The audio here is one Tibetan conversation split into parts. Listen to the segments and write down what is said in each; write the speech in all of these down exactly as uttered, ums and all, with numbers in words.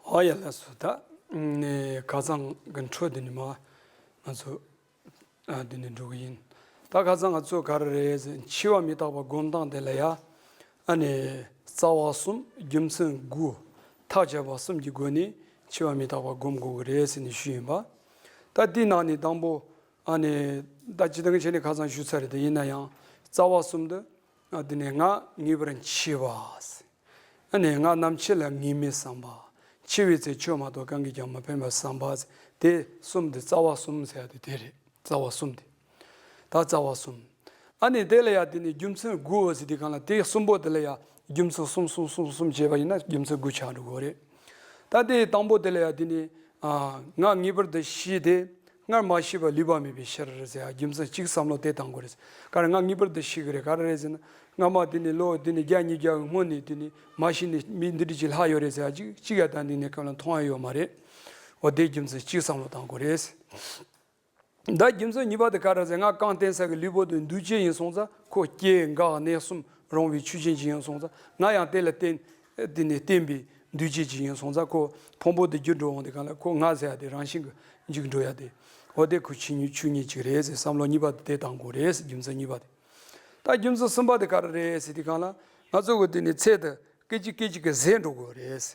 ཨ་ཡ་ལགས་སོ། ད་ནི་ཁ་སང་གི་འཕྲོ་འདི་ནི་མ་ང་ཚོ་ཨ་འདི་ནི་འགྲོ་གི་ཡིན། ད་ཁ་སང་ང་ཚོ་ག་རེ་རེད་ཟེར། འཆི་བ་མི་རྟག་པ་སྒོམ་སྟངས་དེ་ལ་ཡ་ཨ་ནི་རྩ་བ་གསུམ་རྒྱུ་མཚན་དགུ་ཐག་བཅད་པ་གསུམ་གྱི་སྒོ་ནས་འཆི་བ་མི་རྟག་པ་སྒོམ་དགོས་ཀྱི་རེད་ཟེར་ནས་ཞུས་ཡིན་པ། ད་དེའི་ནང་ནས་དང་པོ་ཨ་ནི་ད་སྤྱིར་བཏང་གི་ཆ་ནས་ཁ་སང་ཞུས་ཚར་རེད། དེ་ཡིན་ན་ཡང་རྩ་བ་གསུམ་དུ་ཨ་དེ་ནས་ང་ངེས་པར་འཆི་བ། ཨ་ནི་ང་ནམ་འཆི་ལ་ངེས་མེད་བསམ་པ། འཆི་བའི་ཚེ་ཆོས་མ་གཏོགས་གང་གིས་ཀྱང་མི་ཕན་པར་བསམ་པ། དེ་གསུམ་དེ་རྩ་བ་གསུམ་ཟེར་ཡ་དེ་དེ་རེད། རྩ་བ་གསུམ་དེ། ད་རྩ་བ་གསུམ། ཨ་ནི་དེ་ལ་ཡ་དེ་ནི་རྒྱུ་མཚན་དགུ་ཟེར་དེ་གང་ལ་དེ་གསུམ་པོ་དེ་ལ་ཡ་རྒྱུ་མཚན་གསུམ་གསུམ་གསུམ་གསུམ་བྱས་པ་ཡིན་ན་རྒྱུ་མཚན་དགུ་ཆགས་འགྲོ་གི་རེད། ད་དེ་དང་པོ་དེ་ལ་ཡ་དེ་ནི་ཨ་ང་ངེས་པར་དུ་ཤི་སྟེ། སྔར་མ་ཤི་བར་ལུས་པ་མེད་པའི་ཕྱིར་ཟེར་ཡ་རྒྱུ་མཚན་གཅིག་བསམ་བློ་དེ་བཏང་དགོས་རེད། ག་རེ་ང་ངེས་པར་དུ་ཤི་གི་རེད། ག་རེ་རེད་ཟེར་ན་སྔ་མ་དེ་ནས་ལོ་དེ་ནས་བརྒྱ་ཉིས་བརྒྱ་གི་སྔོན་ནས་དེ་ནས་མ་ཤི་ནས་མི་འདི་འདྲ་ཅིག་ལྷག་ཡོད་རེད་ཟེར་ཡ་གཅིག་གཅིག་ཡ་ད་འདི་ནས་སྐབས་ལ་མཐོང་ཡ་ཡོད་མ་རེད། འོ་དེ་རྒྱུ་མཚན་གཅིག་བསམ་བློ་བཏང་དགོས་རེད། ད་རྒྱུ་མཚན་གཉིས་པ་དེ་ག་རེ་ཟེར། ང་རྐང་བརྟེན་ས་གི་ལུས་པོ་དེ་འདུས་བྱས་ཡིན་སོང་ཙང་ཁོ་སྐྱེ་འགག་གནས་གསུམ་རུང་བའི་ཆོས་ཅན་ཅིག་ཡིན་སོང་ཙང་ང་ཡང་དེ་ལ་བརྟེན་དེ་ནས་བརྟེན་པའི་འདུས་བྱས་ཅིག་ཡིན་སོང་ཙང་ཁོ་ཕུང་པོ་དེ་འགྱུར་འགྲོ་འོང་དེ་གང་ལ་ཁོ་ང་ཟེར་ཡ་དེ་རང་བཞིན་གྱིས་འཇིག་འགྲོ་ཡ་དེ། འོ་དེ་ཁོ་ཆོས་ཉིད་ཆོས་ཉིད་ཅིག་རེད་ཟེར་བསམ་བློ་གཉིས་པ་དེ་བཏང་དགོས་རེད་ཟེར། རྒྱུ་མཚན་གཉིས་པ་དེ། ད་རྒྱུ་མཚན་གསུམ་པ་དེ་ག་རེ་རེད་ཟེར་དེ་གང་ལ་ང་ཚོ་གི་དེ་ནས་ཚེ་དེ་སྐད་ཅིག་སྐད་ཅིག་གིས་ཟད་འགྲོ་དགོས་རེད།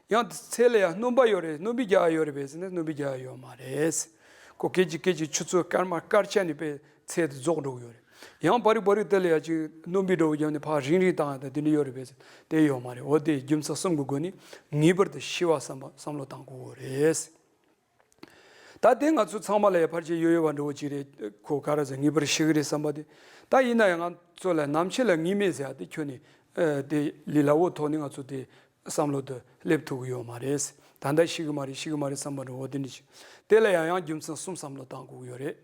ཡང་ཚེ་ལ་ཡང་སྣོན་པ་ཡོད་རེད། སྣོན་པའི་རྒྱ་ཡོད་རེད་པས་ཟེར་ན་སྣོན་པའི་རྒྱ་ཡོད་མ་རེད། ཁོ་སྐད་ཅིག་སྐད་ཅིག་ཆུ་ཚོད་སྐར་མ་སྐར་ཆ་ནས་པའི་ཚེ་དེ་རྫོགས་འགྲོ་གི་ཡོད་རེད། ཡང་བར་རིག་བར་རིག་དེ་ལ་ཡང་ཅིག་སྣོན་པའི་འགྲོ་བ་རྒྱབ་ནས་ཕར་རིང་རིང་བཏང་ཡ་དང་དེ་འདྲ་ཡོད་རེད་པས་ཟེར་དེ་ཡོད་མ་རེད། འོ་དེ་རྒྱུ་མཚན་གསུམ་གྱི་སྒོ་ནས་ངེས་པར་དུ་ཤི་བ་བསམ་པ་བསམ་བློ་བཏང་དགོས་རེད། ད་དེ་ང་ཚོ་ཚང་མ་ལ་ཡང་ཕལ་ཆེར་ཡོད་ཡོད་པ་འདྲ་བོ་ཅིག་རེད། ཁོ་ག་རེ་ཟེར་ངེས་པར་ཤི་གི་རེད་བསམ་པ་དེ། ད་ཡིན་ན་ཡང་ང་ཚོ་ལ་ནམ་འཆི་ལ་ངེས་མེད་ཟེར་ཡ་དེ་ཁྱོན་ནས་ཨ་དེ་ལས་སླ་བོ་ཐོག་ནས་ང་ཚོ་དེ་བསམ་བློ་དེ་སླེབས་ཐུབ་ཀྱི་ཡོད་མ་རེད། ད་ལྟ་ཤི་གི་མ་རེད་ཤི་གི་མ་རེད་བསམ་པ་འདྲ་བོ་དེ་འདྲ་ཅིག་དེ་ལ་ཡང་ཡང་རྒྱུ་མཚན་གསུམ་བསམ་བློ་བཏང་དགོས་ཀྱི་ཡོད་རེད།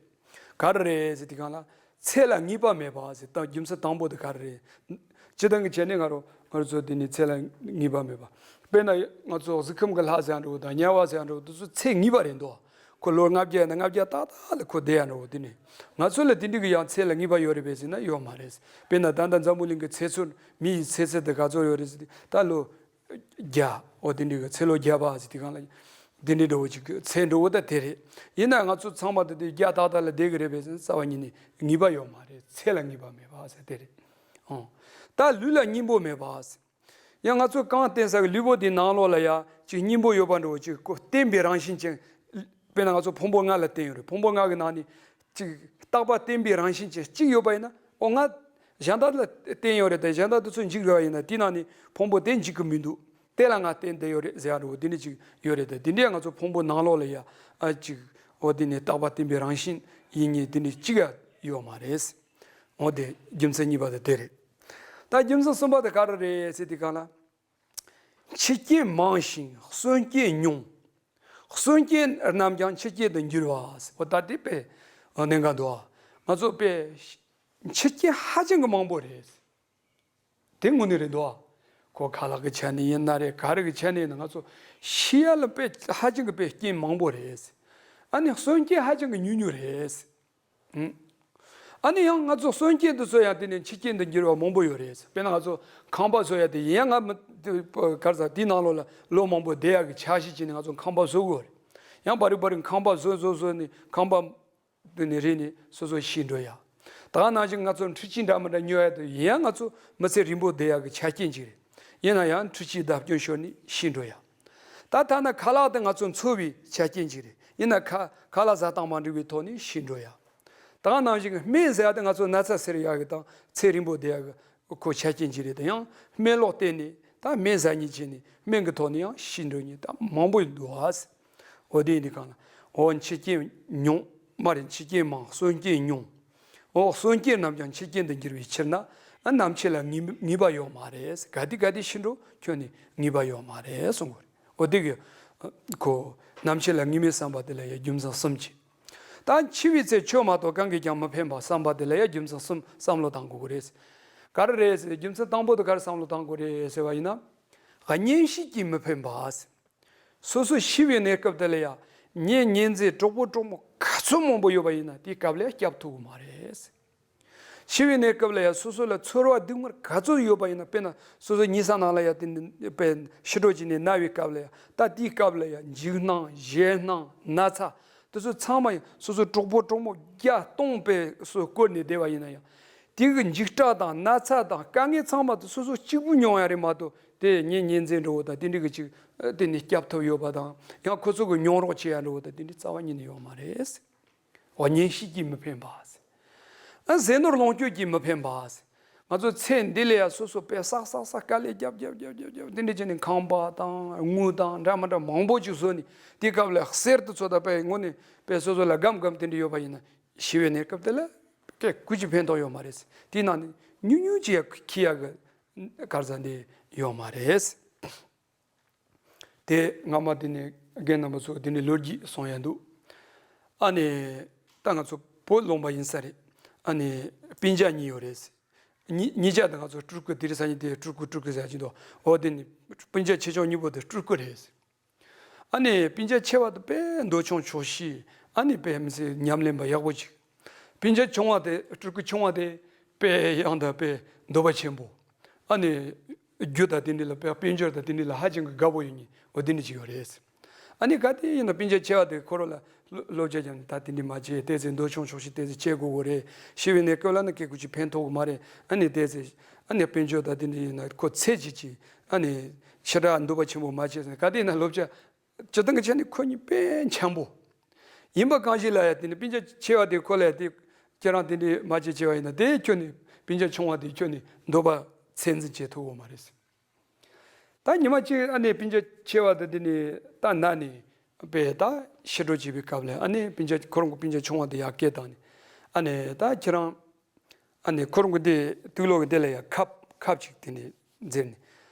ག་རེ་རེད་ཟེར་དུས་སྒང་ལ། ཚེ་ལ་ངེས་པ་མེད་པ་ཟེར། ད་རྒྱུ་མཚན་དང་པོ་དེ་ག་རེ་རེད། སྤྱིར་བཏང་གི་བྱས་ནས་ང་རོ་ང་རོ་ཚོ་དེ་ནི་ཚེ་ལ་ངེས་པ་མེད་པ། དཔེར་ན་ང་ཚོ་གཟིགས་ཁམས་ཀྱི་ལྷ་ཟེར་ཡ་འདྲ་བོ་དང་དམྱལ་བ་ཟེར་ཡ་འདྲ་བོ་དེ་ཚོ་ཚེ་ངེས་པ་རེད་འདུག་ཁོ་ལོ་ལྔ་བརྒྱ་ཡིན་ན་ལྔ་བརྒྱ་ཏག་ཏག་ལ་ཁོ་བསྡད་ཡ་འདྲ་བོ་དེ་ནི། ང་ཚོ་ལ་དེ་འདྲ་གི་ཡང་ཚེ་ལ་ངེས་པ་ཡོད་རེད་པས་ཟེར་ན་ཡོད་མ་རེད། དཔེར་ན་ད་ལྟ་འཛམ་བུ་གླིང་གི་ཚེ་ཚད་མི་ཡི་ཚེ་ཚད་དེ་ག་ཚོད་ཡོད་རེད་ཟེར་དུས་ད་ལོ་བརྒྱ། འོ་དེ་འདྲའི་གི་ཚེ་ལོ་བརྒྱ་པ་ཟེར་དེ་གང་ལ། དེ་འདྲའི་འདྲ་བོ་ཅིག་གི་ཚེ་འདྲ་བོ་ད་དེ་རེད། ཡིན་ན་ང་ཚོ་ཚང་མ་ད་དེ་བརྒྱ་ཏག་ཏག་ལ་བསྡད་གི་རེད་པས་ཟེར་ན་རྩ་བ་ཉིད་ནས་ངེས་པ་ཡོད་མ་རེད། ཚེ་ལ་ངེས་པ་མེད་པ་ཟེར་དེ་རེད། ཨོ། ད་ལུས་ལ་གཉེན་པོ་མེད་པ་ཟེར། ཡང་ང་ཚོ་རྐང་བརྟེན་ས་གི་ལུས་པོ་དེའི་ནང་ལོགས་ལ་ཡ་ཅིག་གཉེན་པོ་ཡོད་པ་འདྲ་བོ་ཅིག་ཁོ་བརྟེན་པའི་རང་བཞིན་ཅན། དཔེར་ན་ང་ཚོ་ཕུང་པོ་ལྔ་ལ་བརྟེན་ཡོད་རེད། ཕུང་པོ་ལྔ་གི་ནང་ནས་ཅིག་རྟག་པ་བརྟེན་པའི་རང་བཞིན་ཅན་གཅིག་ཡོད་པ་ཡིན་ན། ཨོ་ང་གཞན་དག་ལ་བརྟེན་ཡོད་རེད་དེ་གཞན་དག་དེ་ཚོ་འཇིག་རེད་པ་ཡིན་ན་དེའི་ནང་ནས་ཕུང་པོ་དེ་འཇིག་གི་མི་འདུག་དེ་ལ་ང་བརྟེན་བསྡད་ཡོད་རེད་ཟེར་ཡ་འདྲ་བོ་དེ་འདྲ་ཅིག་ཡོད་རེད་དེ། དེ་འདྲས་ང་ཚོ་ཕུང་པོ་ནང་ལོགས་ལ་ཡ་ཨ་ཅིག་འོ་དེ་ནས་རྟག་པ་བརྟེན་པའི་རང་བཞིན་ཡིན་ངེས་དེ་འདྲས་གཅིག་ཡ་ཡོད་མ་རེད། འོ་དེ་རྒྱུ་མཚན་གཉིས་པ་དེ་དེ་རེད། ད་རྒྱུ་མཚན་གསུམ་པ་དེ་ག་རེ་རེད་ཟེར་དུས་སྒང་ལ། འཆི་རྐྱེན་མང་ཞིང་གསོན་རྐྱེན་ཉུང་། གསོན་རྐྱེན་རྣམས་ཀྱང་འཆི་རྐྱེན་དུ་འགྱུར་བ་ཟེར། འོ་ད་དེ་དཔེ་གནད་འགག་འདུག་ང་ཚོ་དཔེ་འཆི་རྐྱེན་ཧ་ཅང་གི་མང་པོ་རེད། དེ་དངོས་གནས་རེད་འདུག་ཁོ་ཁ་ལག་གི་ཆ་ནས་ཡིན་ན་རེད། ག་རེ་གི་ཆ་ནས་ཡིན་ན་ང་ཚོ་ཤི་ཡ་ལ་དཔེ་ཧ་ཅང་གི་དཔེ་རྐྱེན་མང་པོ་རེད། ཨ་ནི་གསོན་རྐྱེན་ཧ་ཅང་གི་ཉུང་ཉུང་རེད། ཨ་ནི་ཡང་ང་ཚོ་གསོན་རྐྱེན་དེ་ཚོ་ཡང་དེ་ནས་འཆི་རྐྱེན་དུ་འགྱུར་བ་མང་པོ་ཡོད་རེད། དཔེར་ན་ང་ཚོ་ཁང་པ་བཟོ་ཡ་དེ་ཡིན་ཡང་ང་མི་ག་རེ་ཟ་དེའི་ནང་ལོགས་ལ་ལོ་མང་པོ་བསྡད་ཡ་གི་འཆར་གཞི་བྱས་ནས་ང་ཚོ་ཁང་པ་བཟོ་དགོས་རེད། ཡང་བར་རིམ་བར་རིམ་ཁང་པ་བཟོ་བཟོ་བཟོ་ནས་ཁང་པ་དེ་ནས་རིལ་ནས་སོ་སོ་ཤི་འགྲོ་ཡ། ད་ག་ནང་བཞིན་ང་ཚོ་འཕྲུལ་ཆས་འདྲ་མི་འདྲ་ཉོ་ཡ་དེ་ཡིན་ཡང་ང་ཚོ་མི་ཚེ་རིང་པོ་བསྡད་ཡ་གི་ཆ་རྐྱེན་ཅིག་རེད། ཡིན་ན་ཡང་འཕྲུལ་ཆས་བརྡབ་སྐྱོན་ཤོར་ནས་ཤི་འགྲོ་ཡ། ད་ཐ་ན་ཁ་ལག་དེ་ང་ཚོ་འཚོ་བའི་ཆ་རྐྱེན་ཅིག་རེད། ཡིན་ན་ཁ་ཁ་ལག་ཟ་སྟངས་མ་འགྲིག་པའི་ཐོག་ནས་ཤི་འགྲོ་ཡ། ད་ག་ནང་བཞིན་སྨན་ཟ་ཡ་དེ་ང་ཚོ་ན་ཚ་སེལ་ཡ་གི་དང་ཚེ་རིང་པོ་བསྡད་ཡ་གི་ཁོ་ཆ་རྐྱེན་ཅིག་རེད། དེ་ཡང་སྨན་ལོག་བསྟེན་ནས་ད་སྨན་ཟ་ཉེན་བྱས་ནས་སྨན་གི་ཐོག་ནས་ཡང་ཤི་འགྲོ་ཉེན་ད་མང་པོ་འདུག་ཨ། འོ་དེ་ཡིན་དུས་སྒང་ལ། འོ་འཆི་རྐྱེན་ཉུང་མ་རེད། འཆི་རྐྱེན་མང་གསོན་རྐྱེན་ཉུང་། འོ་གསོན་རྐྱེན་རྣམས་ཀྱང་འཆི་རྐྱེན་དུ་འགྱུར་བའི་ཕྱིར་ན། ཨ་ནམ་འཆི་ལ་ངེས་ངེས་པ་ཡོད་མ་རེད། ག་དུས་ག་དུས་ཤི་འགྲོ་ཁྱོན་ནས་ངེས་པ་ཡོད་མ་རེད་གསུང་གི་རེད། འོ་དེ་གི་ཁོ་ནམ་འཆི་ལ་ངེས་མེད་བསམ་པ་དེ་ལ་ཡ་རྒྱུ་མཚན་གསུམ་གྱིས། ད་འཆི་བའི་ཚེ་ཆོས་མ་གཏོགས་གང་གིས་ཀྱང་མི་ཕན་པ་བསམ་པ་དེ་ལ་ཡ་རྒྱུ་མཚན་གསུམ་བསམ་བློ་བཏང་དགོས་ཀྱི་རེད། ག་རེ་རེད་ཟེར་རྒྱུ་མཚན་དང་པོ་དེ་ག་རེ་བསམ་བློ་བཏང་དགོས་རེད་ཟེར་བ་ཡིན་ན། གཉེན་བཤེས་ཀྱིས་མི་ཕན་པ། སོ་སོ་ཤི་བའི་གནས་སྐབས་དེ་ལ་ཡང་གཉེན་ཉེ་ཚན་གྲོགས་པོ་གྲོགས་མོ་ག་ཚོད་མང་པོ་ཡོད་པ་ཡིན་ན་དེའི་སྐབས་ལ་སྐྱབས་ཐུབ་ཀྱི་མ་རེད། འཆི་བའི་གནས་སྐབས་ལ་ཡང་སོ་སོ་ལ་ཚོར་བ་སྡུག་བསྔལ་ག་ཚོད་ཡོད་པ་ཡིན་ན། དཔེར་ན་སོ་སོ་ཉལ་ས་ནང་ལ་ཡང་དེ་ནི་དཔེ་ཕྱི་དྲོ་གཅིག་ནས་ན་བའི་སྐབས་ལ་ཡང་ད་དེའི་སྐབས་ལ་ཡང་འཇིགས་སྣང་ཞེད་སྣང་ན་ཚ་དེ་ཚོ་ཚང་མ་ཡང་སོ་སོ་གྲོགས་པོ་གྲོགས་མོ་བརྒྱ་སྟོང་དཔེ་སོ་བསྐོར་ནས་བསྡད་པ་ཡིན་ན་ཡང་དེ་གི་འཇིགས་སྐྲག་དང་ན་ཚ་དང་དཀའ་ངལ་ཚང་མ་དེ་སོ་སོ་གཅིག་པུ་མྱོང་ཡ་རེད་མ་གཏོགས་དེ་ངའི་གཉེན་ཚན་འདྲ་བོ་དང་དེ་འདྲ་གི་ཅིག་དེ་ནས་སྐྱབས་ཐོབ་ཡོད་པ་དང་ཡང་ཁོ་ཚོ་གི་མྱོང་རོགས་བྱེད་ཡ་འདྲ་བོ་དང་དེ་འདྲ་རྩ་བ་ཉིད་ནས་ཡོད་མ་རེད། འོ་གཉེན་བཤེས་ཀྱིས་མི་ཕན་པ། ཨ་ཟས་ནོར་ལོངས་སྤྱོད་ཀྱིས་མི་ཕན་པ། ང་ཚོ་ཚེ་འདི་ལ་ཡང་སོ་སོ་དཔེ་བསགས་བསགས་བསགས་དཀའ་ལས་རྒྱབ་རྒྱབ་རྒྱབ་རྒྱབ་རྒྱབ་དེ་འདྲ་བྱས་ནས་ཁང་པ་དང་དངུལ་དང་འདྲ་མི་འདྲ་མང་པོ་ཅིག་བཟོས་ནས་དེའི་སྐབས་ལ་གསེར་དེ་ཚོ་དང་དཔེ་དངོས་གནས་དཔེ་སོ་སོ་ལ་སྒམ་སྒམ་དེ་འདྲ་ཡོད་པ་ཡིན་ན་འཆི་བའི་གནས་སྐབས་དེ་ལ་སྐད་ཀུ་ཅི་ཕན་ཐོགས་ཡོད་མ་རེད། དེའི་ནང་ནས་ཉུང་ཉུང་ཅིག་ཡང་ཁྱི་ཡག་གི་གར་ཟ་འདི་ཡོད་མ་རེད། དེ་སྔ་མ་དེ་ནས་རྒན་རྣམ་པ་ཚོ་དེ་ནས་ལོ་རྒྱུས་གསུང་ཡ་འདུག་ཨ་ནི་ད་ང་ཚོ་བོད་ལུང་པ་ཡིན་ས་རེད། ཨ་ནི་སྤུན་ཀྱག་གཉིས་ཡོད་རེད། གཉིས་གཉིས་ཀ་དེ་ང་ཚོ་སྤྲུལ་སྐུ་དེ་རིང་སང་ཉིན་དེ་སྤྲུལ་སྐུ་སྤྲུལ་སྐུ་ཟེར་གྱིན་འདུག་འོ་དེ་ནི་སྤུན་ཀྱག་ཆེ་ཆུང་གཉིས་པོ་དེ་སྤྲུལ་སྐུ་རེད། ཨ་ནི་སྤུན་ཀྱག་ཆེ་བ་དེ་དཔེ་འདོད་ཆུང་ཆོག་ཤེས། ཨ་ནི་དཔེ་མི་སྲིད་ཉམས་ལེན་པ་ཡག་པོ་ཅིག་སྤུན་ཀྱག་ཆུང་བ་དེ་སྤྲུལ་སྐུ་ཆུང་བ་དེ་དཔེ་ཡང་དང་དཔེ་འདོད་པ་ཆེན་པོ། ཨ་ནི་རྒྱུ་དང་དེ་འདྲ་ལ་དཔལ་འབྱོར་དང་དེ་འདྲ་ལ་ཧ་ཅང་གི་དགའ་པོ་ཡོད་མཁན་འོ་དེ་འདྲ་ཅིག་ཡོད་རེད། ཨ་ནི་ག་དེ་ཡིན་ན་སྤུན་ཀྱག་ཆེ་བ་དེ་ཁོ་རང་ལ་སློབ་སློབ་སྦྱོང་རྒྱབ་ནས་ད་དེ་འདྲ་མ་བྱེད། དེ་ཚེ་འདོད་ཆུང་ཆོག་ཤེས། དེ་ཚེ་བྱེད་དགོས་གོ་རེད། འཆི་བའི་གནས་སྐབས་ལ་ནི་སྐད་ཀུ་ཅི་ཕན་ཐོགས་གི་མ་རེད། ཨ་ནི་དེ་ཚེ་ཨ་ནི་དཔལ་འབྱོར་དང་དེ་འདྲ་ཡིན་ན་ཁོ་ཚེ་གཅིག་ཅིག་ཨ་ནི་ཞེ་དྲག་འདོད་པ་ཆེན་པོ་མ་བྱེད་ཟེར། ག་དེ་ཡིན་ན་སློབ་སྦྱོང་སྤྱིར་བཏང་གི་ཆ་ནས་ཁོ་གཉིས་དཔེ་འཆམ་པོ། ཡིན་པ་གང་ཞིག་ལ་ཡ་དེ་ནི་སྤུན་ཀྱག་ཆེ་བ་དེ་ཁོ་ལ་ཡ་དེ་ཁྱེད་རང་དེ་འདྲའི་མ་བྱེད་ཆེ་བ་ཡིན་ན་དེ་ཁྱོད་ནི་སྤུན་ཀྱག་ཆུང་བ་དེ་ཁྱོད་ནི་འདོད་པ་ཚད་འཛིན་བྱེད་ཐུབ་ཀྱི་མ་རེད། ད་ཉི་མ་གཅིག་ཨ་ནེ་སྤུན་ཀྱག་ཆེ་བ་དེ་དེ་ནི་ད་ན་ནི་དཔེ་ད་ཕྱི་དྲོ་བྱེད་པའི་སྐབས་ལ་ཨ་ནེ་སྤུན་ཀྱག་ཁོ་རང་གི་སྤུན་ཀྱག་ཆུང་བ་དེ་ཡར་སྐད་བཏང་ནས་ཨ་ནེ་ད་ཁྱེད་རང་ཨ་ནི་ཁོ་རང་གི་དེ་དུག་ལོག་གི་དེ་ལ་ཡ་ཁབ་ཁབ་ཅིག་དེ་ནས་འཛེར་ནས།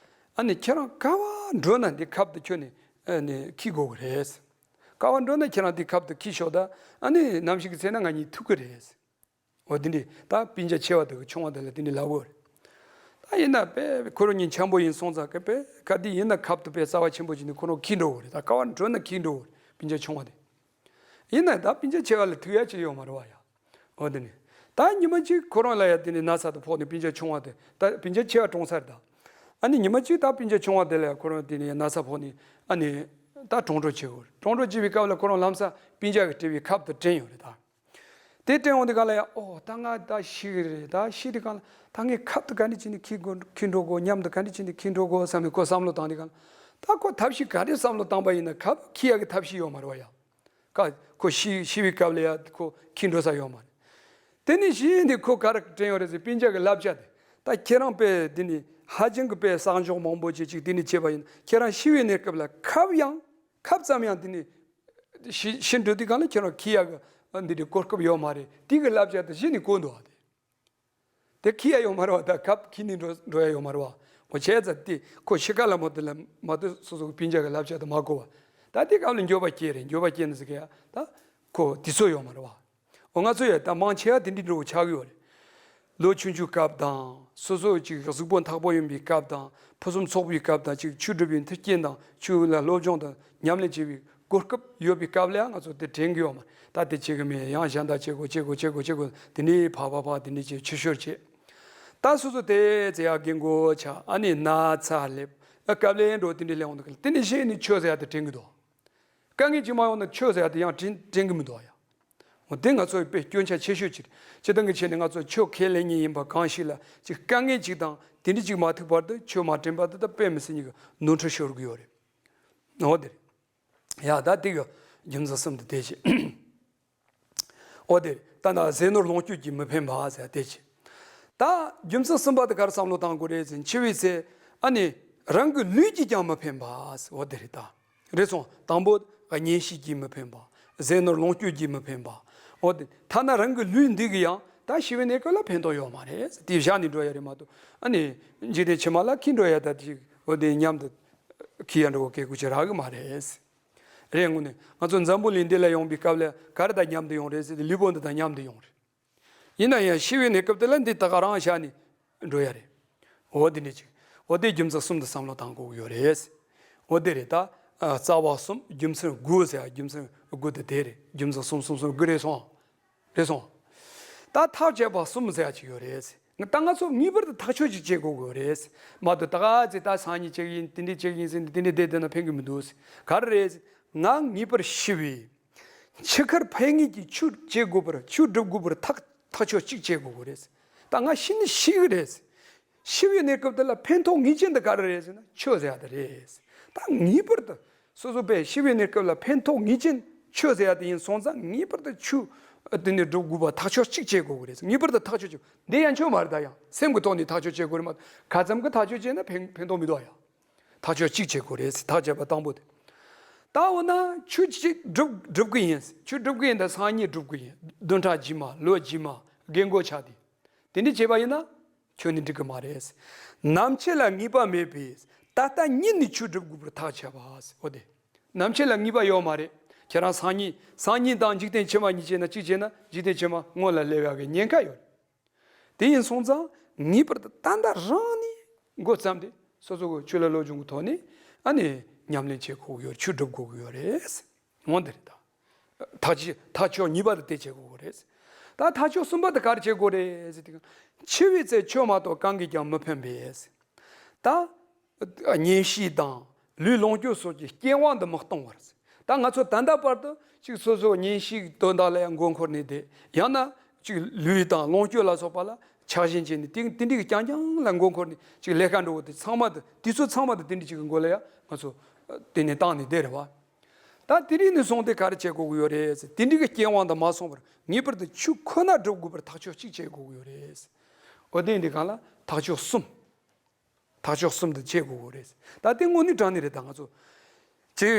ཨ་ནི་ཁྱེད་རང་ག་བ་འགྲོ་ན་འདི་ཁབ་དེ་ཁྱོད་ནས་ཨ་ནི་འཁྱེར་དགོས་གི་རེད། ག་བ་འགྲོ་ན་ཁྱེད་རང་འདི་ཁབ་དེ་འཁྱེར་ཤོག་ད་ཨ་ནི་ནམ་ཞིག་གི་ཚེ་ན་ང་གཉིས་ཐུག་གི་རེད། འོ་དེ་འདྲ་ད་སྤུན་ཀྱག་ཆེ་བ་དེ་གི་ཆུང་བ་དེ་ལ་དེ་འདྲ་ལབ་དགོས་རེད། ད་ཡིན་ན་དཔེ་ཁོ་རང་གཉིས་འཆམ་པོ་ཡིན་སོང་ཙང་གི་དཔེ་ག་དེ་ཡིན་ན་ཁབ་དེ་དཔེ་རྩ་བ་ཆེན་པོ་ཅིག་ནས་ཁོ་རང་འཁྱེར་འགྲོ་དགོས་རེད། ད་ག་བ་འགྲོ་ན་འཁྱེར་འགྲོ་དགོས་རེད་སྤུན་ཀྱག་ཆུང་བ་དེ། ཡིན་ན་ད་སྤུན་ཀྱག་ཆེ་བ་ལ་ཐུག་ཡ་ཅིག་ཡོད་མ་རེད་བ་ཡ། འོ་དེ་ནི། ད་ཉི་མ་གཅིག་ཁོ་རང་ལ་ཡ་དེ་ནི་ན་ཚ་དེ་ཕོག་ནས་སྤུན་ཀྱག་ཆུང་བ་དེ་ད་སྤུན་ཀྱག་ཆེ་བ་གྲོངས་ཚར་ད། ཨ་ནི་ཉི་མ་གཅིག་ད་སྤུན་ཀྱག་ཆུང་བ་དེ་ལ་ཡ་ཁོ་རང་དེ་ནི་ན་ཚ་ཕོག་ནས་ཨ་ནི་ད་གྲོངས་འགྲོ་བྱེད་དགོས་རེད། གྲོངས་འགྲོ་བྱེད་པའི་སྐབས་ལ་ཁོ་རང་ལམ་སང་སྤུན་ཀྱག་གིས་སྤྲད་པའི་ཁབ་དེ་དྲན་ཡོད་རེད་ད། དེ་དྲན་འོང་དུས་སྒང་ལ་ཡ་ཨོ་ད་ང་ད་ཤི་གི་རེད། ད་ཤི་དུས་སྒང་ལ་ད་ངས་ཁབ་དེ་ག་འདྲ་བྱས་ནས་འཁྱེར་དགོས་འཁྱེར་འགྲོ་དགོས། ཉམས་དེ་ག་འདྲ་བྱས་ནས་འཁྱེར་འགྲོ་དགོས་བསམ་ནས་ཁོ་བསམ་བློ་བཏང་དུས་སྒང་ལ་ད་ཁོ་ཐབས་ཤེས་ག་རེ་བསམ་བློ་བཏང་པ་ཡིན་ན་ཁབ་འཁྱེར་ཡག་གི་ཐབས་ཤེས་ཡོད་མ་རེད་བ་ཡ། ཁ་ཁོ་ཤི་ཤི་བའི་སྐབས་ལ་ཡ་ཁོ་འཁྱེར་འགྲོ་ས་ཡོད་མ་རེད། དེ་ནས་གཞི་ནས་ཁོ་ག་རེ་དྲན་ཡོད་རེད་ཟེར་སྤུན་ཀྱག་གི་བསླབ་བྱ་དེ། ད་ཁྱེད་རང་དཔེ་འདི་ནི་ཧ་ཅང་གི་དཔེ་བསགས་འཇོག་མང་པོ་བྱེད་ཅིག་དེ་ནི་བྱས་པ་ཡིན་ཁྱེད་རང་ཤི་བའི་གནས་སྐབས་ལ་ཁབ་ཡང་ཁབ་ཙམ་ཡང་དེ་ནི་ཤི་ཤི་འགྲོ་དུས་སྒང་ལ་ཁྱེད་རང་འཁྱེར་ཡག་གི་འདི་འདྲའི་གོ་སྐབས་ཡོད་མ་རེད། དེ་གི་བསླབ་བྱ་དེ་གཞི་ནས་གོ་འདུག་བ་དེ། དེ་འཁྱེར་ཡ་ཡོད་མ་རེད་བ། ད་ཁབ་འཁྱེར་ནས་འགྲོ་འགྲོ་ཡ་ཡོད་མ་རེད་བ། འོ་བྱས་ཙང་དེ་ཁོ་ཤི་ཁ་ལ་མོ་དེ་ལ་མ་ལྟོས་སོ་སོ་གི་སྤུན་ཀྱག་གི་བསླབ་བྱ་དེ་མ་གོ་བ། ད་དེ་སྐབས་ལ་འགྱོད་པ་སྐྱེས་རེད། འགྱོད་པ་སྐྱེས་ནས་ཟེར་གི་ཡ་ད་ཁོ་དུས་ཚོད་ཡོད་མ་རེད་བ། འོ་ང་ཚོ་ཡ་ད་མང་ཆེ་བ་དེ་འདྲའི་འགྲོ་ཆགས་ཀྱི་ཡོད་རེད། ལོ་ཆུང་ཆུང་སྐབས་དང་སོ་སོ་ཅིག་གཟུགས་པོ་མཐག་པོ་ཡིན་པའི་སྐབས་དང་ཕུན་སུམ་ཚོགས་པའི་སྐབས་དང་ཅིག་ཆོས་སྒྲུབ་པའི་མཐུན་རྐྱེན་དང་ཆོས་ལ་སློབ་སྦྱོང་དང་ཉམས་ལེན་བྱེད་པའི་གོ་སྐབས་ཡོད་པའི་སྐབས་ལ་ཡང་ང་ཚོ་དེ་དྲན་གྱི་ཡོད་མ་རེད། ད་དེ་བྱེད་གི་མེད། ཡང་གཞན་དག་བྱེད་དགོས་བྱེད་དགོས་བྱེད་དགོས་བྱེད་དགོས་དེ་འདྲའི་ཕག་ཕག་ཕག་དེ་འདྲའི་བྱེད་ཆུ་ཤོར་བྱེད། ད་སོ་སོ་དེ་ཚེ་ཡར་རྒན་གོག་ཆགས་ཨ་ནི་ན་ཚ་སླེབས་ཨ་སྐབས་ལ་འགྲོ་དེ་འདྲའི་སླེབས་འོང་དུས་དེ་འདྲའི་གཞི་ནས་ཆོས་ཟེར་ཡ་དེ་དྲན་གི་འདུག་དཀའ་ངལ་ཅིག་མ་ཡོང་ན་ཆོས་ཟེར་ཡ་དེ་ཡང་དྲན་དྲན་གི་མི་འདུག་ཡ། འོ་དེ་ང་ཚོའི་དཔེ་སྐྱོན་ཆ་ཆེ་ཤོས་ཅིག་རེད། སྤྱིར་བཏང་གི་ཆ་ནས་ང་ཚོ་ཆོས་ཁས་ལེན་མཁན་ཡིན་པ་གང་ཞིག་ལ་ཅིག་དཀའ་ངལ་ཅིག་དང་དེ་འདྲ་ཅིག་མ་ཐུག་བར་དུ་ཆོས་མ་དྲན་བར་དུ་ད་དཔེ་མི་སྲིད་ཉིད་ཀྱི་ནོར་འཁྲུལ་ཤོར་གི་ཡོད་རེད། འོ་དེ་རེད། ཡ་ད་དེ་གི་རྒྱུ་མཚན་གསུམ་དེ་དེ་བྱས། འོ་དེ་རེད། ད་ན་ཟས་ནོར་ལོངས་སྤྱོད་ཀྱིས་མི་ཕན་པ་ཟེར་དེ་བྱས། ད་རྒྱུ་མཚན་གསུམ་པ་དེ་ག་རེ་བསམ་བློ་བཏང་དགོས་རེད་ཟེར་འཆི་བའི་ཚེ་ཨ་ནི་རང་གི་ལུས་ཀྱིས་ཀྱང་མི་ཕན་པ་ཟེར་འོ་དེ་རེད་ད། རེད་སོང་། དང་པོ་གཉེན་བཤེས་ཀྱིས་མི་ཕན་པ། ཟས་ནོར་ལོངས་སྤྱོད་ཀྱིས་མི་ཕན་པ། འོ་དེ་ཐ་ན་རང་གི་ལུས་འདི་གིས་ཡང་ད་ཤི་བའི་གནས་སྐབས་ལ་ཕན་ཐོགས་ཡོད་མ་རེད། དེ་བཞག་ནས་འགྲོ་ཡ་རེད་མ་གཏོགས་ཨ་ནི་འཇིག་རྟེན་ཕྱི་མ་ལ་འཁྱེར་འགྲོ་ཡ་ད་དེ་འོ་དེ་མཉམ་དུ་འཁྱེར་ཡ་འགྲོ་བ་སྐད་ཁུ་ཅི་རག་གི་མ་རེད། རེད་དངོས་གནས་ང་ཚོ་འཛམ་བུ་གླིང་འདི་ལ་ཡོང་པའི་སྐབས་ལ་ག་རེ་དང་མཉམ་དུ་ཡོང་རེད་ཟེར་ཏེ་ལུས་པོ་འདི་དང་མཉམ་དུ་ཡོང་རེད། ཡིན་ན་ཡང་ཤི་བའི་གནས་སྐབས་དེ་ལ་འདི་ད་ག་རང་བཞག་ནས་འགྲོ་ཡ་རེད། འོ་དེ་འདྲ་ཅིག་འོ་དེ་རྒྱུ་མཚན་གསུམ་དུ་བསམ་བློ་བཏང་དགོས་ཀྱི་ཡོད་རེད། འོ་དེ་རེད་ད། ཨ་རྩ་བ་གསུམ་རྒྱུ་མཚན་དགུ་ཟེར་ཡ་རྒྱུ་མཚན་དགུ་དེ་དེ་རེད། རྒྱུ་མཚན་གསུམ་གསུམ་གསུམ་དགུ་རེད་སོང་། རེད་སོང་། ད་ཐག་བཅད་པ་གསུམ་ཟེར་ཡ་ཅིག་ཡོད་རེད། ད་ང་ཚོ་ངེས་པར་དུ་ཐག་གཅོད་ཅིག་བྱེད་དགོས་ཀྱི་ཡོད་རེད། མ་གཏོགས་ད་ག་ཚེ་ད་སང་ཉིན་བྱེད་ཀྱི་ཡིན། དེ་འདྲ་བྱེད་ཀྱི་ཡིན་ཟེར་ནས་དེ་འདྲ་བསྡད་བསྡད་ན་ཕན་གྱི་མི་འདུག། ག་རེ་རེད། ང་ངེས་པར་ཤི་བའི་འཆི་ཁར་ཕན་ངེས་ཀྱི་ཆོས་བྱེད་དགོས་པར། ཆོས་སྒྲུབ་དགོས་པར་ཐག་ཐག་གཅོད་གཅིག་བྱེད་དགོས་ཀྱི་རེད། ད་ང་ཤི་ནི་ཤི་གི་རེད། ཤི་བའི་གནས་སྐབས་དེ་ལ་ཕན་ཐོགས་ངེས་ཅན་དེ་ག་རེ་རེད་ཟེར་ན་ཆོས་ཟེར་ཡ་དེ་རེད། ད་ངེས་པར་དུ་སོ་སོ་པས་ཤི་བའི་གནས་སྐབས་ལ་ཕན་ཐོགས་ངེས་ཅན་ཆོས་ཟེར་ཡ་དེ་ཡིན་སོང་ཙང་ངེས་པར་དུ་ཆོས་དེ་ནས་སྒྲུབ་དགོས་པ་ཐག་གཅོད་གཅིག་བྱེད་དགོས་ཀྱི་རེད། ངེས་པར་དུ་ཐག་གཅོད་བྱེད། འདི་ཡང་ཆོས་མ་རེད། ད་ཡང་སེམས་ཀྱི་ཐོག་ནས་ཐག་གཅོད་བྱེད་དགོས་རེད་མ་གཏོགས་ག་ཙམ་གྱི་ཐག་གཅོད་བྱས་ན་ཕན་ཕན་ཐོགས་མི་འདུག་ཡ། ཐག་གཅོད་གཅིག་བྱེད་དགོས་རེད། ཐག་བཅད་པ་དང་པོ་དེ། ད་འོ་ན་ཆོས་གཅིག་སྒྲུབ་སྒྲུབ་ཀྱི་ཡིན། ཆོས་སྒྲུབ་ཀྱི་ཡིན། ད་སང་ཉིན་སྒྲུབ་ཀྱི་ཡིན། བདུན་ཕྲག་རྗེས་མ། ལོ་རྗེས་མ། རྒན་གོག་ཆགས་དུས། དེ་འདྲ་བྱས་པ་ཡིན་ན་ཁྱོད་ནི་འགྲིག་གི་མ་རེད། ནམ་འཆི་ལ་ངེས་པ་མེད་པས་ད་ལྟ་ཉིད་ནས་ཆོས་སྒྲུབ་དགོས་པར་ཐག་བཅད་པ། འོ་དེ། ནམ་འཆི་ལ་ངེས་པ་ཡོད་མ་རེད། ཁྱེད་རང་སང་ཉིན་སང་ཉིན་དང་འཇིག་རྟེན་ཕྱི་མ་གཉིས་བྱས་ན་གཅིག་བྱས་ན་འཇིག་རྟེན་ཕྱི་མ་སྔོན་ལ་སླེབས་ཡག་གི་ཉེན་ཁ་ཡོད། དེ་ཡིན་སོང་ཙང་ངེས་པར་དུ་ད་ལྟ་རང་ནས་འགོ་བརྩམས་ཏེ་སོ་སོ་གི་ཆོས་ལ་བློ་སྦྱོང་གི་ཐོག་ནས་ཨ་ནི་ཉམས་ལེན་བྱེད་དགོས་ཀྱི་ཡོད། ཆོས་སྒྲུབ་དགོས་ཀྱི་ཡོད་རེད། འོ་འདི་རེད་ད། ཐག་ཆོད་ཐག་ཆོད་གཉིས་པ་དེ་དེ་བྱེད་དགོས་ཀྱི་རེད། ད་ཐག་ཆོད་གསུམ་པ་དེ་ག་རེ་བྱེད་དགོས་རེད་ཟེར་དུས། འཆི་བའི་ཚེ་ཆོས་མ་གཏོགས་གང་གིས་ཀྱང་མི་ཕན་པས། ད་གཉེན་བཤེས་དང་ལུས་ལོངས་སྤྱོད་སོགས་ཀྱི་རྐྱེན་དབང་དུ་མི་གཏོང་བར། ད་ང་ཚོ་ད་ལྟ་བར་དུ་ཅིག་སོ་སོ་གཉེན་བཤེས་ཀྱི་དོན་དག་ལ་ཡང་མགོ་འཁོར་ནས་བསྡད། ཡང་ན་ཅིག་ལུས་དང་ལོངས་སྤྱོད་ལ་སོགས་པ་ལ་ཆགས་ཞེན་བྱས་ནས་དེ་དེ་འདྲའི་རྐྱང་རྐྱང་ལ་མགོ་འཁོར་ནས་ཅིག་ལས་ཀ་འགྲོ་བ་དེ་ཚང་མ་དེ་དུས་ཚོད་ཚང་མ་དེ་དེ་འདྲའི་ཅིག་གི་མགོ་ལ་ཡང་ང་ཚོ་དེ་ནས་བཏང་ནས་བསྡད་རེད་བ། ད་དེ་རིང་ནས་བཟུང་སྟེ་ག་རེ་བྱེད་དགོས་ཀྱི་ཡོད་རེད་ཟེར། དེ་འདྲའི་གི་རྐྱེན་དབང་དུ་མ་སོང་བར་ངེས་པར་དུ་ཆོས་ཁོ་ན་སྒྲུབ་དགོས་པར་ཐག་གཅོད་གཅིག་བྱེད་དགོས་ཀྱི་ཡོད་རེད། འོ་དེ་འདི་གང་ལ་ཐག་གཅོད་གསུམ། ཐག་གཅོད་གསུམ་དུ་བྱེད་དགོས་ཀྱི་རེད། ད་དེ་དངོས་གནས་དྲང་གནས་རེད། ད་ང་ཚོ་ཅིག་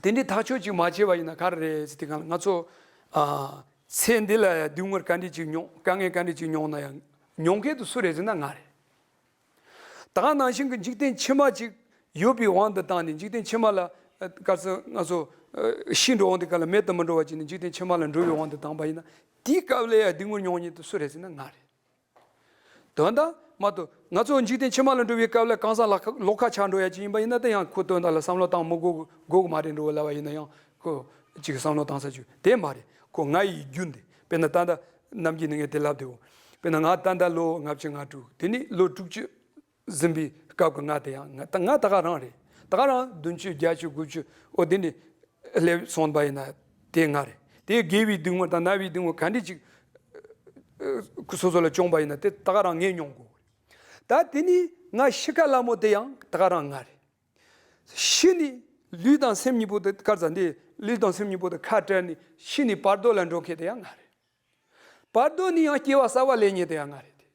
དེ་འདྲའི་ཐག་གཅོད་ཅིག་མ་བྱས་པ་ཡིན་ན་ག་རེ་རེད་ཟེར་དུས་གང་ལ་ང་ཚོ་ཨ་ཚེ་འདི་ལ་ཡང་སྡུག་བསྔལ་ག་འདྲ་ཅིག་མྱོང་། དཀའ་ངལ་ག་འདྲ་ཅིག་མྱོང་ན་ཡང་མྱོང་མཁན་དེ་སུ་རེད་ཟེར་ན་ང་རེད། ད་ག་ནང་བཞིན་གྱི་འཇིག་རྟེན་ཕྱི་མ་ཅིག་ཡོད་པའི་དབང་དུ་བཏང་ནས་འཇིག་རྟེན་ཕྱི་མ་ལ་ཨ་ག་ཚོད་ང་ཚོ་ཨ་ཤི་འགྲོ་འོང་དུས་ག་ལ་མེད་དུ་མི་འགྲོ་བ་ཅིག་ནས་འཇིག་རྟེན་ཕྱི་མ་ལ་འགྲོ་བའི་དབང་དུ་བཏང་པ་ཡིན་ན་དེའི་སྐབས་ལ་ཡང་སྡུག་བསྔལ་མྱོང་མཁན་དེ་སུ་རེད་ཟེར་ན་ང་རེད། དོན་དག་མ་གཏོགས་ང་ཚོ་འཇིག་རྟེན་ཕྱི་མ་ལ་འགྲོ་བའི་སྐབས་ལ་གང་ཟག་ལ་ཁ་ལོག་ཁ་ཆགས་འགྲོ་ཡ་ཅིག་ཡིན་པ་ཡིན་ན་ད་ཡང་ཁོ་དོན་དག་ལ་བསམ་བློ་བཏང་མི་དགོས་དགོས་ཀྱི་མ་རེད་འགྲོ་བ་ལབ་པ་ཡིན་ན་ཡང་ཁོ་ཅིག་བསམ་བློ་བཏང་ས་ཅིག་དེ་མ་རེད། ཁོ་ང་ཡི་རྒྱུ་འདི་དཔེར་ན་ད་ལྟ་ནམ་རྒྱུན་ནས་ངས་དེ་ལབ་བསྡད་འོ། དཔེར་ན་ང་ད་ལྟ་ལོ་ལྔ་བཅུ་ང་དྲུག་དེ་ནི་ལོ་དྲུག་ཅུ་ཟིན་པའི་སྐབས་ཀྱི་ང་དེ་ཡང་ང་ད་ང་ད་ག་རང་རེད། ད་ག་རང་བདུན་ཅུ་བརྒྱད་ཅུ་དགུ་བཅུ་འོ་དེ་ནི་སླེབས་སོང་པ་ཡིན་ན་དེ་ང་རེད། དེ་རྒས་པའི་སྡུག་བསྔལ་དང་ན་བའི་སྡུག་བསྔལ་ག་འདྲ་ཅིག་སོ་སོ་ལ་བྱུང་པ་ཡིན་ན་དེ་ད་ག་རང་ངས་མྱོང་དགོས། ད་དེ་ནི་ང་ཤི་ཁ་སླ་མོ་དེ་ཡང་ད་ག་རང་ང་རེད། ཤི་ནི་ལུས་དང་སེམས་གཉིས་པོ་དེ་གར་ཙ་འདི་ལུས་དང་སེམས་གཉིས་པོ་དེ་ཁ་བྲལ་ནས་ཤི་ནི་བར་དོ་ལ་འགྲོ་མཁན་དེ་ཡང་ང་རེད། བར་དོ་ནི་ཡང་སྐྱེ་བ་གསར་བ་ལེན་མཁན་དེ་ཡང་ང་རེད་དེ།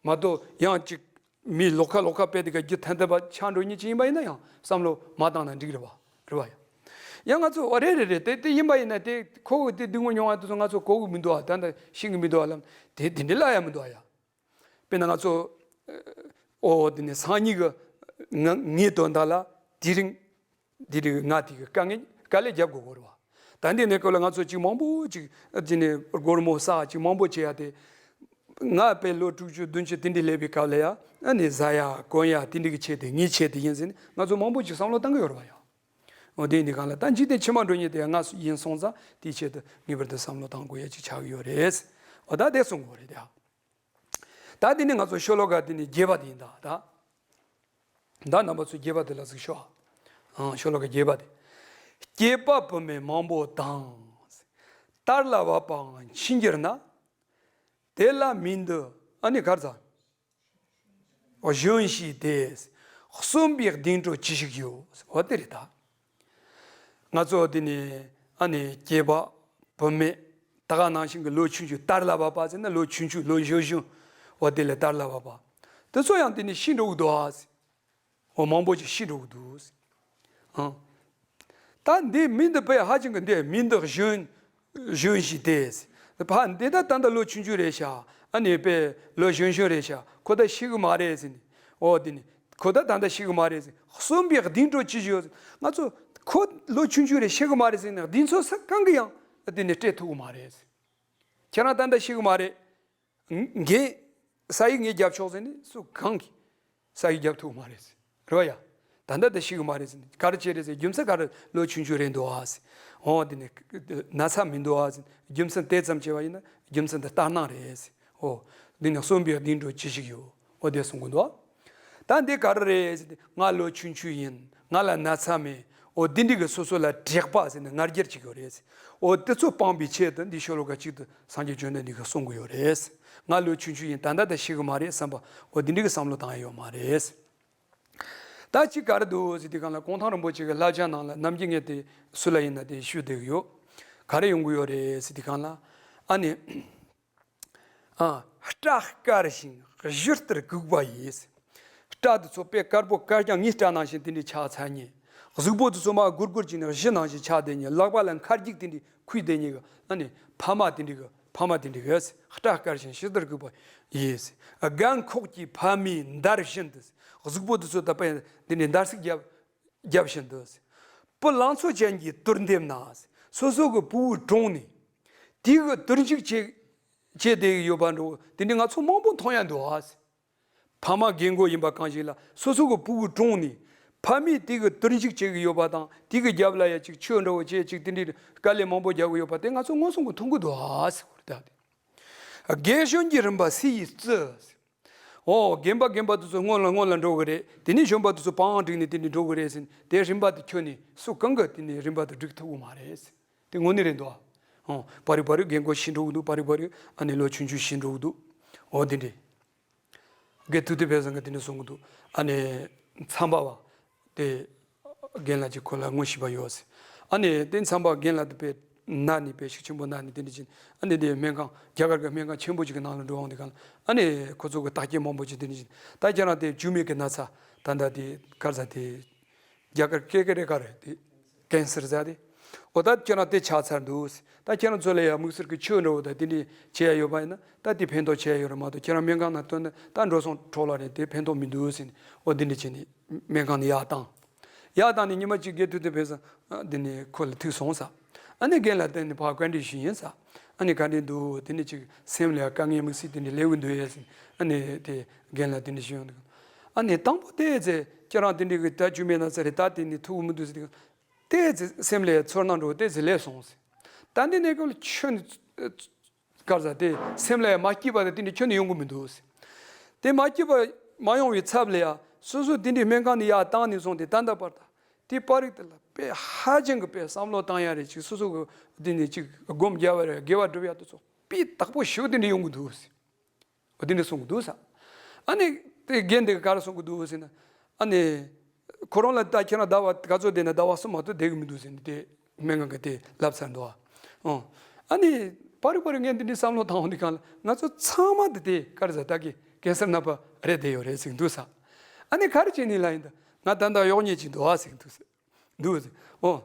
མ་གཏོགས་ཡང་ཅིག་མི་ལོག་ཁ་ལོག་ཁ་དཔེ་དེ་ག་རྒྱུ་ཐན་ཐན་པ་ཆགས་འགྲོ་མཁན་ཅིག་ཡིན་པ་ཡིན་ན་ཡང་བསམ་བློ་མ་བཏང་ན་འགྲིག་རེད་བ། རེད་བ་ཡ། ཡང་ང་ཚོ་ཨོ་རེད་རེད་རེད་དེ་དེ་ཡིན་པ་ཡིན་ན་དེ་ཁོ་བོ་དེ་སྡུག་བསྔལ་མྱོང་བ་དེ་ཚོ་ང་ཚོ་གོ་གི་མི་འདུག་བ། ད་ལྟ་ཤེས་གི་མི་འདུག་བ་ལབ་དེ་དེ་འདྲ་ལབ་ཡ་མི་འདུག་བ་ཡ། དཔེར་ན་ང་ཚོ་ཨོ་དེ་ནས་སང་ཉིན་གི་ང་ངའི་དོན་དག་ལ་དེ་རིང་དེ་རིང་ང་དེ་གི་དཀའ་ངལ་དཀའ་ལས་རྒྱབ་དགོས་གོ་རེད་བ། ད་འདི་ནས་སྐབས་ལ་ང་ཚོ་ཅིག་མང་པོ་ཅིག་དེ་ནས་སྒོར་མོ་བསགས་ཅིག་མང་པོ་བྱེད་ཡ་དེ། ང་དཔེ་ལོ་དྲུག་ཅུ་བདུན་ཅུ་དེ་འདྲ་སླེབས་པའི་སྐབས་ལ་ཡ་ཨ་ནི་ཟ་ཡ་གོན་ཡ་དེ་འདྲ་གི་ཆེད་དེ་ངའི་ཆེད་དེ་ཡིན་ཟེར་ནས་ང་ཚོ་མང་པོ་ཅིག་བསམ་བློ་བཏང་གི་ཡོད་རེད་བ་ཡ། འོ་དེ་ཡིན་དུས་གང་ལ་ད་འཇིག་རྟེན་ཕྱི་མ་འགྲོ་མཁན་དེ་ང་ཡིན་སོང་ཙང་དེའི་ཆེད་དུ་ངེས་པར་དུ་བསམ་བློ་བཏང་དགོས་ཡ་ཅིག་ཆགས་ཀྱི་ཡོད་རེད། འོ་ད་དེ་གསུང་དགོས་རེད་དེ། ད་དེ་ནི་ང་ཚོ་ཤོ་ལོ་ཀ་དེ་ནི་བརྒྱད་པ་དེ་ཡིན་ད་ད། ད་རྣམ་པ་ཚོ་བརྒྱད་པ་དེ་ལ་གཟིགས་ཤོག་ཨང་ཤོ་ལོ་ཀ་བརྒྱད་པ་དེ། སྐྱེས་པ་བུད་མེད་མང་པོ་དང་། དར་ལ་བབ་པའང་འཆི་འགྱུར་ན། དེ་ལ་མི་འདི་ཨ་ནི་གར་ཚ། གཞོན་ཞིག་སྟེ། གསོན་པའི་གདེང་དྲོད་ཅི་ཞིག་ཡོད། འོ་དེ་རེད་ད། ང་ཚོ་འདི་ནི་ཨ་ནི་སྐྱེས་པ་བུད་མེད་ད་ག་ནང་བཞིན་གྱི་ལོ་ཆུང་ཆུང་དར་ལ་བབ་པ་ཟེར་ན་ལོ་ཆུང་ཆུང་ལོ་གཞོན་གཞོན་འོ་དེ་ལས་དར་ལ་བབ་པ་དེ་ཚོ་ཡང་འདི་ནི་ཤི་འགྲོ་གི་འདུག་ཨ། འོ་མང་པོ་ཅིག་ཤི་འགྲོ་གི་འདུག་ཨ། ད་འདི་མི་འདི་དཔེ་ཧ་ཅང་གི་འདི་མི་འདི་གཞོན་གཞོན་ཞིག་སྟེ། ཕ་འདི་ད་ད་ལྟ་ལོ་ཆུང་ཆུང་རེད་ཤག་ཨ་ནི་དཔེ་ལོ་གཞོན་གཞོན་རེད་ཤག་ཁོ་ད་ཤི་གི་མ་རེད་ཟེར་ནས་འོ་འདི་ནི་ཁོ་ད་ད་ལྟ་ཤི་གི་མ་རེད་ཟེར། གསོན་པའི་གདེང་དྲོད་ཅི་ཞིག་ཡོད་ཟེར། ང་ཚོ་ཁོ་ལོ་ཆུང་ཆུང་རེད་ཤི་གི་མ་རེད་ཟེར་ནས་གདེང་ཚོད་ས་གང་གི་ཡང་འདི་ནི་སྤྲད་ཐུབ་གི་མ་རེད་ཟེར། ཁྱེད་རང་ད་ལྟ་ཤི་གི་མ་རེད། ངས་ས་ཡིག་ངས་རྒྱབ་ཆོག་ཟེར་ནས་སུ་གང་གིས་ས་ཡིག་རྒྱབ་ཐུབ་མ་རེད། རེད་བ་ཡ། ད་ལྟ་དེ་ཤི་གི་མ་རེད་ཟེར། ག་རེ་བྱས་རེད་ཟེར། རྒྱུ་མཚན་ག་རེ་ལོ་ཆུང་ཆུང་རེད་འདུག་ཨ་ཟེར། འོ་དེ་ནི་ན་ཚ་མི་འདུག་ཨ་ཟེར། རྒྱུ་མཚན་དེ་ཙམ་བྱས་པ་ཡིན་ན་རྒྱུ་མཚན་དེ་ལྟར་སྣང་རེད་ཟེར། འོ་འདི་ནི་གསོན་པའི་གདེང་འགྲོ་ཅི་ཞིག་ཡོད། འོ་དེ་གསུང་གི་འདུག་ད་འདི་ག་རེ་རེད་ཟེར་ཏེ། ང་ལོ་ཆུང་ཆུང་ཡིན། ང་ལ་ན་ཚ་མེད། འོ་འདི་འདྲ་གི་སོ་སོ་ལ་དྲེགས་པ་ཟེར་ནས་ང་རྒྱལ་ཅིག་ཡོད་རེད་ཟེར། འོ་དེ་ཚོ་སྤངས་པའི་ཆེད་དུ་འདི་ཤོ་ལོ་ཀ་གཅིག་ཏུ་སངས་རྒྱས་བཅོམ་ལྡན་འདས་ཀྱིས་གསུང་གི་ཡོད་རེད་ཟེར། ང་ལོ་ཆུང་ཆུང་ཡིན། ད་ལྟ་ད་ཤི་གི་མ་རེད་བསམ་པ། འོ་འདི་འདྲ་གི་བསམ་བློ་བཏང་ཡ་ཡོད་མ་རེད་ཟེར། ད་ཅི་ག་རེ་འདུག་ཟེར་དུས་སྒང་ལ། གུང་ཐང་རིན་པོ་ཆེ་གི་བསླབ་བྱ་ནང་ལ་ནམ་རྒྱུན་ངས་དེ་སུ་ལ་ཡིན་ན་དེ་ཞུ་བསྡད་ཀྱི་ཡོད། ག་རེ་ཡོང་གི་ཡོད་རེད་ཟེར་དུས་སྒང་ལ། ཨ་ནི། ཨ། སྐྲ་དཀར་ཞིང་གཞུ་ལྟར་གུག་པ་ཡིས། སྐྲ་དེ་ཚོ་དཔེ་དཀར་པོ་དཀར་རྐྱང་ངའི་སྐྲ་ནང་བཞིན་དེ་འདྲའི་ཆགས་ཚར་ཉེ། གཟུགས་པོ་དེ་ཚོ་མར་སྒུར་སྒུར་བྱས་ནས་གཞུ་ནང་བཞིན་ཆགས་བསྡད་ཉེ། ལག་པ་ལ་མཁར་རྒྱུག་དེ་འདྲའི་ཁུར་བསྡད་ཉེ་གི། ཨ་ནི་ཕ་མ་དེ་འདྲའི་གི། ཕ་མ་དེ་འདྲའི་གི། སྐྲ་དཀར་ཞིང་གཞུ་ལྟར་གུག་པ་ཡིས། རྒན་ཁོག་གི་ཕ་མའི་འདར་བཞིན་དུ། གཟུགས་པོ་དེ་ཚོ་ད་དཔེ་འདི་འདྲའི་འདར་སིག་རྒྱབ། རྒྱབ་བཞིན་དུ། བུ་ལང་ཚོ་ཅན་གྱི་དུར་འདེབས་ན། སོ་སོ་གི་བུ་བོའི་དྲུང་ནས་དེ་གི་དུར་འཇུག་བྱེད། བྱེད་བསྡད་ཡོད་པ་འདྲ་བོ་དེ་འདྲའི་ང་ཚོ་མང་པོ་མཐོང་ཡ་འདུག་ཨ། ཕ་མ་རྒན་རྒོན་ཡིན་པ་གང་ཞིག་ལ་སོ་སོ་གི་བུ་གུ་དྲུང་ནས་ཕ་མས་དེ་གི་དུར་འཇུག་བྱེད་ཀྱི་ཡོད་པ་དང་། དེ་གི་རྒྱབ་ལ་ཡ་ཅིག་ཆོས་འདྲ་བོ་བྱེད་ཅིག་དེ་འདྲའི་དཀའ་ལས་མང་པོ་རྒྱག་གི་ཡོད་པ་དེ་ང་ཚོ་མངོན་སུམ་གྱིས་མཐོང་གི་འདུག་ཨ་ཟེར་བ་རེད་ད། དེ་རྒན་གཞོན་གྱི་རིམ་པ་སུ་ཡིས་བརྩི། འོ་རྒན་པ་རྒན་པ་དེ་ཚོ་སྔོན་ལ་སྔོན་ལ་འགྲོ་གི་རེད། དེ་ནས་གཞོན་པ་དེ་ཚོ་པང་བསྒྲིགས་ནས་དེ་ནས་འགྲོ་གི་རེད་ཟེར། དེ་རིམ་པ་དེ་ཁྱོན་ནས་སུ་གང་གིས་དེ་ནས་རིམ་པ་དེ་སྒྲིག་ཐུབ་ཀྱི་མ་རེད་ཟེར། དེ་དངོས་གནས་རེད་འདུག་ཨ། ཨོ། པ་རི་པ་རི་རྒན་རྒོན་ཤི་འགྲོ་གི་འདུག་པ་རི་པ་རི་ཨ་ནི་ལོ་ཆུང་ཆུང་ཤི་འགྲོ་གི་འདུག་འོ་དེ་འདྲས། དགེ་ཐུབ་བསྟན་ཕུན་ཚོགས་ཀྱིས་དེ་འདྲས་གསུང་གི་འདུག་ཨ་ནི་མཚམས་པ་བ་དེ་རྒན་ལགས་ཀྱིས་ཁོ་ལ་ངོ་ཤེས་པ་ཡོད་ཟེར། ཨ་ནི་དེ་མཚམས་པ་རྒན་ལགས་དེ་དཔེ་ན་ནས་དཔེ་ཤུགས་ཆེན་པོ་ན་ནས་དེ་འདྲས་ཅིག་ཨ་ནི་དེ་སྨན་ཁང་རྒྱ་གར་གྱི་སྨན་ཁང་ཆེན་པོ་ཅིག་གི་ནང་ལ་འགྲོ་འོང་དུས་སྒང་ལ། ཨ་ནི་ཁོ་ཚོ་གི་བརྟག་དཔྱད་མང་པོ་ཅིག་དེ་འདྲས་ཅིག་ད་ཁྱེད་རང་དེ་མཇུག་མའི་གི་ན་ཚ་ད་ལྟ་དེ་ག་རེ་ཟེར་དེ། རྒྱ་གར་སྐད་ཀྱི་རེད་ག་རེད་དེ། ཀན་སར་ཟེར་དེ། འོ་ད་ཁྱེད་རང་དེ་ཆགས་ཚར་འདུག་ད་ཁྱེད་རང་ཚོ་ལ་ཡང་དམིགས་བསལ་གྱི་ཆོས་འདྲ་བོ་དང་དེ་འདྲས་བྱེད་ཡ་ཡོད་པ་ཡིན་ན་ད་དེ་ཕན་ཐོགས་ཆེ་ཡ་ཡོད་རེད་མ་གཏོགས། ཁྱེད་རང་སྨན་ཁང་ནང་ཐོན་ན་ད་འགྲོ་སོང་འཕྲོ་བརླག་རེད། དེ་ཕན་ཐོགས་མི་འདུག་ཟེར་ནས། འོ་དེ་འདྲས་བྱས་ནས་སྨན་ཁང་ནས་ཡར་བཏང་། ཡར་བཏང་ནས་ཉི་མ་གཅིག་དགེ་ཐུབ་བསྟན་ཕུན་ཚོགས་དེ་ནས་ཁོ་ལ་ཐུག་སོང་ཟེར། ཨ་ནི་རྒན་ལགས་དེ་ནས་ཕར་བཀའ་འདྲི་ཞུས་ཡིན་ཟེར། ཨ་ནི་ག་འདྲས་འདུག་དེ་ནས་ཅིག་སེམས་ལ་དཀའ་ངལ་དམིགས་བསལ་དེ་འདྲས་སླེབས་ཀྱི་འདུག་ཡས་ཟེར། ཨ་ནི་དེ་རྒན་ལགས་དེ་འདྲས་ཞུས་ཡོང་དུས། ཨ་ནི་དང་པོ་དེ་ཚེ་ཁྱེད་རང་དེ་འདྲས་ཀྱི་ད་མཇུག་མའི་ན་ཚ་རེད། ད་དེ་ནས་ཐུག་གི་མི་འདུག་ཟེར་དུས། དེ་ཚེ་སེམས་ལ་ཚོར་སྣང་འདྲ་བོ་དེ་ཚེ་སླེབས་སོང་ཟེར། ད་འདི་ནས་ཀོ་ལ་ཁྱོད་ནི་ག་རེ་ཟེར་དེ་སེམས་ལ་མ་སྐྱིད་པ་དེ་དེ་འདྲས་ཁྱོན་ནས་ཡོང་གི་མི་འདུག་ཟེར། དེ་མ་སྐྱིད་པ་མ་ཡོང་བའི་ཚབ་ལ་ཡ་སོ་སོ་དེ་འདྲས་སྨན་ཁང་ནས་ཡར་བཏང་ནས་བཟུང་སྟེ་ད་ལྟ་བར་དུ་དེ་པར་རིས་དེ་ལ་དཔེ་ཧ་ཅང་གི་དཔེ་བསམ་བློ་བཏང་ཡ་རེད། ཅིག་སོ་སོ་གི་དེ་ནས་ཅིག་སྒོམ་རྒྱག་པ་རེད། དགེ་བ་སྒྲུབ་ཡ་དེ་ཚོ་དཔེ་དག་པོ་ཞེ་པོ་དེ་འདྲས་ཡོང་གི་འདུག་ཟེར། འོ་དེ་འདྲས་གསུང་གི་འདུག་ཟེར། ཨ་ནི་དེ་རྒན་དེ་ག་རེ་གསུང་གི་འདུག་ཟེར་ན། ཨ་ནི་ཁོ་རང་ལ་ད་ཁྱེད་རང་ཟླ་བ་ག་ཚོད་བསྡད་ན་ཟླ་བ་གསུམ་མ་གཏོགས་བསྡད་གི་མི་འདུག་ཟེར་ནས་དེ་སྨན་ཁང་གི་དེ་ལབ་ཚར་འདུག་ཨ། ཨོ། ཨ་ནི་པར་རིས་པར་རིས་ངས་འདི་འདྲས་བསམ་བློ་བཏང་འོང་དུས་སྒང་ལ་ང་ཚོ་ཚང་མ་དེ་དེ་ག་རེ་ཟེར་ད་གི་ཀན་སར་ན་པ་རེད་བསྡད་ཡོད་རེད་ཟེར་གི་འདུག་ཟེར། ཨ་ནི་ག་རེ་བྱས་ནས་ལབ་ཡིན་ད། ང་ད་ལྟ་གཡོག་བརྙན་ཅིག་འདུག་ཨ་ཟེར་གི་འདུག་ཟེར། འདུག་ཟེར། ཨོ།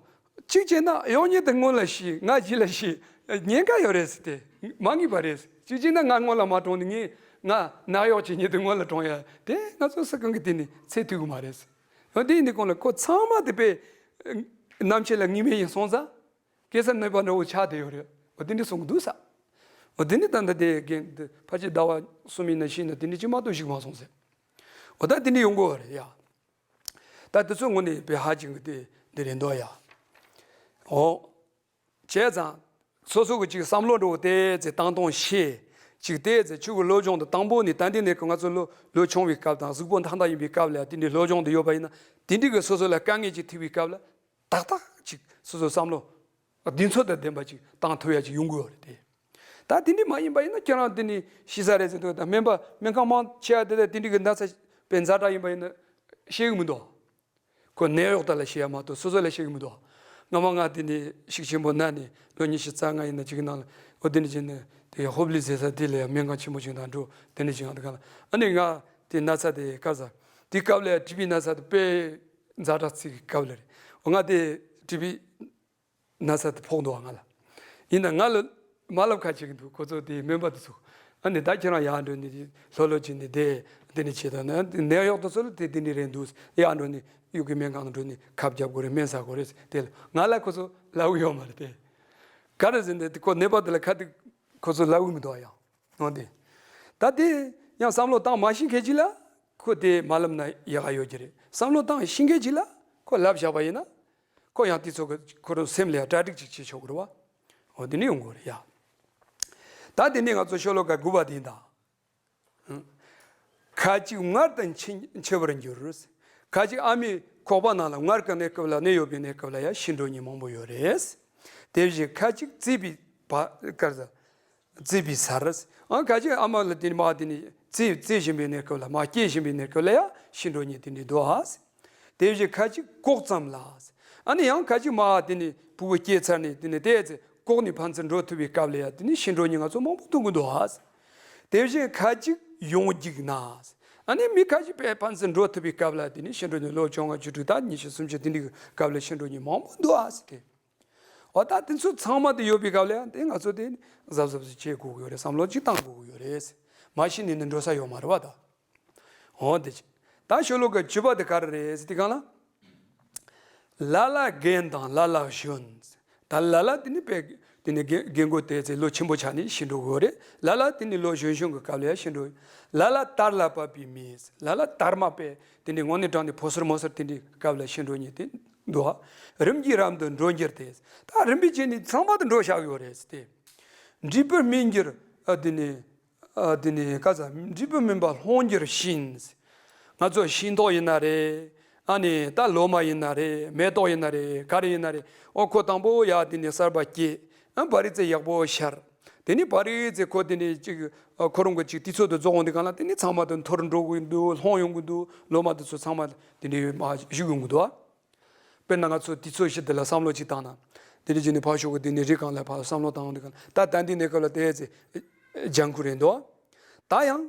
གཅིག་བྱས་ན་གཡོག་བརྙན་དེ་སྔོན་ལ་ཤེས། ང་རྗེས་ལ་ཤེས། ཉེན་ཁ་ཡོད་རེད་ཟེར། དེ་མ་ངེས་པ་རེད་ཟེར། གཅིག་བྱས་ན་ང་སྔོན་ལ་མ་གྲོངས་ནས་ངས་ང་ནད་གཡོག་བྱེད་མཁན་དེ་སྔོན་ལ་གྲོངས་ཡ་དེ་ང་ཚོ་སུ་གང་གི་དེ་ནས་ཚད་མཐུན་གི་མ་རེད་ཟེར། ཨོ་དེ་ཡིན་དུས་གོང་ལ་ཁོ་ཚང་མ་དེ་དཔེ་ནམ་ཕྱེད་ལ་ངེས་མེད་ཡིན་སོང་ཙང་ཀན་སར་ནད་པ་འདྲ་བོ་ཆགས་བསྡད་ཡོད་རེད། ཨོ་དེ་འདྲས་གསུང་གི་འདུག་ཟེར། ཨོ་དེ་ནས་ད་ལྟ་དེ་རྒན་དེ་ཕལ་ཆེར་ཟླ་བ་གསུམ་ཡིན་ན་ཕྱིན་ན་དེ་འདྲས་ཅིག་མ་གཏོགས་ཞིག་མ་སོང་ཟེར། ཨོ་ད་དེ་འདྲས་ཡོང་གི་ཡོད་རེད་ཡ། ད་དེ་ཚོ་དངོས་གནས་དཔེ་ཧ་ཅང་གི་དེ་འདི་རེད་འདུག་ཡ། ཨོ། བྱས་ཙང་། སོ་སོ་གི་ཅིག་བསམ་བློ་འདྲ་བོ་དེ་ཚེ་བཏང་སྟངས་ཤེས། ཅིག་དེ་ཚེ་ཆོས་ཀྱི་སློབ་སྦྱོང་དེ་དང་པོ་ནས་ད་འདི་ནས་ང་ཚོ་ལོ་ལོ་ཆུང་བའི་སྐབས་དང་གཟུགས་པོ་ཐང་ཐང་ཡིན་པའི་སྐབས་ལ་དེ་འདྲའི་སློབ་སྦྱོང་དེ་ཡོད་པ་ཡིན་ན། དེ་འདྲའི་གི་སོ་སོ་ལ་དཀའ་ངལ་ཅིག་ཐེབས་པའི་སྐབས་ལ་ཏག་ཏག་ཅིག་སོ་སོ་བསམ་བློ་གདེང་ཚོད་དང་ལྡན་པ་ཅིག་བཏང་ཐུབ་ཡ་ཅིག་ཡོང་གི་ཡོད་རེད་དེ། ད་དེ་འདྲ་མ་ཡིན་པ་ཡིན་ན་ཁྱེད་རང་དེ་ནས་ཤི་ས་རེད་ཟེར་འདུག་ད་སྨན་པ་སྨན་ཁང་མང་ཆེ་བ་དེ་ལ་དེ་འདྲའི་གི་ན་ཚ་དཔེ་ཛ་དྲག་ཡིན་པ་ཡིན་ན་ཤེས་གི་མི་འདུག་ཁོ་ནད་གཡོག་དག་ལ་ཤེས་ཡ་མ་གཏོགས་སོ་སོ་ལ་ཤེས་གི་མི་འདུག་སྔ་མ་ང་དེ་ནས་ཤུགས་ཆེན་པོ་ན་ནས་ལོ་ཉི་ཤུ་རྩ་ལྔ་ཡིན་ན་ཅིག་གི་ནང་ལ་འོ་དེ་འདྲ་ཅིག་ནས་དེ་ཧོབ་ལི་ཟེར་ས་དེ་ལ་ཡ་སྨན་ཁང་ཆེན་པོ་ཅིག་དང་འགྲོ་དེ་འདྲ་ཅིག་ཡང་དེ་ག་ལ་ཨ་ནི་ང་དེ་ན་ཚ་དེ་དཀར་ས་དེ་སྐབས་ལ་ཡ་ཊི་བི་ན་ཚ་དེ་དཔེ་ཛ་དྲག་ཚིག་གི་སྐབས་ལ་རེད། འོ་ང་དེ་ཊི་བི་ན་ཚ་དེ་ཕོག་འདུག་བ་ང་ལ། ཡིན་ན་ང་ལ་མ་ལབ་ཁ་བྱེད་ཀྱི་འདུག་ཁོ་ཚོ་དེ་སྨན་པ་དེ་ཚོ། ཨ་ནི་ད་ཁྱེད་རང་ཡར་འགྲོ་ནས་ལྷོད་ལྷོད་བྱས་ནས་བསྡད་དེ་འདྲ་བྱེད་དང་ན་ནད་གཡོག་དེ་ཚོ་ལ་དེ་དེ་འདྲ་རེད་འདུག་ཡར་འགྲོ་ནས་གཡུག་གི་སྨན་ཁང་དུ་འགྲོ་ནས་ཁབ་རྒྱབ་དགོས་རེད། སྨན་ཟ་དགོས་རེད་དེ་ལ་ང་ལ་ཁོ་ཚོ་ལབ་གི་ཡོད་མ་རེད་དེ། ག་རེ་ཟེར་ན་དེ་ཁོ་ནད་པ་དེ་ལ་ཁ་དེ་ཁོ་ཚོ་ལབ་གི་མི་འདུག་ཡང་འོ་དེ། ད་དེ་ཡང་བསམ་བློ་བཏང་མ་ཤེས་མཁན་ཅིག་ལ། ཁོ་དེ་མ་ལབ་ན་ཡག་ག་ཡོད་ཀྱི་རེད། བསམ་བློ་བཏང་ཤེས་མཁན་ཅིག་ལ་ཁོ་ལབ་བཞག་པ་ཡིན་ན། ཁོ་ཡང་དེ་ཚོ་གི་ཁོ་རང་སེམས་ལ་ཡང་གྲ་སྒྲིག་ཅིག་བྱེད་ཆོག་གི་རེད་བ། འོ་དེ་ནི་ཡོང་གི་རེད་ཡ། ད་དེ་ནི་ང་ཚོ་ཤོ་ལོ་ཀ་དགུ་པ་དེ་ཡིན་ད། ཁ་ཅིག་མངལ་དུ་འཆི་འཆི་བར་འགྱུར། ཁ་ཅིག་ཨ་མའི་ཁོག་པ་ནང་ལ་མངལ་གྱི་གནས་སྐབས་ལ་གནས་ཡོད་པའི་གནས་སྐབས་ལ་ཡང་ཤི་འགྲོ་མཁན་མང་པོ་ཡོད་རེད། དེ་བཞིན་ཁ་ཅིག་བཙས་པའི་བ་སྐར་བཙས་པའི་སར། ཨ་ཁ་ཅིག་ཨ་མ་ལ་དེ་ནི་མ་དེ་ནི་བཙས་བཙས་བཞིན་པའི་གནས་སྐབས་ལ་མ་སྐྱེས་བཞིན་པའི་གནས་སྐབས་ལ་ཡང་ཤི་འགྲོ་མཁན་དེ་འདྲ་འདུག་ཨ། དེ་བཞིན་ཁ་ཅིག་ལྐོག་ཙམ་ལ། ཨ་ནི་ཡང་ཁ་ཅིག་མ་དེ་ནི་ཕྲུ་གུ་སྐྱེས་ཚར་ནས་དེ་ནི་དེ་ཚེ་ལྐོག་ནས་ཕན་ཚུན་འགྲོ་ཐུབ་པའི་སྐབས་ལ་ཡང་དེ་ནི་ཤི་འགྲོ་མཁན་ང་ཚོ་མང་པོ་མཐོང་གི་འདུག་ཨ། དེ་བཞིན་ཁ་ཅིག་ཡོངས་རྒྱུགས་ན། ཨ་ནི་མི་ཁ་ཅིག་པས་ཕན་ཚུན་འགྲོ་ཐུབ་པའི་སྐབས་ལ་དེ་ནི་ཤི་འགྲོ་མཁན་ལོ་བཅོ་ལྔ་བཅུ་དྲུག་དང་ཉི་ཤུ་སུམ་ཅུ་དེ་འདྲའི་སྐབས་ལ་ཤི་འགྲོ་མཁན་མང་པོ་འདུག་ཨ་ཟེར་ཏེ། འོ་ད་དེ་ཚོ་ཚང་མ་དེ་ཡོད་པའི་སྐབས་ལ་ཡང་དེ་ང་ཚོ་དེ་གཟབ་གཟབ་ཅིག་བྱེད་དགོས་ཀྱི་ཡོད་རེད། བསམ་བློ་ཅིག་བཏང་དགོས་ཀྱི་ཡོད་རེད། མ་ཤི་ནས་ནི་འགྲོ་ས་ཡོད་མ་རེད་བ་ད། འོ་དེ་ཅི། ད་ཤོ་ལོ་ཀ་བཅུ་པ་དེ་ག་རེ་རེད་ཟེར་དུས་སྒང་ལ། ལ་ལ་རྒན་དང་ལ་ལ་གཞོན། ད་ལ་ལ་དེ་ནི་དཔེ་དེ་ནི་རྒན་རྒན་གོག་དེ་ཚེ་ལོ་ཆེན་པོ་ཆགས་ནས་ཤི་འགྲོ་གི་ཡོད་རེད། ལ་ལ་དེ་ནི་ལོ་གཞོན་གཞོན་གྱི་སྐབས་ལ་ཡང་ཤི་འགྲོ། ལ་ལ་དར་ལ་བབས་པའི་མི། ལ་ལ་དར་མ་དཔེ་དེ་ནི་དངོས་གནས་དྲང་ནས་ཕོ་གསར་མོ་གསར་དེ་འདྲའི་སྐབས་ལ་ཤི་འགྲོ་མཁན་དེ་འདུག་རིམ་གྱིས་རབ་ཏུ་འགྲོ་འགྱུར་ཏེ། ད་རིམ་པས་བྱས་ནས་ཚང་མ་དུ་འགྲོ་བཞག་ཡོད་རེད་ཟེར་ཏེ། འབྲས་བུ་སྨིན་འགྱུར་ཨ་དེ་ནི། ཨ་དེ་ནི་ཀ་ས་འབྲས་བུ་སྨིན་པ་ལྷུང་འགྱུར་ཞིང་། ང་ཚོ་ཤིང་ཏོག་ཡིན་ན་རེད། ཨ་ནི་ད་ལོ་མ་ཡིན་ན་རེད། མེ་ཏོག་ཡིན་ན་རེད། ག་རེ་ཡིན་ན་རེད། ཨོ་ཁོ་དང་པོ་ཡ་དེ་ནི་གསར་པ་སྐྱེས། ཨ་བ་རི་ཙེ་ཡག་པོ་ཤར། དེ་ནི་བ་རི་ཙེ་ཁོ་དེ་ནི་ཅིག་ཨ་ཁོ་རང་གི་ཅིག་དུས་ཚོད་དུ་རྫོགས་འོང་དུས་སྒང་ལ་དེ་ནི་ཚང་མ་དུ་འཐོར་འགྲོ་གི་འདུག་ལྷུང་ཡོང་གི་འདུག་ལོ་མ་དེ་ཚོ་ཚང་མ་དེ་ནི་མ་བཞུགས་ཡོང་གི་འདུག་དཔེར་ན་ང་ཚོ་དུས་ཚོད་བཞི་དེ་ལ་བསམ་བློ་ཅིག་བཏང་ན། དེ་རིང་ཅིག་ནས་ཕར་ཕྱོགས་ཀྱི་དེ་ནས་རི་སྒང་ལ་ཕར་བསམ་བློ་བཏང་འདི་ག་ད་ད་འདི་གནས་སྐབས་ལ་དེ་ཚེ་ལྗང་ཁུ་རེད་འདུག་ད་ཡང་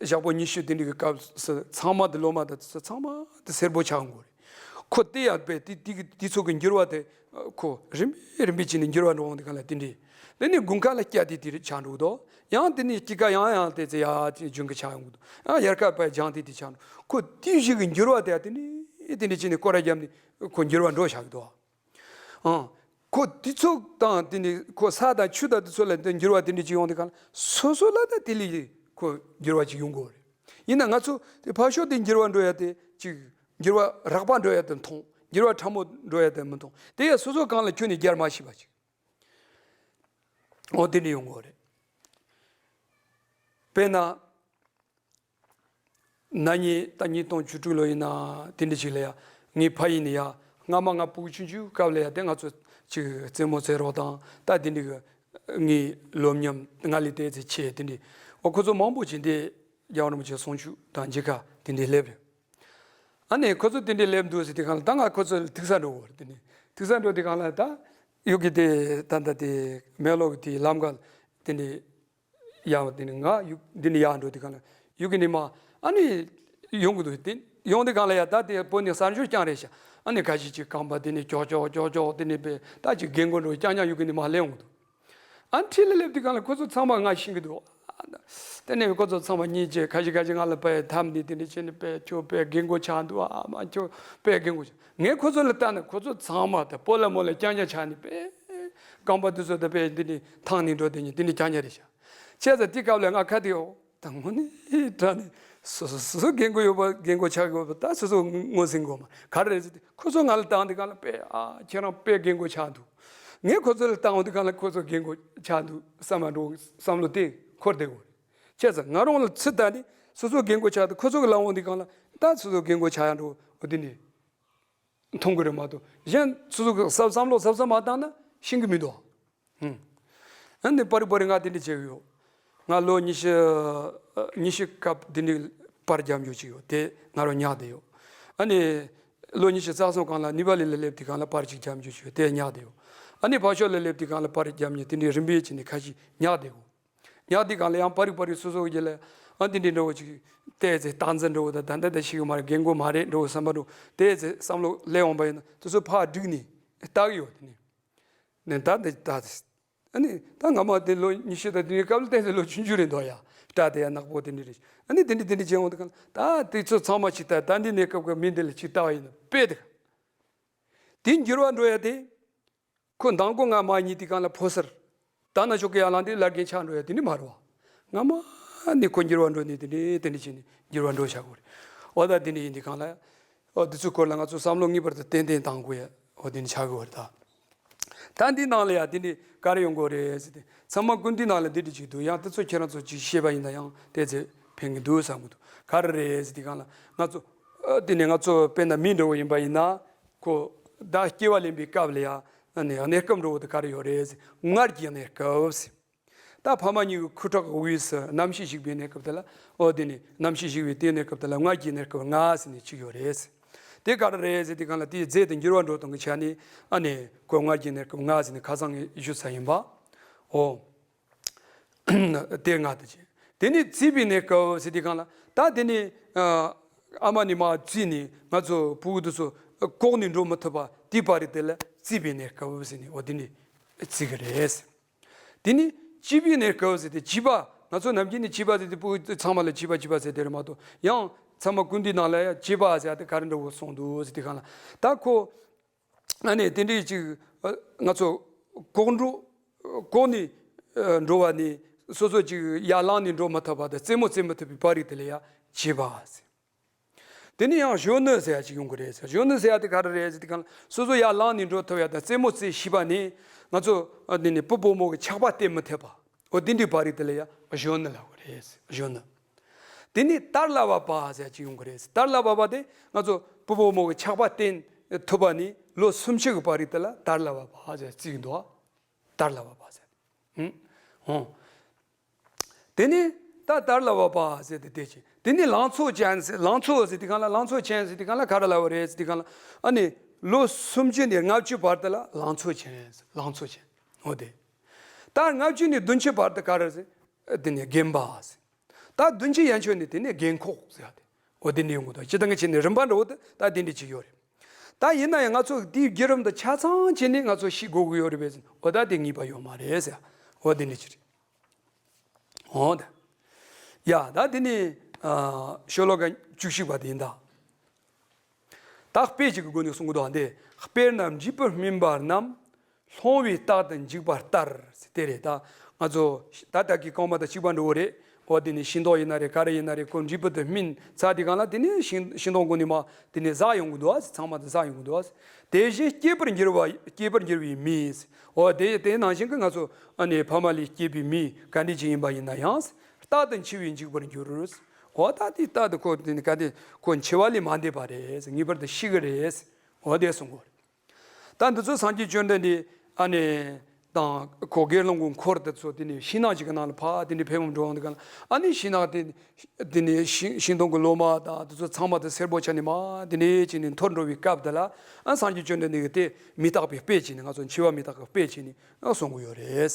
ཞག་པོ་ཉི་ཤུ་དེ་འདྲའི་གི་སྐབས་སུ་ཚང་མ་དེ་ལོ་མ་དེ་ཚོ་ཚང་མ་དེ་སེར་པོ་ཆགས་འགོ་རེད། ཁོ་དེ་ཡང་པས་དེ་དེ་གི་དུས་ཚོད་ཀྱི་འགྱུར་བ་དེ་ཁོ་རིམ་པས་རིམ་པས་ཅིག་ནས་འགྱུར་བ་འགྲོ་འོང་འདི་ག་ལ་དེ་འདྲའི། དེ་ནས་དགུན་ཁ་ལ་སྐྱ་དེ་དེ་རེད་ཆགས་འགྲོ་འདུག་ཡང་དེ་ནས་དཀྱིལ་ཁ་ཡང་ཡང་དེ་ཚེ་ཡ་ཅིག་ལྗང་ཁུ་ཆགས་ཡོང་གི་འདུག་ཡང་དབྱར་ཁ་པས་ལྗང་དེ་དེ་ཆགས་འགྲོ། ཁོ་དུས་བཞི་གི་འགྱུར་བ་དེ་ཡང་དེ་ནས་དེ་འདྲའི་ཅིག་ནས་སྐོར་ར་བརྒྱབ་ནས་ཁོ་འགྱུར་བ་འགྲོ་བཞག་གི་འདུག་ཨང་། ཁོ་དུས་ཚོད་དང་དེ་ནི་ཁོ་ས་དང་ཆུ་དང་དེ་ཚོ་ལ་འགྱུར་བ་དེ་འདྲ་ཅིག་ཡོང་དུས་གང་ལ་སོ་སོ་ལ་ད་དེ་ལས་ཁོ་འགྱུར་བ་ཅིག་ཡོང་དགོས་རེད། ཡིན་ན་ང་ཚོ་དེ་ཕར་ཕྱོགས་དེ་འགྱུར་བ་འགྲོ་ཡ་དེ་ཅིག་འགྱུར་བ་རགས་པ་འགྲོ་ཡ་དེ་མཐོང་། འགྱུར་བ་ཕྲ་མོ་འགྲོ་ཡ་དེ་མི་མཐོང་། དེ་ཡ་སོ་སོ་གང་ལ་ཁྱོན་ནས་རྒྱལ་མ་ཤེས་པ་ཅིག་འོ་དེ་འདྲ་ཡོང་དགོས་རེད། དཔེར་ན། ན་ནིང་ད་ཉིས་སྟོང་བཅུ་དྲུག་ལོ་ཡིན་ན་དེ་འདྲ་ཅིག་ལ་ཡ་ངའི་ཕ་ཡུལ་ནས་ཡ་སྔ་མ་ང་ཕྲུ་གུ་ཆུང་ཆུང་སྐབས་ལ་ཡ་དེ་ང་ཚོ་ཅིག་རྩེད་མོ་རྩེ་རོགས་དང་ད་དེ་འདྲ་གི་ངའི་སློབ་མཉམ་ང་ལས་དེ་ཚེ་ཆེ་དེ་འདྲ་འོ་ཁོ་ཚོ་མང་པོ་ཅིག་འདི་རྒྱལ་བ་རིན་པོ་ཆེ་གསུང་ཆོས་དང་མཇལ་ཁ་དེ་འདྲ་སླེབས་རེད། ཨ་ནི་ཁོ་ཚོ་དེ་འདྲ་སླེབས་འདུག་ཟེར་དུས་གང་ལ་ད་ང་ཁོ་ཚོ་ལ་ཐུག་ས་འགྲོ་དགོས་རེད། དེ་ནས་ཐུག་ས་འགྲོ་དུས་གང་ལ་ད་ཡུལ་གི་དེ་ད་ད་དེ་མེ་ལོག་གི་དེ་ལམ་ཁ་དེ་འདྲ། ཡང་དེ་ནི་ང་ཡུག་འདི་ནི་ཡར་འགྲོ་དུས་གང་ལ་ཡུག་གི་ནི་མ་ཨ་ནི་ཡོང་གི་འདུག་དེ་ཡོང་དུས་གང་ལ་ཡ་ད་དེ་བོད་ནི་གསར་འབྱོར་རྐྱང་རེད་ཤག་ཨ་ནི་ག་ཞིག་ཅིག་རྐང་པ་དེ་ནི་ཀྱོག་ཀྱོག་ཀྱོག་ཀྱོག་དེ་ནི་པས་ད་ཅིག་རྒན་རྒོན་འགྲོ་རྐྱང་རྐྱང་ཡུག་གི་ནི་མ་སླེབས་འོང་གི་འདུག་ཨ་ནི་འཁྲིས་ལ་སླེབས་དུས་གང་ལ་ཁོ་ཚོ་ཚང་མ་ང་ཤེས་གི་འདུག་དེ་ནས་ཁོ་ཚོ་ཚང་མ་གཉིས་ཀྱིས་ག་ཞིག་ག་ཞིག་ང་ལ་པས་འཐམ་ནི་དེ་འདྲ་བྱས་ནི་པས་ཁྱོད་པས་རྒན་རྒོན་ཆགས་འདུག་ཨ་མ་ཁྱོད་པས་རྒན་རྒོན་ཆགས། ངས་ཁོ་ཚོ་ལ་ལྟ་ན་ཁོ་ཚོ་ཚང་མ་ད་སྤོ་ལ་མོ་ལ་རྐྱང་རྐྱང་ཆགས་ནི་པས་རྐང་པ་དེ་ཚོ་ད་པས་འདི་ནི་ཐང་ནི་འགྲོ་དེ་ཉིད་དེ་ནི་རྐྱང་རྐྱང་རེད་ཤག་བྱས་ཙང་དེ་སྐབས་ལ་ང་ཁ་དེ་འོ་ད་དངོས་གནས་དྲང་ནས་སོ་སོ་སོ་སོ་རྒན་རྒོན་ཡོད་པ་རྒན་རྒོན་ཆགས་ཡོད་པ་ད་སོ་སོ་ངོས་ཟིན་དགོས་མ་ག་རེ་རེད་ཟེར་ཏེ་ཁོ་ཚོ་ང་ལ་བཏང་དེ་གང་ལ་པས་ཨ་ཁྱེད་རང་པས་རྒན་རྒོན་ཆགས་འདུག་ངས་ཁོ་ཚོ་ལ་བཏང་དེ་གང་ལ་ཁོ་ཚོ་རྒན་རྒོན་ཆགས་འདུག་བསམ་མ་འགྲོ་བསམ་བློ་དེ་འཁོར་བསྡད་དགོས་རེད། བྱས་ཙང་ང་རང་ལ་ཚུར་ལྟ་ནས་སོ་སོ་རྒན་རྒོན་ཆགས་འདུག་ཁོ་ཚོ་གི་ལ་འོང་དེ་གང་ལ་ད་སོ་སོ་རྒན་རྒོན་ཆགས་ཡ་འགྲོ་འོ་དེ་ནི། མཐོང་གི་རེད་མ་གཏོགས་གཞན་སོ་སོ་གི་བསམ་བསམ་བློ་གཟབ་གཟབ་མ་བཏང་ན་ཤེས་གི་མི་འདུག་ཧུམ། ཨ་ནི་པར་རིག་པར་རིག་ང་དེ་འདྲ་བྱེད་གི་ཡོད། ང་ལོ་ཉི་ཤུ་ཉི་ཤུ་སྐབས་དེ་འདྲ་པར་རྒྱབ་འཇུག་ཅིག་ཡོད་དེ་ང་རང་ཉར་བསྡད་ཡོད། ཨ་ནི་ལོ་ཉི་ཤུ་རྩ་གསུམ་སྒང་ལ་ནི་པ་ལི་ལ་སླེབས་དུས་སྒང་ལ་པར་ཅིག་རྒྱབ་འཇུག་ཅིག་ཡོད་དེ་ཉར་བསྡད་ཡོད། ཨ་ནི་ཕར་ཕྱོགས་ལ་སླེབས་དུས་སྒང་ལ་པར་རྒྱབ་མྱོང་དེ་འདྲའི་རིམ་པས་ཅིག་ནི་ཁ་ཤས་ཉར་བསྡད་ཡོད། ཉག་དེ་གང་ལ་ཡང་པར་རིག་པར་རིག་སོ་སོ་གི་ལ་ཨ་དེ་འདྲའི་འདྲ་བོ་ཅིག་བལྟས་ཚེ་སྟངས་འཛིན་འདྲ་བོ་དང་ད་ལྟ་ད་ཤི་གི་མ་རེད་རྒན་རྒོན་མ་རེད་འདྲ་བོ་བསམ་པ་འདྲ་བོ་བལྟས་ཚེ་བསམ་བློ་སླེབས་འོང་པ་ཡིན་ན་དེ་ཚོ་ཕར་བསྒྲིགས་ནས་ལྟ་གི་ཡོད་དེ་ནས་ནས་ད་འདི་ད་ཨ་ནི་ད་སྔ་མ་དེ་ལོ་ཉི་ཤུ་དང་དེའི་སྐབས་ལ་བལྟས་ཚེ་ལོ་ཆུང་ཆུང་རེད་འདུག་ཡ་སྐྲ་དེ་ཡ་ནག་པོ་དེ་འདྲ་རེད། ཨ་ནི་དེ་འདྲ་དེ་འདྲ་བྱས་འོང་དེ་གང་ད་དེ་ཚོ་ཚང་མ་ཅིག་ལྟ་ད་འདི་ནས་སྐབས་སྐབས་མི་འདི་ལ་ཅིག་ལྟ་བ་ཡིན་ན་དཔེ་དེ་དེ་འགྱུར་བ་འགྲོ་ཡ་དེ། ཁོ་མདང་དགོང་ང་མ་གཉིད་དེ་གང་ལ་ཕོ་གསར། ད་ན་ཆོག་གི་ཡ་ལང་དེ་ལར་རྒན་ཆགས་འགྲོ་ཡ་དེ་ནི་མ་རེད་བ། ང་མ་ ཨ་ནི་ཁོ་འགྱུར་བ་འགྲོ་ནས་དེ་འདྲས་དེ་འདྲས་བྱས་ནས་འགྱུར་བ་འགྲོ་བྱ་དགོས་རེད། འོ་ད་དེ་འདྲས་ཡིན་དུས་གང་ལ། འོ་དེ་ཚོའི་སྐོར་ལ་ང་ཚོ་བསམ་བློ་ངེས་པར་དུ་ཏན་ཏན་བཏང་དགོས་ཡ། འོ་དེ་འདྲས་ཆགས་དགོས་རེད་ད། ད་འདི་ནང་ལ་ཡ་དེ་འདྲས་ག་རེ་ཡོང་གི་རེད་ཟེར་ཏེ། ཚང་མ་སྐུ་མདུན་ནང་ལ་འདི་འདྲས་ཅིག་འདུག། ཡང་དེ་ཚོ་ཁྱེད་རང་ཚོ་ཅིག་ཤེས་པ་ཡིན་ན་ཡང་དེ་ཚོ་ཕན་གི་འདུག་བསམ་གི་འདུག། ག་རེ་རེད་ཟེར་དུས་གང་ལ་ང་ཚོ། ཨ་དེ་ནས་ང་ཚོ་དཔེར་ན་མི་འདྲ་བོ་ཡིན་པ་ཡིན་ན། ཁོ་བདག་སྐྱེ་བ་ལེན་པའི་སྐབས་ལ་ཡ། ཨ་ནི་གནས་སྐབས་འདྲ་བོ་དེ་ག་རེ་ཡོད་རེད་ཟེར། མངལ་གྱི་གནས་སྐབས་ཟེར། ད་ཕ་མ་གཉིས་ཀྱི་ཁུ་ཁྲག་གི་དབུས་སུ་རྣམ་ཤེས་ཞིག་པའི་གནས་སྐབས་དེ་ལ། འོ་དེ་ནི་རྣམ་ཤེས་ཞིག་པའི་དེའི་གནས་སྐབས་དེ་ལ་མངལ་གྱི་གནས་སྐབས་ལྔ་ཟེར་ནས་གཅིག་ཡོད་རེད། དེ་ག་རེ་རེད་ཟེར་དུས་གང་ལ་དེའི་རྫས་དེ་འགྱུར་བ་འགྲོ་སྟངས་ཀྱི་ཆ་ནས། ཨ་ནི་ཁོ་མངལ་གྱི་གནས་སྐབས་ལྔ་ཟེར་ནས་ཁ་སང་ངས་ཞུས་ཚར་ཡིན་པ། འོ། དེ་ལྔ་དེ་བྱས། དེ་ནས་བཙས་པའི་གནས་སྐབས་ཟེར་དུས་གང་ལ། ད་དེ་ནས་ཨ་མ་ནས་མར་བཙས་ནས་ང་ཚོ་ཕྲུ་གུ་དེ་ཚོ་ལྐོག་ནས་འགྲོ་མི་ཐུབ་པ་དེའི་བར་དེ་ལ་བཙས་པའི་གནས་སྐབས་ཟེར་ནས། འོ་དེ་ནས་བཙས་ཀྱི་རེད། དེ་ནས་བྱིས་པའི་གནས་སྐབས་ཟེར་ཏེ། བྱིས་པ། ང་ཚོ་ནམ་རྒྱུན་ནས་བྱིས་པ་ཟེར་ཏེ་ཕྲུ་གུ་ཚང་མ་ལ་བྱིས་པ་བྱིས་པ་ཟེར་དེ་རེད་མ་གཏོགས། ཡང་ཚང་མ་སྐུ་མདུན་ནང་ལ་ཡང་བྱིས་པ་ཟེར་ཏེ་ག་རེ་འདྲ་བོ་གསུངས་འདུག་ཟེར་དུས་གང་ལ། ད་ཁོ་ཨ་ནི་དེ་འདྲའི་ཅིག་ཨ་ང་ཚོ་ལྐོག་འགྲོ། ལྐོག་ནས་ཨ་འགྲོ་བ་ནས་སོ་སོ་ཅིག་ཡར་ལངས་ནས་འགྲོ་མི་ཐུབ་པ་དང་རྩེད་མོ་རྩེ་མི་ཐུབ་པའི་བར་རིགས་དེ་ལ་ཡང་བྱིས་པ་ཟེར། དེ་ནས་ཡང་གཞོན་ནུ་ཟེར་ཡ་ཅིག་ཡོང་གི་རེད་ཟེར། གཞོན་ནུ་ཟེར་ཡ་དེ་ག་རེ་རེད་ཟེར་དུས་གང་ལ། སོ་སོ་ཡར་ལངས་ནས་འགྲོ་ཐུབ་ཡ་དང་རྩེད་མོ་རྩེ་ཤེས་པ་ནས། ང་ཚོ་ཨ་དེ་ནས་སྤུ་སྦོམ་པོ་གི་ཆགས་པ་བརྟན་མི་ཐུབ་པ། འོ་དེ་འདྲའི་བར་རིགས་དེ་ལ་ཡ་གཞོན་ནུ་ལབ་གི་རེད། གཞོན་ནུ། དེ་ནས་དར་ལ་བབ་པ་ཟེར་ཡ་ཅིག་ཡོང་གི་རེད། དར་ལ་བབ་པ་དེ་ང་ཚོ་སྤུ་སྦོམ་པོ་གི་ཆགས་པ་བརྟན་ཐུབ་པ་ནས་ལོ་སུམ་ཅུ་གི་བར་རིགས་དེ་ལ་དར་ལ་བབ་པ་ཟེར་བརྩི་གི་འདུག། དར་ལ་བབ་པ་ཟེར། ཧུམ། འོ། དེ་ནས་ད་དར་ལ་བབ་པ་ཟེར་ཏེ་དེ་བྱས། དེ་ནས་ལང་ཚོ་ཅན་ཟེར། ལང་ཚོ་ཟེར་དུས་གང་ལ། ལང་ཚོ་ཅན་ཟེར་དུས་གང་ལ་ག་རེ་ལབ་པ་རེད་ཟེར་དུས་གང་ལ། ཨ་ནི་ལོ་སུམ་ཅུ་ནས་ལྔ་བཅུ་བར་དེ་ལ་ལང་ཚོ་ཅན་ཟེར། ལང་ཚོ་ཅན། འོ་དེ། ད་ལྔ་བཅུ་ནས་བདུན་ཅུ་བར་དེ་ག་རེ་ཟེར། དེ་ནས་རྒན་པ་ཟེར། ད་བདུན་ཅུ་ཡན་ཆོད་ནས་དེ་ནས་རྒན་འཁོགས་ཟེར་ཡ་དེ། འོ་དེ་འདྲ་ཡོང་གི་འདུག། སྤྱིར་བཏང་གི་བྱས་ནས་རིམ་པ་འདྲ་བོ་དེ་ད་དེ་འདྲ་ཅིག་ཡོད་རེད། ད་ཡིན་ན་ཡང་ང་ཚོ་དེའི་བརྒྱུད་རིམ་དེ་ཆ་ཚང་བྱས་ནས་ང་ཚོ་ཤེས་དགོས་ཀྱི་ཡོད་རེད་པས་ཟེར། འོ་ད་དེ་ངེས་པ་ཡོད་མ་རེད་ཟེར། འོ་དེ་འདྲ་ཅིག་རེད། འོ་ད། ཡ་ད་དེ་ནས་ཨ་ཤོ་ལོ་ཀ་བཅུ་གཅིག་པ་དེ་ཡིན་ད། ད་དཔེ་ཅིག་གི་སྒོ་ནས་གསུང་གི་འདུག་ཨ། འདི་དཔེར་ན་འབྲས་བུ་སྨིན་པ་རྣམས། སློང་བས་རྟག་ཏུ་འཇིག་པ་ལྟར་ཟེར་དེ་རེད་ད། ང་ཚོ་ད་ལྟ་གི་རྐང་པ་དང་གཅིག་པ་འདྲ་བོ་རེད། འོ་དེ་ནས་ཤིང་ཏོག་ཡིན་ན་རེད། ག་རེ་ཡིན་ན་རེད། ཁོ་འབྲས་བུ་དེ་སྨིན་ཚར་དུས་གང་ལ་དེ་ནས་ཤིང་ཤིང་ཏོག་གོང་ནས་མར་དེ་ནས་ཟག་ཡོང་གི་འདུག་ཨ། ཚང་མ་དེ་ཟག་ཡོང་གི་འདུག་ཨ། དེ་བཞིན་སྐྱེས་པར་འགྱུར་བ། སྐྱེས་པར་འགྱུར་བའི་མིས། འོ་དེ་དེ་ནང་བཞིན་གྱི་ང་ཚོ་ཨ་ནི་ཕ་མ་ལས་སྐྱེས་པའི་མི་ག་འདྲ་ཅིག་ཡིན་པ་ཡིན་ན་ཡང་། རྟག་ཏུ་འཆི་བས་འཇིག་པར་འགྱུར། འོ་ད་དེ་རྟག་ཏུ་ཁོ་དེ་ནི་ག་དེ་ཁོ་འཆི་བ་ལས་མ་འདས་པ་རེད། ངེས་པར་དུ་ཤི་གི་རེད། འོ་དེ་གསུང་གི་རེད། ད་འདི་ཚོ་སངས་རྒྱས་བཅོམ་ལྡན་འདས་ཨ་ནི་དང་ཁོ་དགེ་སློང་གི་འཁོར་དེ་ཚོ་དེ་ནས་ཤིང་ནགས་ཅིག་གི་ནང་ལ་ཕར་དེ་འདྲའི་ཕེབས་འགྲོ་འོང་དུས་གང་ལ། ཨ་ནི་ཤིང་ནགས་དེ་དེ་ནས་ཤིང་ཤིང་སྡོང་གི་ལོ་མ་དང་དེ་ཚོ་ཚང་མ་དེ་སེར་པོ་ཆགས་ནས་མར་དེ་འདྲའི་བྱས་ནས་འཐོར་འགྲོ་བའི་སྐབས་དེ་ལ། ཨ་སངས་རྒྱས་བཅོམ་ལྡན་འདས་ཀྱིས་དེ་མི་རྟག་པའི་དཔེ་བྱས་ནས། ང་ཚོ་འཆི་བ་མི་རྟག་པའི་དཔེ་བྱས་ནས་ཨ་གསུང་གི་ཡོད་རེད།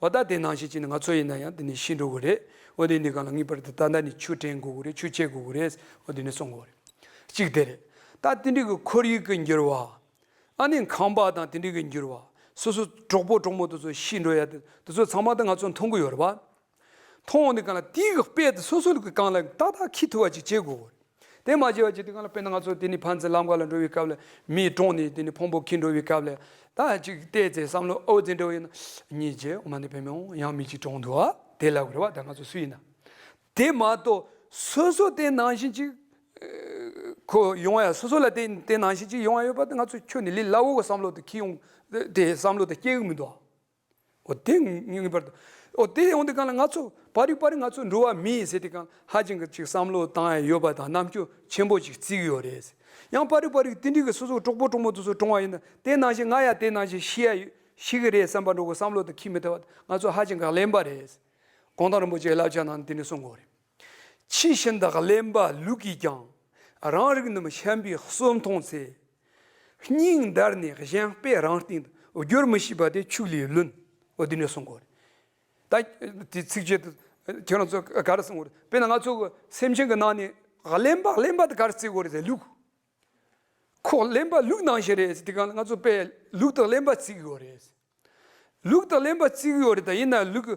འོ་ད་དེ་ནང་བཞིན་བྱས་ནས་ང་ཚོ་ཡིན་ན་ཡང་དེ་ནས་ཤི་འགྲོ་གི་རེད། འོ་དེ་འདི་གང་ལ་ངེས་པར་དུ་ད་ལྟ་ནས་ཆུ་དྲེན་དགོས་གི་རེད། ཆུ་བཅད་དགོས་གི་རེད། འོ་དེ་ནས་གསུང་གི་ཡོད་རེད། གཅིག་དེ་རེད། ད་དེ་འདྲའི་གི་ཁོར་ཡུག་གི་འགྱུར་བ། ཨ་ནི་ཁང་པ་དང་དེ་འདྲའི་གི་འགྱུར་བ། སོ་སོ་གྲོགས་པོ་གྲོགས་མོ་དེ་ཚོ་ཤི་འགྲོ་ཡ་དེ་དེ་ཚོ་ཚང་མ་ད་ང་ཚོ་མཐོང་གི་ཡོད་རེད་པ། མཐོང་འོང་དུས་གང་ལ་དེའི་གི་དཔེ་དེ་སོ་སོ་གི་སྒང་ལ་ཏག་ཏག་འཁྱེར་ཐུབ་པ་ཅིག་བྱེད་དགོས། དེ་མ་བྱས་པ་བྱེད་དུས་གང་ལ་དཔེར་ན་ང་ཚོ་དེ་ནས་ཕན་ཚུན་ལམ་ཁ་ལ་འགྲོ་བའི་སྐབས་ལ་མིས་དྲངས་ནས་དེ་ནས་ཕུང་པོ་འཁྱེར་འགྲོ་བའི་སྐབས་ལ། ད་ཅིག་བལྟས་ཚེ་བསམ་བློ་ཨོ་ཙེ་འདྲ་བོ་ཡིན་ན། གཉིས་རྗེས་འོ་མ་ནི་བེ་མེ་འོང་ཡང་མི་གཅིག་གྲོངས་འདུག་ཨ། དེ་ལབ་དགོས་རེད་བ། ད་ང་ཚོ་སུ་ཡིན་ན། དེ་མ་གཏོགས་སོ་སོ་དེ་ནང་བཞིན་ཅིག་ཁོ་ཡོང་ཡ། སོ་སོ་ལ་དེ་དེ་ནང་བཞིན་ཅིག་ཡོང་ཡ་ཡོད་པ་དེ་ང་ཚོ་ཁྱོན་ནས་ལས་སླ་བོ་གི་བསམ་བློ་དེ་འཁྱེར་ཡོང་དེ་བསམ་བློ་དེ་སྐྱེ་གི་མི་འདུག་ཨ། འོ་དེ་ངེས་པར་དུ། འོ་དེ་ཡོང་དུས་གང་ལ་ང་ཚོ་བར་རིག་བར་རིག་ང་ཚོ་འགྲོ་བ་མི་ཡིན་ཟེར་དུས་གང་ཧ་ཅང་གི་ཅིག་བསམ་བློ་བཏང་ཡ་ཡོད་པ་དང་རྣམ་དཔྱོད་ཆེན་པོ་ཅིག་བརྩི་གི་ཡོད་རེད། ཡང་བར་རིག་བར་རིག་དེ་འདྲའི་གི་སོ་སོ་གྲོགས་པོ་གྲོགས་མོ་དེ་ཚོ་གྲོངས་པ་ཡིན་ན་དེ་ནང་བཞིན་ང་ཡ་དེ་ནང་བཞིན་ཤི་ཡ་ཡོད་ཤི་གི་རེད་བསམ་པ་འདྲ་བོ་བསམ་བློ་དེ་འཁྱེར་མི་ཐུབ་པ་ང་ཚོ་ཧ་ཅང་གི་གླེན་པ་རེད། གུང་ཐང་རིན་པོ་ཆེའི་བསླབ་བྱ་ནང་དེ་འདྲ་གསུང་གི་ཡོད་རེད། ཕྱི་བཞིན་དུ་གླེན་པ་ལུག་གིས་ཀྱང་། རང་རིགས་རྣམས་བཤན་པས་གསོད་མཐོང་ཚེ། སྙིང་འདར་ནས་གཞན་སྤེ་རང་སྟེང་དུ། སྒྱུར་མི་ཤེས་པ་དེ་ཕྱུགས་ལས་བླུན། འོ་དེ་འདྲ་གསུང་གི་ཡོད་རེད། ད་དེ་ཚིགས་བཅད་དུ་ཁྱེད་རང་ཚོ་ག་རེ་གསུང་གི་ཡོད་རེད། དཔེར་ན་ང་ཚོ་གི་སེམས་ཅན་གྱི་ནང་ནས་གླེན་པ་གླེན་པ་དེ་ག་རེ་བརྩི་གི་ཡོད་རེད་ཟེར་ལུག་ཁོ་གླེན་པ་ལུག་ནང་བཞིན་རེད་ཟེར་དུས་གང་ལ་ང་ཚོ་དཔེ་ལུག་དང་གླེན་པ་བརྩི་གི་ཡོད་རེད། ལུག་དང་གླེན་པ་བརྩི་གི་ཡོད་རེད། ད་ཡིན་ན་ལུག་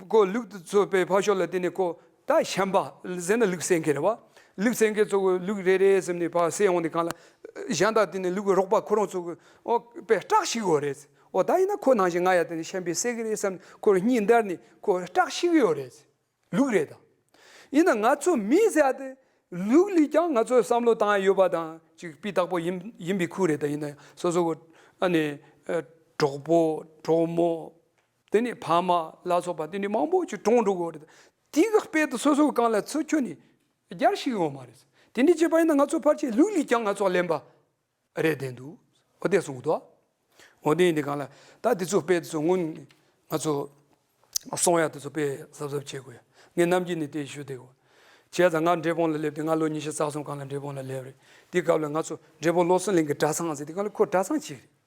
ཁོ་ལུག་དེ་ཚོ་དཔེ་ཕར་ཕྱོགས་ལ་དེ་ནས་ཁོ་ད་བཤན་པ་ཟེར་ན་ལུག་བསད་མཁན་རེད་བ། ལུག་བསད་མཁན་ཚོ་གི་ལུག་རེད་རེད་ཟེར་ནས་ཕར་བསད་འོང་དུས་གང་ལ་གཞན་དག་དེ་ནས་ལུག་རོགས་པ་ཁོ་རང་ཚོ་གི་ཨོ་དཔེ་སྐྲག་ཤི་གི་ཡོད་རེད། ཨོ་ད་ཡིན་ན་ཁོ་ནང་བཞིན་ང་ཡ་དེ་ནས་བཤན་པས་བསད་གི་རེད་བསམ་ཁོ་སྙིང་འདར་ནས་ཁོ་སྐྲག་ཤི་གི་ཡོད་རེད། ལུག་རེད་ད། ཡིན་ན་ང་ཚོ་མི་ཟེར་ཡ་དེ་ལུགས་ལས་ཀྱང་ང་ཚོས་བསམ་བློ་བཏང་ཡ་ཡོད་པ་དང་ཅིག་སྤུས་དག་པོ་ཡིན་ཡིན་པའི་ཁུལ་རེད། ད་ཡིན་ན་ཡང་སོ་སོ་གི་ཨ་ནི་གྲོགས་པོ་གྲོགས་མོ། དེ་ནས་ཕ་མ་ལ་སོགས་པ་དེ་འདྲའི་མང་པོ་ཅིག་གྲོངས་འགྲོ་གི་ཡོད་རེད། དེ་གི་དཔེ་དེ་སོ་སོའི་སྒང་ལ་ཚུར་ཁྱོན་ནས་སྦྱར་ཤེས་ཀྱི་ཡོད་མ་རེད། དེ་འདྲ་བྱས་པ་ཡིན་ན་ང་ཚོ་ཕལ་ཆེར་ལུགས་ལས་ཀྱང་ང་ཚོ་གླེན་པ་རེད་བསྡད་འདུག་འོ་དེ་གསུང་གི་འདུག་འོ་དེ་ཡིན་དུས་སྒང་ལ་ད་དེ་ཚོ་དཔེ་དེ་ཚོ་སྔོན་ང་ཚོ་གསུང་ཡ་དེ་ཚོ་དཔེ་གཟབ་གཟབ་བྱེད་དགོས་ཡ། ངས་ནམ་རྒྱུན་ནས་དེ་ཞུ་བསྡད་ཡོད། བྱས་ཙང་ང་འབྲས་སྤུངས་ལ་སླེབས་དུས་ང་ལོ་ཉི་ཤུ་རྩ་གསུམ་སྒང་ལ་འབྲས་སྤུངས་ལ་སླེབས་རེད། དེའི་སྐབས་ལ་ང་ཚོ་འབྲས་སྤུངས་བློ་གསལ་གླིང་གི་གྲྭ་ཚང་ཟེར་དེ་སྒང་ལ་ཁོ་གྲྭ་ཚང་གཅིག་རེད།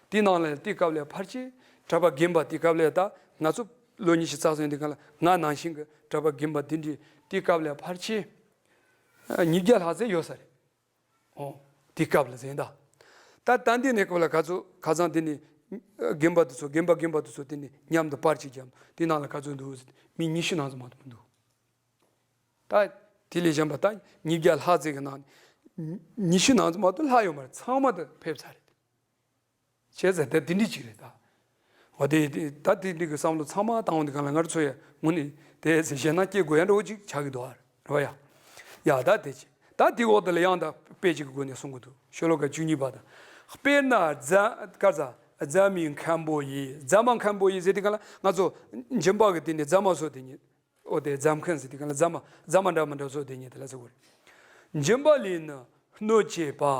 དེའི་ནང་ལ་དེའི་སྐབས་ལ་ཕལ་ཆེར་གྲྭ་པ་རྒན་པ་དེའི་སྐབས་ལ་ད་ང་ཚོ་ལོ་ཉི་ཤུ་རྩ་གསུམ་དེ་སྒང་ལ་ང་ནང་བཞིན་གྱི་གྲྭ་པ་རྒན་པ་དེ་འདྲའི་དེའི་སྐབས་ལ་ཕལ་ཆེར་ཉིས་བརྒྱ་ལྷག་ཙམ་ཡོད་ས་རེད། ཨོ། དེའི་སྐབས་ལ་ཟེར་ད། ད་ད་འདི་ནས་སྐབས་ལ་ག་ཚོད་ཁ་སང་དེ་ནས་རྒན་པ་དེ་ཚོ་རྒན་པ་རྒན་པ་དེ་ཚོ་དེ་ནས་མཉམ་དུ་པར་གཅིག་བརྒྱབ་དེ་ནང་ལ་ག་ཚོད་འདུག་ཟེར་མི་ཉི་ཤུ་ནང་ཚོད་མ་གཏོགས་མི་འདུག་ད་དེ་ལས་གཞན་པ་ད་ཉིས་བརྒྱ་ལྷག་ཙམ་གྱི་ནང་ནས་ཉི་ཤུ་ནང་ཚོད་མ་གཏོགས་ལྷག་ཡོད་མ་རེད། ཚང་མ་དུ་ཕེབས་ཚར་རེད། བྱས་ཙང་དེ་དེ་འདྲ་ཅིག་རེད་ད། འོ་དེ་དེ་ད་དེ་འདྲ་གི་བསམ་བློ་ཚང་མ་བཏང་འོང་དུས་སྒང་ལ་ང་ཚོ་ཡ་དངོས་གནས་དེ་ཞེད་སྣང་སྐྱེ་དགོས་ཡ་འདྲ་བོ་ཅིག་ཆགས་ཀྱི་འདུག་ཨ། རེད་བ་ཡ། ཡ་ད་དེ་ཅི། ད་དེ་འོག་དེ་ལ་ཡང་ད་དཔེ་ཅིག་གི་སྒོ་ནས་གསུང་གི་འདུག་ཤོ་ལོ་ཀ་བཅུ་གཉིས་པ་དང་། དཔེར་ན་རྫ་ག་རྫ་རྫ་མའི་མཁན་པོ་ཡིས། རྫ་མ་མཁན་པོ་ཡིས་ཟེར་དུས་སྒང་ལ་ང་ཚོ་སྦྱིན་པ་གི་དེ་ནས་རྫ་མ་བཟོ་དེ་ཉིད། འོ་དེ་རྫ་མཁན་ཟེར་དུས་སྒང་ལ་རྫ་མ་རྫ་མ་འདྲ་མི་འདྲ་བཟོ་དེ་ཉིད་དེ་ལ་ཟེར་གོ་རེད། སྦྱིན་པ་ལས་ནི་གནོད་བྱེད་པ།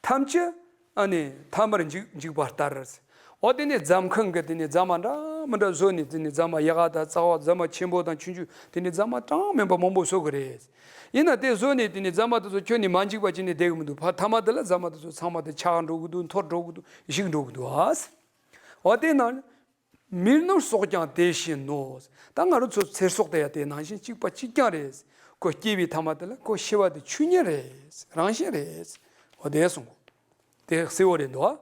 ཐམས་ཅད་ཨ་ནི་ཐ་མར་འཇིག་འཇིག་པ་ལྟར། འོ་དེ་ནས་རྫ་མཁན་གྱིས་དེ་ནས་རྫ་མ་འདྲ་མི་འདྲ་བཟོས་ནས་དེ་ནས་རྫ་མ་ཡག་ག་དང་རྩ་བ་རྫ་མ་ཆེན་པོ་དང་ཆུང་ཆུང་དེ་ནས་རྫ་མ་གྲངས་མེད་པ་མང་པོ་བཟོ་གི་རེད། ཡིན་ན་དེ་བཟོས་ནས་དེ་ནས་རྫ་མ་དེ་ཚོ་ཁྱོན་ནས་མ་འཇིག་པ་བྱས་ནས་བསྡད་གི་མི་འདུག་ཕ་ཐ་མ་དེ་ལ་རྫ་མ་དེ་ཚོ་ཚང་མ་དེ་ཆག་འགྲོ་གི་འདུག་འཐོར་འགྲོ་གི་འདུག་ཞིག་འགྲོ་གི་འདུག་ཨ། འོ་དེ་ན། མིར་ནུར་སོགས་ཀྱང་དེ་བཞིན་ནོ། ད་ང་རང་ཚོ་ཚེ་སྲོག་དེ་ཡང་དེ་ནང་བཞིན་གཅིག་པ་གཅིག་རྐྱང་རེད། ཁོ་སྐྱེས་པའི་ཐ་མ་དེ་ལ་ཁོ་ཤི་བ་དེ་ཆོས་ཉིད་རེད། རང་བཞིན་རེད། འོ་དེ་གསུངས་གོ། དེ་གསལ་བོ་རེད་འདུག་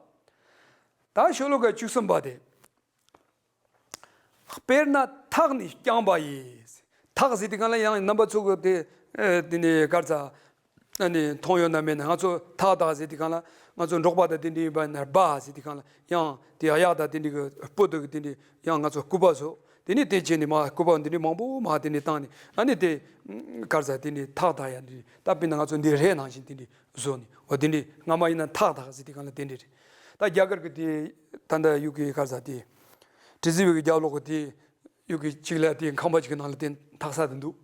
ད་ཤོ་ལོ་ཀ་བཅུ་གསུམ་པ་དེ། དཔེར་ན་ཐག་ནི་བརྐྱང་པ་ཡིས། ཐག་ཟེར་དུས་སྒང་ལ་ཡང་རྣམ་པ་ཚོ་གི་དེ་དེ་ནས་ག་རེ་ཟ། ཨ་ནི་མཐོང་ཡོད་ན་མེད་ན་ང་ཚོ་ཐག་ཐག་ཟེར་དུས་སྒང་ལ་ང་ཚོ་འབྲོག་པ་དང་དེ་འདྲའི་ཡིན་པ་ན་སྦ་ཟེར་དུས་སྒང་ལ་ཡང་དེ་གཡག་དང་དེ་འདྲའི་གི་སྤུ་དུ་གི་དེ་འདྲའི་ཡང་ང་ཚོ་སྐུད་པ་བཟོ། དེ་ནས་དེ་བྱས་ནས་མ་སྐུད་པ་འདི་འདྲའི་མང་པོ་མ་དེ་འདྲའི་བཏང་ནས་ཨ་ནི་དེ་ག་རེ་ཟ་དེ་འདྲའི་ཐག་ཐག་ཡ་འདི་ད་དཔེར་ན་ང་ཚོ་འདི་རས་ནང་བཞིན་དེ་འདྲའི་བཟོ་ནས་འོ་དེ་འདྲའི་སྔ་མ་ཡིན་ན་ཐག་ཐག་ཟེར་དུས་སྒང་ལ་དེ་འདྲའི་རེད། ད་རྒྱ་གར་གི་དེ་ད་ལྟ་ཡུ་གི་ག་རེ་ཟ་དེ་དྲི་ཟི་བའི་གི་རྒྱབ་ལོགས་གི་དེ། ཡུ་གི་གཅིག་ལ་དེ་ཁང་པ་གཅིག་གི་ནང་ལ་དེ་འཐག་ས་དེ་འདུག་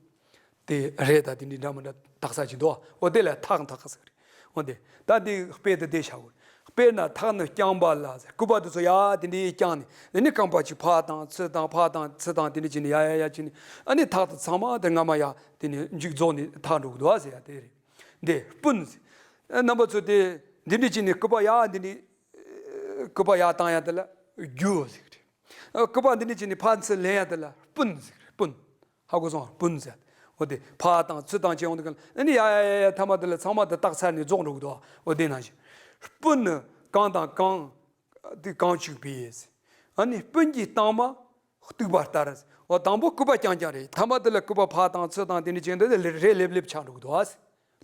དེ་རས་དང་དེ་འདྲའི་འདྲ་མི་འདྲ་འཐག་ས་གཅིག་འདུག་འོ་དེ་ལ་ཐག་འཐག་ས་རེད། འོ་དེ་ད་དེ་དཔེ་དེ་དེ་བཞག་དགོས། དཔེར་ན་ཐག་ནི་བརྐྱང་པ་ལ་ཟེར། སྐུད་པ་དེ་ཚོ་ཡ་དེ་འདྲའི་བརྐྱངས་ནས་དེ་ནི་རྐང་པ་གཅིག་ཕར་བཏང་ཚུར་བཏང་ཕར་བཏང་ཚུར་བཏང་དེ་འདྲ་བྱས་ནས་ཡ་ཡ་ཡ་བྱས་ནས་ཨ་ནི་ཐག་དེ་ཚང་མ་དེ་སྔ་མ་ཡ་དེ་ནི་མཇུག་རྫོགས་ནས་འཐག་འགྲོ་གི་འདུག་ཟེར་ཡ་དེ་རེད། འདི་སྤུན་ཟེར། རྣམ་པ་ཚོ་དེ་འདི་འདྲ་བྱས་ནས་སྐུད་པ་ཡ་འདི་འདྲའི་སྐུད་པ་ཡར་བཏང་ཡ་དེ་ལ་རྒྱུ་ཟེར་གི་རེད། སྐུད་པ་འདི་འདྲ་བྱས་ནས་ཕར་ཚུར་ལེན་ཡ་དེ་ལ་སྤུན་ཟེར་གི་རེད། སྤུན། ཧ་གོ་སོང་། སྤུན་ཟེར། འོ་དེ་ཕར་བཏང་ཚུར་བཏང་བྱས་ཡོང་དུས་སྒང་ལ་ཨ་ནི་ཡ་ཡ་ཡ་ཡ་ཐ་མ་དེ་ལ་ཚང་མ་དེ་བཏགས་ཚར་ནས་རྫོགས་འགྲོ་གི་འདུག་འོ་དེ་ནང་བཞིན། སྤུན་ནི་གང་དང་གང་དེ་གང་བྱུག་པས། ཨ་ནི་སྤུན་གྱི་གཏའ་མ་གཏུགས་པ་ལྟར། འོ་དང་པོ་སྐུད་པ་རྐྱང་རྐྱང་རེད། ཐ་མ་དེ་ལ་སྐུད་པ་ཕར་བཏང་ཚུར་བཏང་དེ་འདྲ་བྱས་འདི་རེ་ལེབ་ལེབ་ཆགས་འགྲོ་གི་འདུག་ཨ།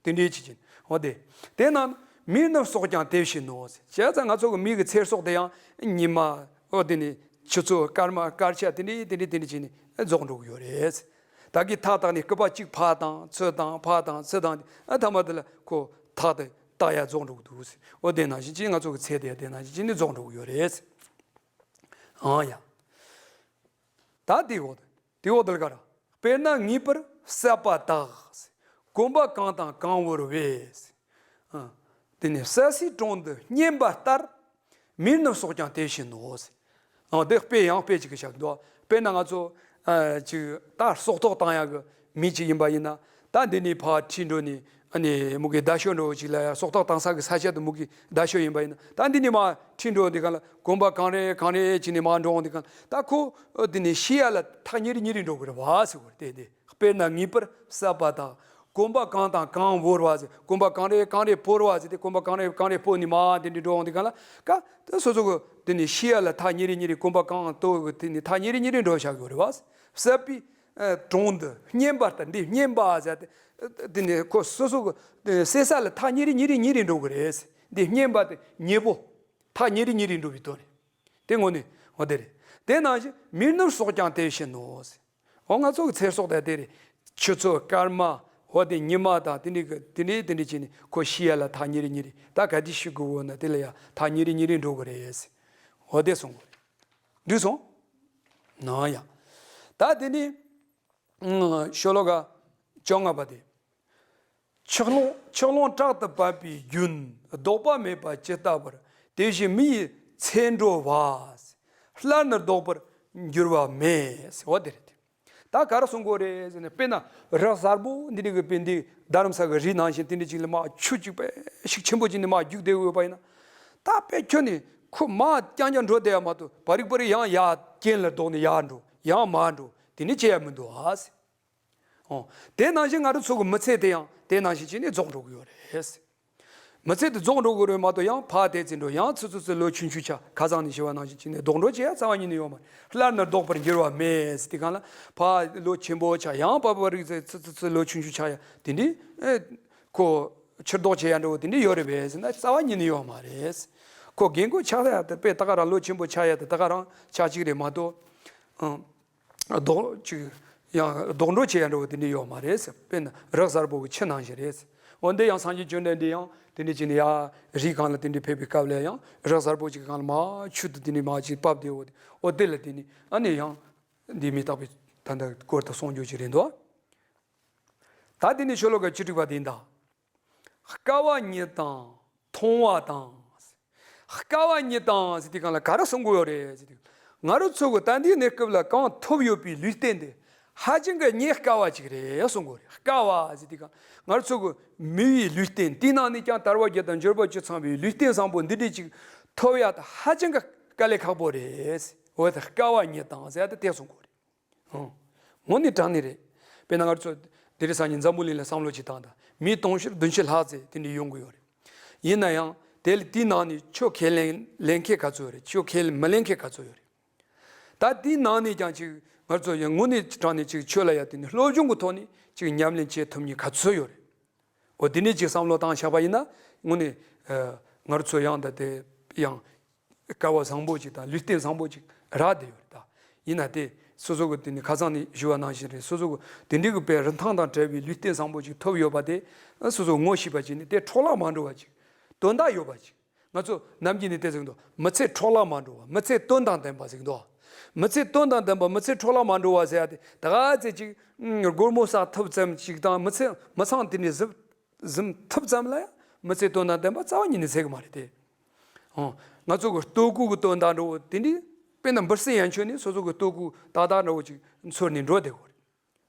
དེ་འདྲའི་ཆི་ཆི། འོ་དེ། དེ་ན། མིར་ནུར་སོགས་ཀྱང་དེ་བཞིན་ནོ། བྱས་ཙང་ང་ཚོ་གི་མི་གི་ཚེ་སྲོག་དེ་ཡང་ཉི་མ། འོ་དེ་ནི། ཆུ་ཚོད་སྐར་མ་སྐར་ཆ་དེ་འདྲའི་དེ་འདྲའི་དེ་འདྲའི་བྱས་ནས་རྫོགས་འགྲོ་གི་ཡོད་རེད། ད་གི་ཐག་བཏགས་ནས་སྐུད་པ་གཅིག་ཕར་བཏང་ཚུར་བཏང་ཕར་བཏང་ཚུར་བཏང་ཨ་ཐ་མ་དེ་ལ་ཁོ་ཐག་དེ་བཏགས་ཡ་རྫོགས་འགྲོ་གི་འདུག་འོ་དེ་ནང་བཞིན་ཅིག་ང་ཚོ་གི་ཚེ་དེ་དེ་ནང་བཞིན་ཅིག་ནི་རྫོགས་འགྲོ་གི་ཡོད་རེད། ཨང་ཡ། ད་དེ་འོ་དེ་འོ་དེ་ལ་ག་ར། དཔེར་ན་ངེས་པར་བསད་པ་དག་གོམ་པ་གང་དང་གང་བོར་བས། ཨ། དེ་ནས་བསད་སའི་དྲུང་དུ་བསྙེན་པ་ལྟར། མིར་ནུར་སོགས་ཀྱང་དེ་བཞིན་ནོ། ཨ་དེ་དཔེ་ཡང་དཔེ་ཅིག་གི་བཞག་འདུག་དཔེར་ན་ང་ཚོ་ཨ་ཅིག་ད་སྲོག་ཐོག་བཏང་ཡག་གི་མི་ཅིག་ཡིན་པ་ཡིན་ན། ད་འདི་ནས་ཕར་ཁྲིད་འགྲོ་ནས་ཨ་ནི་མུ་གེ་རྡ་ཤོད་འགྲོ་ཅིག་ལ་ཡ་སྲོག་ཐོག་བཏང་ས་གི་ས་ཆ་དེ་མུ་གེ་རྡ་ཤོད་ཡིན་པ་ཡིན་ན། ད་འདི་ནས་མར་ཁྲིད་འགྲོ་འདི་ག་ལ་གོམ་པ་གང་རེ་གང་རེ་བྱས་ནས་མར་འགྲོ་འོང་འདི་ག་ལ་ད་ཁོ་འདི་ནས་ཤི་ཡ་ལ་ཐག་ཉེ་རེ་ཉེ་རེ་འགྲོ་གི་རེད་བ་ཟེར་བ་རེད་དེ། དཔེར་ན་ངེས་པར་བསད་པ་དག་གོམ་པ་གང་དང་གང་བོར་བ་ཟེར། གོམ་པ་གང་རེ་གང་རེ་བོར་བ་ཟེར་ཏེ་གོམ་པ་གང་རེ་གང་རེ་བོར་ནས་མར་འདི་འདྲ་འགྲོ་འོང་འདི་ག་ལ་ཀ་ད་སོ་སོ་གི་འདི་ནས་ཤི་ཡ་ལ་ཐག་ཉེ་རེ་ཉེ་རེ་གོམ་པ་གང་དོ་གི་དེ་ནས་ཐག་ཉེ་རེ་ཉེ་རེ་འགྲོ་བཞག་གི་རེད་བ། བསད་པའི་ཨ་དྲུང་དུ་བསྙེན་པ་ལྟར། འདི་བསྙེན་པ་ཟེར་ཏེ་དེ་ནས་ཁོ་སོ་སོ་གི་བསད་ས་ལ་ཐག་ཉེ་རེ་ཉེ་རེ་ཉེ་རེ་འགྲོ་གི་རེད། འདི་བསྙེན་པ་དེ་ཉེ་པོ་ཐག་ཉེ་རེ་ཉེ་རེ་འགྲོ་བའི་དོན་རེད། དེ་དངོས་གནས་འོ་དེ་རེད། དེ་ནང་བཞིན་མིར་ནུར་སོགས་ཀྱང་དེ་བཞིན་ནོ། འོ་ང་ཚོ་གི་ཚེ་སྲོག་དེ་དེ་རེད། ཆུ་ཚོད་སྐར་མ། འོ་དེ་ཉི་མ་དང་དེ་འདྲའི་གི་དེ་འདྲའི་དེ་འདྲའི་བྱས་ནས་ཁོ་ཤི་ཡ་ལ་ཐག་ཉེ་རེ་ཉེ་རེ། ད་ག་དུས་ཤི་དགོས་འོ་ན་དེ་ལ་ཡ་ཐག་ཉེ་རེ་ཉེ་རེ་འགྲོ་གི་རེད་ཟེར། འོ་དེ་གསུང་གི་རེད། འགྲིག་སོང་། ན་ཡ། ད་དེ་ནི་ཤོ་ལོ་ཀ་བཅོ་ལྔ་པ་དེ། ཆུ་ཀླུང་ཆུ་ཀླུང་དྲག་ཏུ་བབས་པའི་རྒྱུན། ལྡོག་པ་མེད་པ་ཇི་ལྟ་བར། དེ་བཞིན་མི་ཡི་ཚེ་འགྲོ་བ། སླར་ནི་ལྡོག་པར་འགྱུར་བ་མེད། འོ་དེ་རེད། ད་ག་རེ་གསུང་གི་ཡོད་རེད་ཟེར་ན། དཔེར་ན་རི་གཟར་པོ་འདི་འདྲ་གི་དཔེ་འདི་རྡ་རམ་ས་གི་རི་ནང་བཞིན་དེ་འདྲ་ཅིག་ལ་མར་ཆུ་ཅིག་དཔེ་ཤུགས་ཆེན་པོ་ཅིག་ནས་མར་རྒྱུག་བསྡད་ཡོད་པ་ཡིན་ན། ད་དཔེ་ཁྱོན་ནས་ཁོ་མར་རྐྱང་རྐྱང་འགྲོ་བསྡད་ཡ་མ་གཏོགས། བར་རིག་བར་རིག་ཡང་ཡར་གྱེན་ལ་ལྡོག་ནས་ཡར་འགྲོ། ཡང་མར་འགྲོ། དེ་འདྲ་བྱེད་ཡ་མི་འདུག་ཨ་ཟེར། ཨོ། དེ་ནང་བཞིན་ང་རང་ཚོ་གི་མི་ཚེ་དེ་ཡང་དེ་ནང་བཞིན་བྱས་ནས་རྫོགས་འགྲོ་གི་ཡོད་རེད། མི་ཚེ་དེ་རྫོགས་འགྲོ་གི་རེད་མ་གཏོགས། ཡང་ཕར་དེ་ཚེ་འགྲོ། ཡང་ཚུར་ཚུར་ཚུར་ལོ་ཆུང་ཆུང་ཆགས། ཁ་སང་ནས་ཞུས་པ་ནང་བཞིན་བྱས་ནས་ལྡོག་འགྲོ་བྱེད་ཡ་རྩ་བ་ཉིད་ནས་ཡོད་མ་རེད། སླར་ནི་ལྡོག་པར་འགྱུར་བ་མེད་ཟེར་དུས་སྒང་ལ། ཕར་ལོ་ཆེན་པོ་ཆགས། ཡང་བར་བར་རིག་ཚེ་ཚུར་ཚུར་ཚུར་ལོ་ཆུང་ཆུང་ཆགས་ཡ་དེ་འདྲའི་ཨེ་ཁོ་ཕྱིར་ལྡོག་བྱེད་ཡ་འདྲ་བོ་དེ་འདྲའི་ཡོད་རེད་པས་ཟེར་ན། རྩ་བ་ཉིད་ནས་ཡོད་མ་རེད། ཁོ་རྒན་རྒོན་ཆགས་ཡ་དེ་དཔེ་ད་ག་རང་། ལོ་ཆེན་པོ་ཆགས་ཡ་དེ་ད་ག་རང་ཆགས་ཀྱི་རེད་མ་གཏོགས། ཨང་། ལྡོག་ཅིག་ཡང་ལྡོག་འགྲོ་བྱེད་ཡ་འདྲ་བོ་དེ་འདྲ་ཡོད་མ་རེད་ཟེར། དཔེར་ན་རི་གཟར་པོ་གི་ཆུ་ནང་བཞིན་རེད་ཟེར། འོ་འདི་ཡང་སངས་རྒྱས་བཅོམ་ལྡན་འདས་ཡང་དེ་འདྲ་བྱས་ནས་ཡར་རི་སྒང་ལ་དེ་འདྲ་ཕེབས་པའི་སྐབས་ལ་ཡང་རི་གཟར་པོ་ཅིག་སྒང་ལ་མར་ཆུ་དེ་དེ་འདྲ་མར་ཅིག་བབས་བསྡད་ཡོད། འོ་དེ་ལ་དེ་ནི་ཨ་ནི་ཡང་འདི་མི་རྟག་པའི་ད་ལྟ་སྐོར་དུ་གསུང་རྒྱུ་ཅིག་རེད་འདུག། ད་དེ་ནི་ཤོ་ལོ་ཀ་བཅུ་དྲུག་པ་དེ་ཡིན་ད། དཀའ་བ་ཉིད་དང་མཐོང་བ་དང་། དཀའ་བ་ཉིད་དང་ཟེར་དུས་སྒང་ལ་ག་རེ་གསུང་གི་ཡོད་རེད་ཟེར་དུས། ང་རང་ཚོ་གི་ད་ལྟའི་གནས་སྐབས་ལ་གང་ཐོབ་ཡོད་པའི་ལུས་རྟེན་དེ་ཧ་ཅང་གི་རྙེད་དཀའ་བ་ཅིག་རེད་གསུང་གི་ཡོད་རེད། དཀའ་བ་ཟེར་དུས་སྒང་ང་རང་ཚོ་གི་མི་ཡི་ལུས་རྟེན་དེའི་ནང་ནས་ཀྱང་དལ་བ་བརྒྱད་དང་འབྱོར་པ་བཅུ་ཚང་བའི་ལུས་རྟེན་བཟང་པོ་འདི་འདྲ་ཅིག་ཐོབ་ཡ་དེ་ཧ་ཅང་གི་དཀའ་ལས་ཁག་པོ་རེད། འོ་དེ་དཀའ་བ་ཉིད་དང་ཟེར་ཡ་དེ་དེ་གསུང་གི་ཡོད་རེད། ཨང་། དངོས་གནས་དྲང་གནས་རེད། དཔེར་ན་ང་ཚོ་དེ་རིང་སང་ཉིན་འཛམ་བུ་གླིང་ལ་བསམ་བློ་ཅིག་བཏང་དང་། མི་དུང་ཕྱུར་བདུན་ཅུ་ལྷག་ཙམ་དེ་འདྲ་ཡོང་གི་ཡོད་རེད། ཡིན་ན་ཡང་དེ་ལ་དེའི་ནང་ནས་ཆོས་ཁས་ལེན་ལེན་མཁན་ག་ཚོད་ཡོད་རེད། ཆོས་ཁས་མི་ལེན་མཁན་ག་ཚོད་ཡོད་རེད། ད་དེའི་ནང་ནས་ཀྱང་ཅིག་ང་ཚོ་ཡང་དངོས་གནས་དྲང་གནས་ཅིག་ཆོས་ལ་ཡ་དེ་ནི་སློབ་སྦྱོང་གི་ཐོག་ནས་ཅིག་ཉམས་ལེན་བྱེད་ཐུབ་མཁན་ག་ཚོད་ཡོད་རེད། འོ་དེ་ནས་ཅིག་བསམ་བློ་བཏང་བཞག་པ་ཡིན་ན། དངོས་གནས་ཨ་ང་རང་ཚོ་ཡང་ད་དེ་ཡང་སྐལ་བ་བཟང་པོ་ཅིག་དང་ལུས་རྟེན་བཟང་པོ་ཅིག་རག་བསྡད་ཡོད་རེད་ད། ཡིན་ན་དེ་སོ་སོ་གི་དེ་ནི་ཁ་སང་ནས་ཞུ་བ་ནང་བཞིན་རེད། སོ་སོ་གི་དེ་འདྲའི་གི་དཔེ་རིན་ཐང་དང་བྲལ་བའི་ལུས་རྟེན་བཟང་པོ་ཅིག་ཐོབ་ཡོད་པ་དེ་སོ་སོ་ངོ་ཤེས་པ་ཅིག་ནི་དེ་འཕྲོ་བརླག་མ་འགྲོ་བ་ཅིག་དོན་དག་ཡོད་པ་ཅིག་ང་ཚོ་ནམ་རྒྱུན་ནས་དེ་ཟེར་གི་འདུག། མི་ཚེ་འཕྲོ་བརླག་མ་འགྲོ་བ། མི་ཚེ་དོན་དང་ལྡན་པ་ཟེར་གི་འདུག། མི་ཚེ་དོན་དང་ལྡན་པ། མི་ཚེ་འཕྲོ་བརླག་མ་འགྲོ་བ་ཟེར་ཡ་དེ་ད་ག་ཚད་ཅིག་སྒོར་མོ་བསགས་ཐུབ་ཙམ་ཅིག་དང་། མི་ཚེ་མི་ཚང་དེ་ནས་གཟིམ་གཟིམ་ཐུབ་ཙམ་ལ་ཡང་མི་ཚེ་དོན་དང་ལྡན་པ་རྩ་བ་ཉིད་ནས་ཟེར་གི་མ་རེད་དེ། ཨོ། ང་ཚོ་གི་ལྟོ་གོས་གི་དོན་དག་འདྲ་བོ་དེ་འདྲའི་དཔེར་ན་འབུ་སྲིན་ཡན་ཆོད་ནས་སོ་སོ་གི་ལྟོ་གོས་ཏག་ཏག་འདྲ་བོ་ཅིག་འཚོལ་ནས་འགྲོ་བསྡད་གོ་རེད།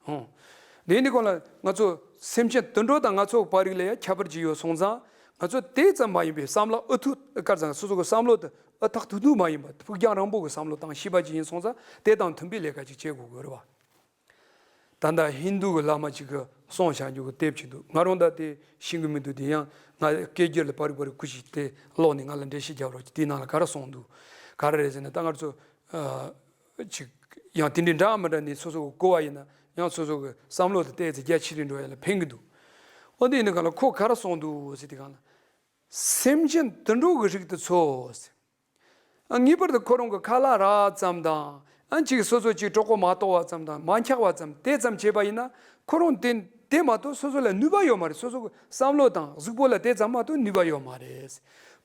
ཨོ། དེ་འདི་གོང་ལ་ང་ཚོ་སེམས་ཅན་དུད་འགྲོ་དང་ང་ཚོ་བར་རིགས་ལ་ཡང་ཁྱད་པར་ཅིག་ཡོད་སོང་ཙང་། ང་ཚོ་དེ་ཙམ་མ་ཡིན་པའི་བསམ་བློ་ཨུ་ཐུག་དཀར་ཙང་། སོ་སོ་གི་བསམ་བློ་དེ་ཨུ་ཐག་ཐུག་ཐུག་མ་ཡིན་པ། ཕུགས་རྒྱང་རིང་པོ་གི་བསམ་བློ་བཏང་ཤེས་པ་ཅིག་ཡིན་སོང་ཙང་། དེ་དང་མཐུན་པའི་ལས་ཀ་ཅིག་བྱེད་དགོས་དགོས་རེད་བ། ད་ལྟ་ཧིན་དུ་གི་བླ་མ་ཅིག་གིས་གསུངས་བཞག་རྒྱུ་གི་དེབ་ཅིག་འདུག། ང་རང་ད་དེ་ཤེས་ཀྱི་མི་འདུག། དེ་ཡང་ང་སྐད་སྒྱུར་ལ་བར་བར་སྐུ་ཞིག་དེ་ཀློག་ནས་ང་ལ་འགྲེལ་བཤད་རྒྱབ་རོགས་གྱིས། དེའི་ནང་ལ་ག་རེ་གསུངས་འདུག། ག་རེ་རེད་ཟེར་ན། ད་ང་ཚོ་ཨ་ཅིག་ཡང་དེ་འདྲའི་འདྲ་མི་འདྲ་ནས་སོ་སོ་གི་གོ་བ་ཡིན་ན་ཡང་སོ་སོ་གི་བསམ་བློ་དེ་ཏོག་ཙམ་རྒྱ་ཆེ་རུ་འགྲོ་ཡ་ལ་ཕན་གྱི་འདུག། འོ་དེ་ཡིན་ན་གང་ལ་ཁོ་ག་རེ་གསུངས་འདུག་ཟེར་དུས་སྒང་ལ། སེམས་ཅན་དུད་འགྲོ་གི་རིགས་དེ་ཚོ་ཟེར། ངེས་པར་དུ་ཁོ་རང་གི་ཁ་ལག་རག་ཙམ་དང་། ཨ་ཅིག་སོ་སོ་ཅིག་གྲོད་ཁོག་མ་ལྟོགས་པ་ཙམ་དང་མ་འཁྱག་པ་ཙམ་དེ་ཙམ་བྱས་པ་ཡིན་ན། ཁོ་རང་དེ་དེ་མ་གཏོགས་སོ་སོ་ལ་ནུས་པ་ཡོད་མ་རེད། སོ་སོ་གི་བསམ་བློ་དང་གཟུགས་པོ་ལ་དེ་ཙམ་མ་གཏོགས་ནུས་པ་ཡོད་མ་རེད།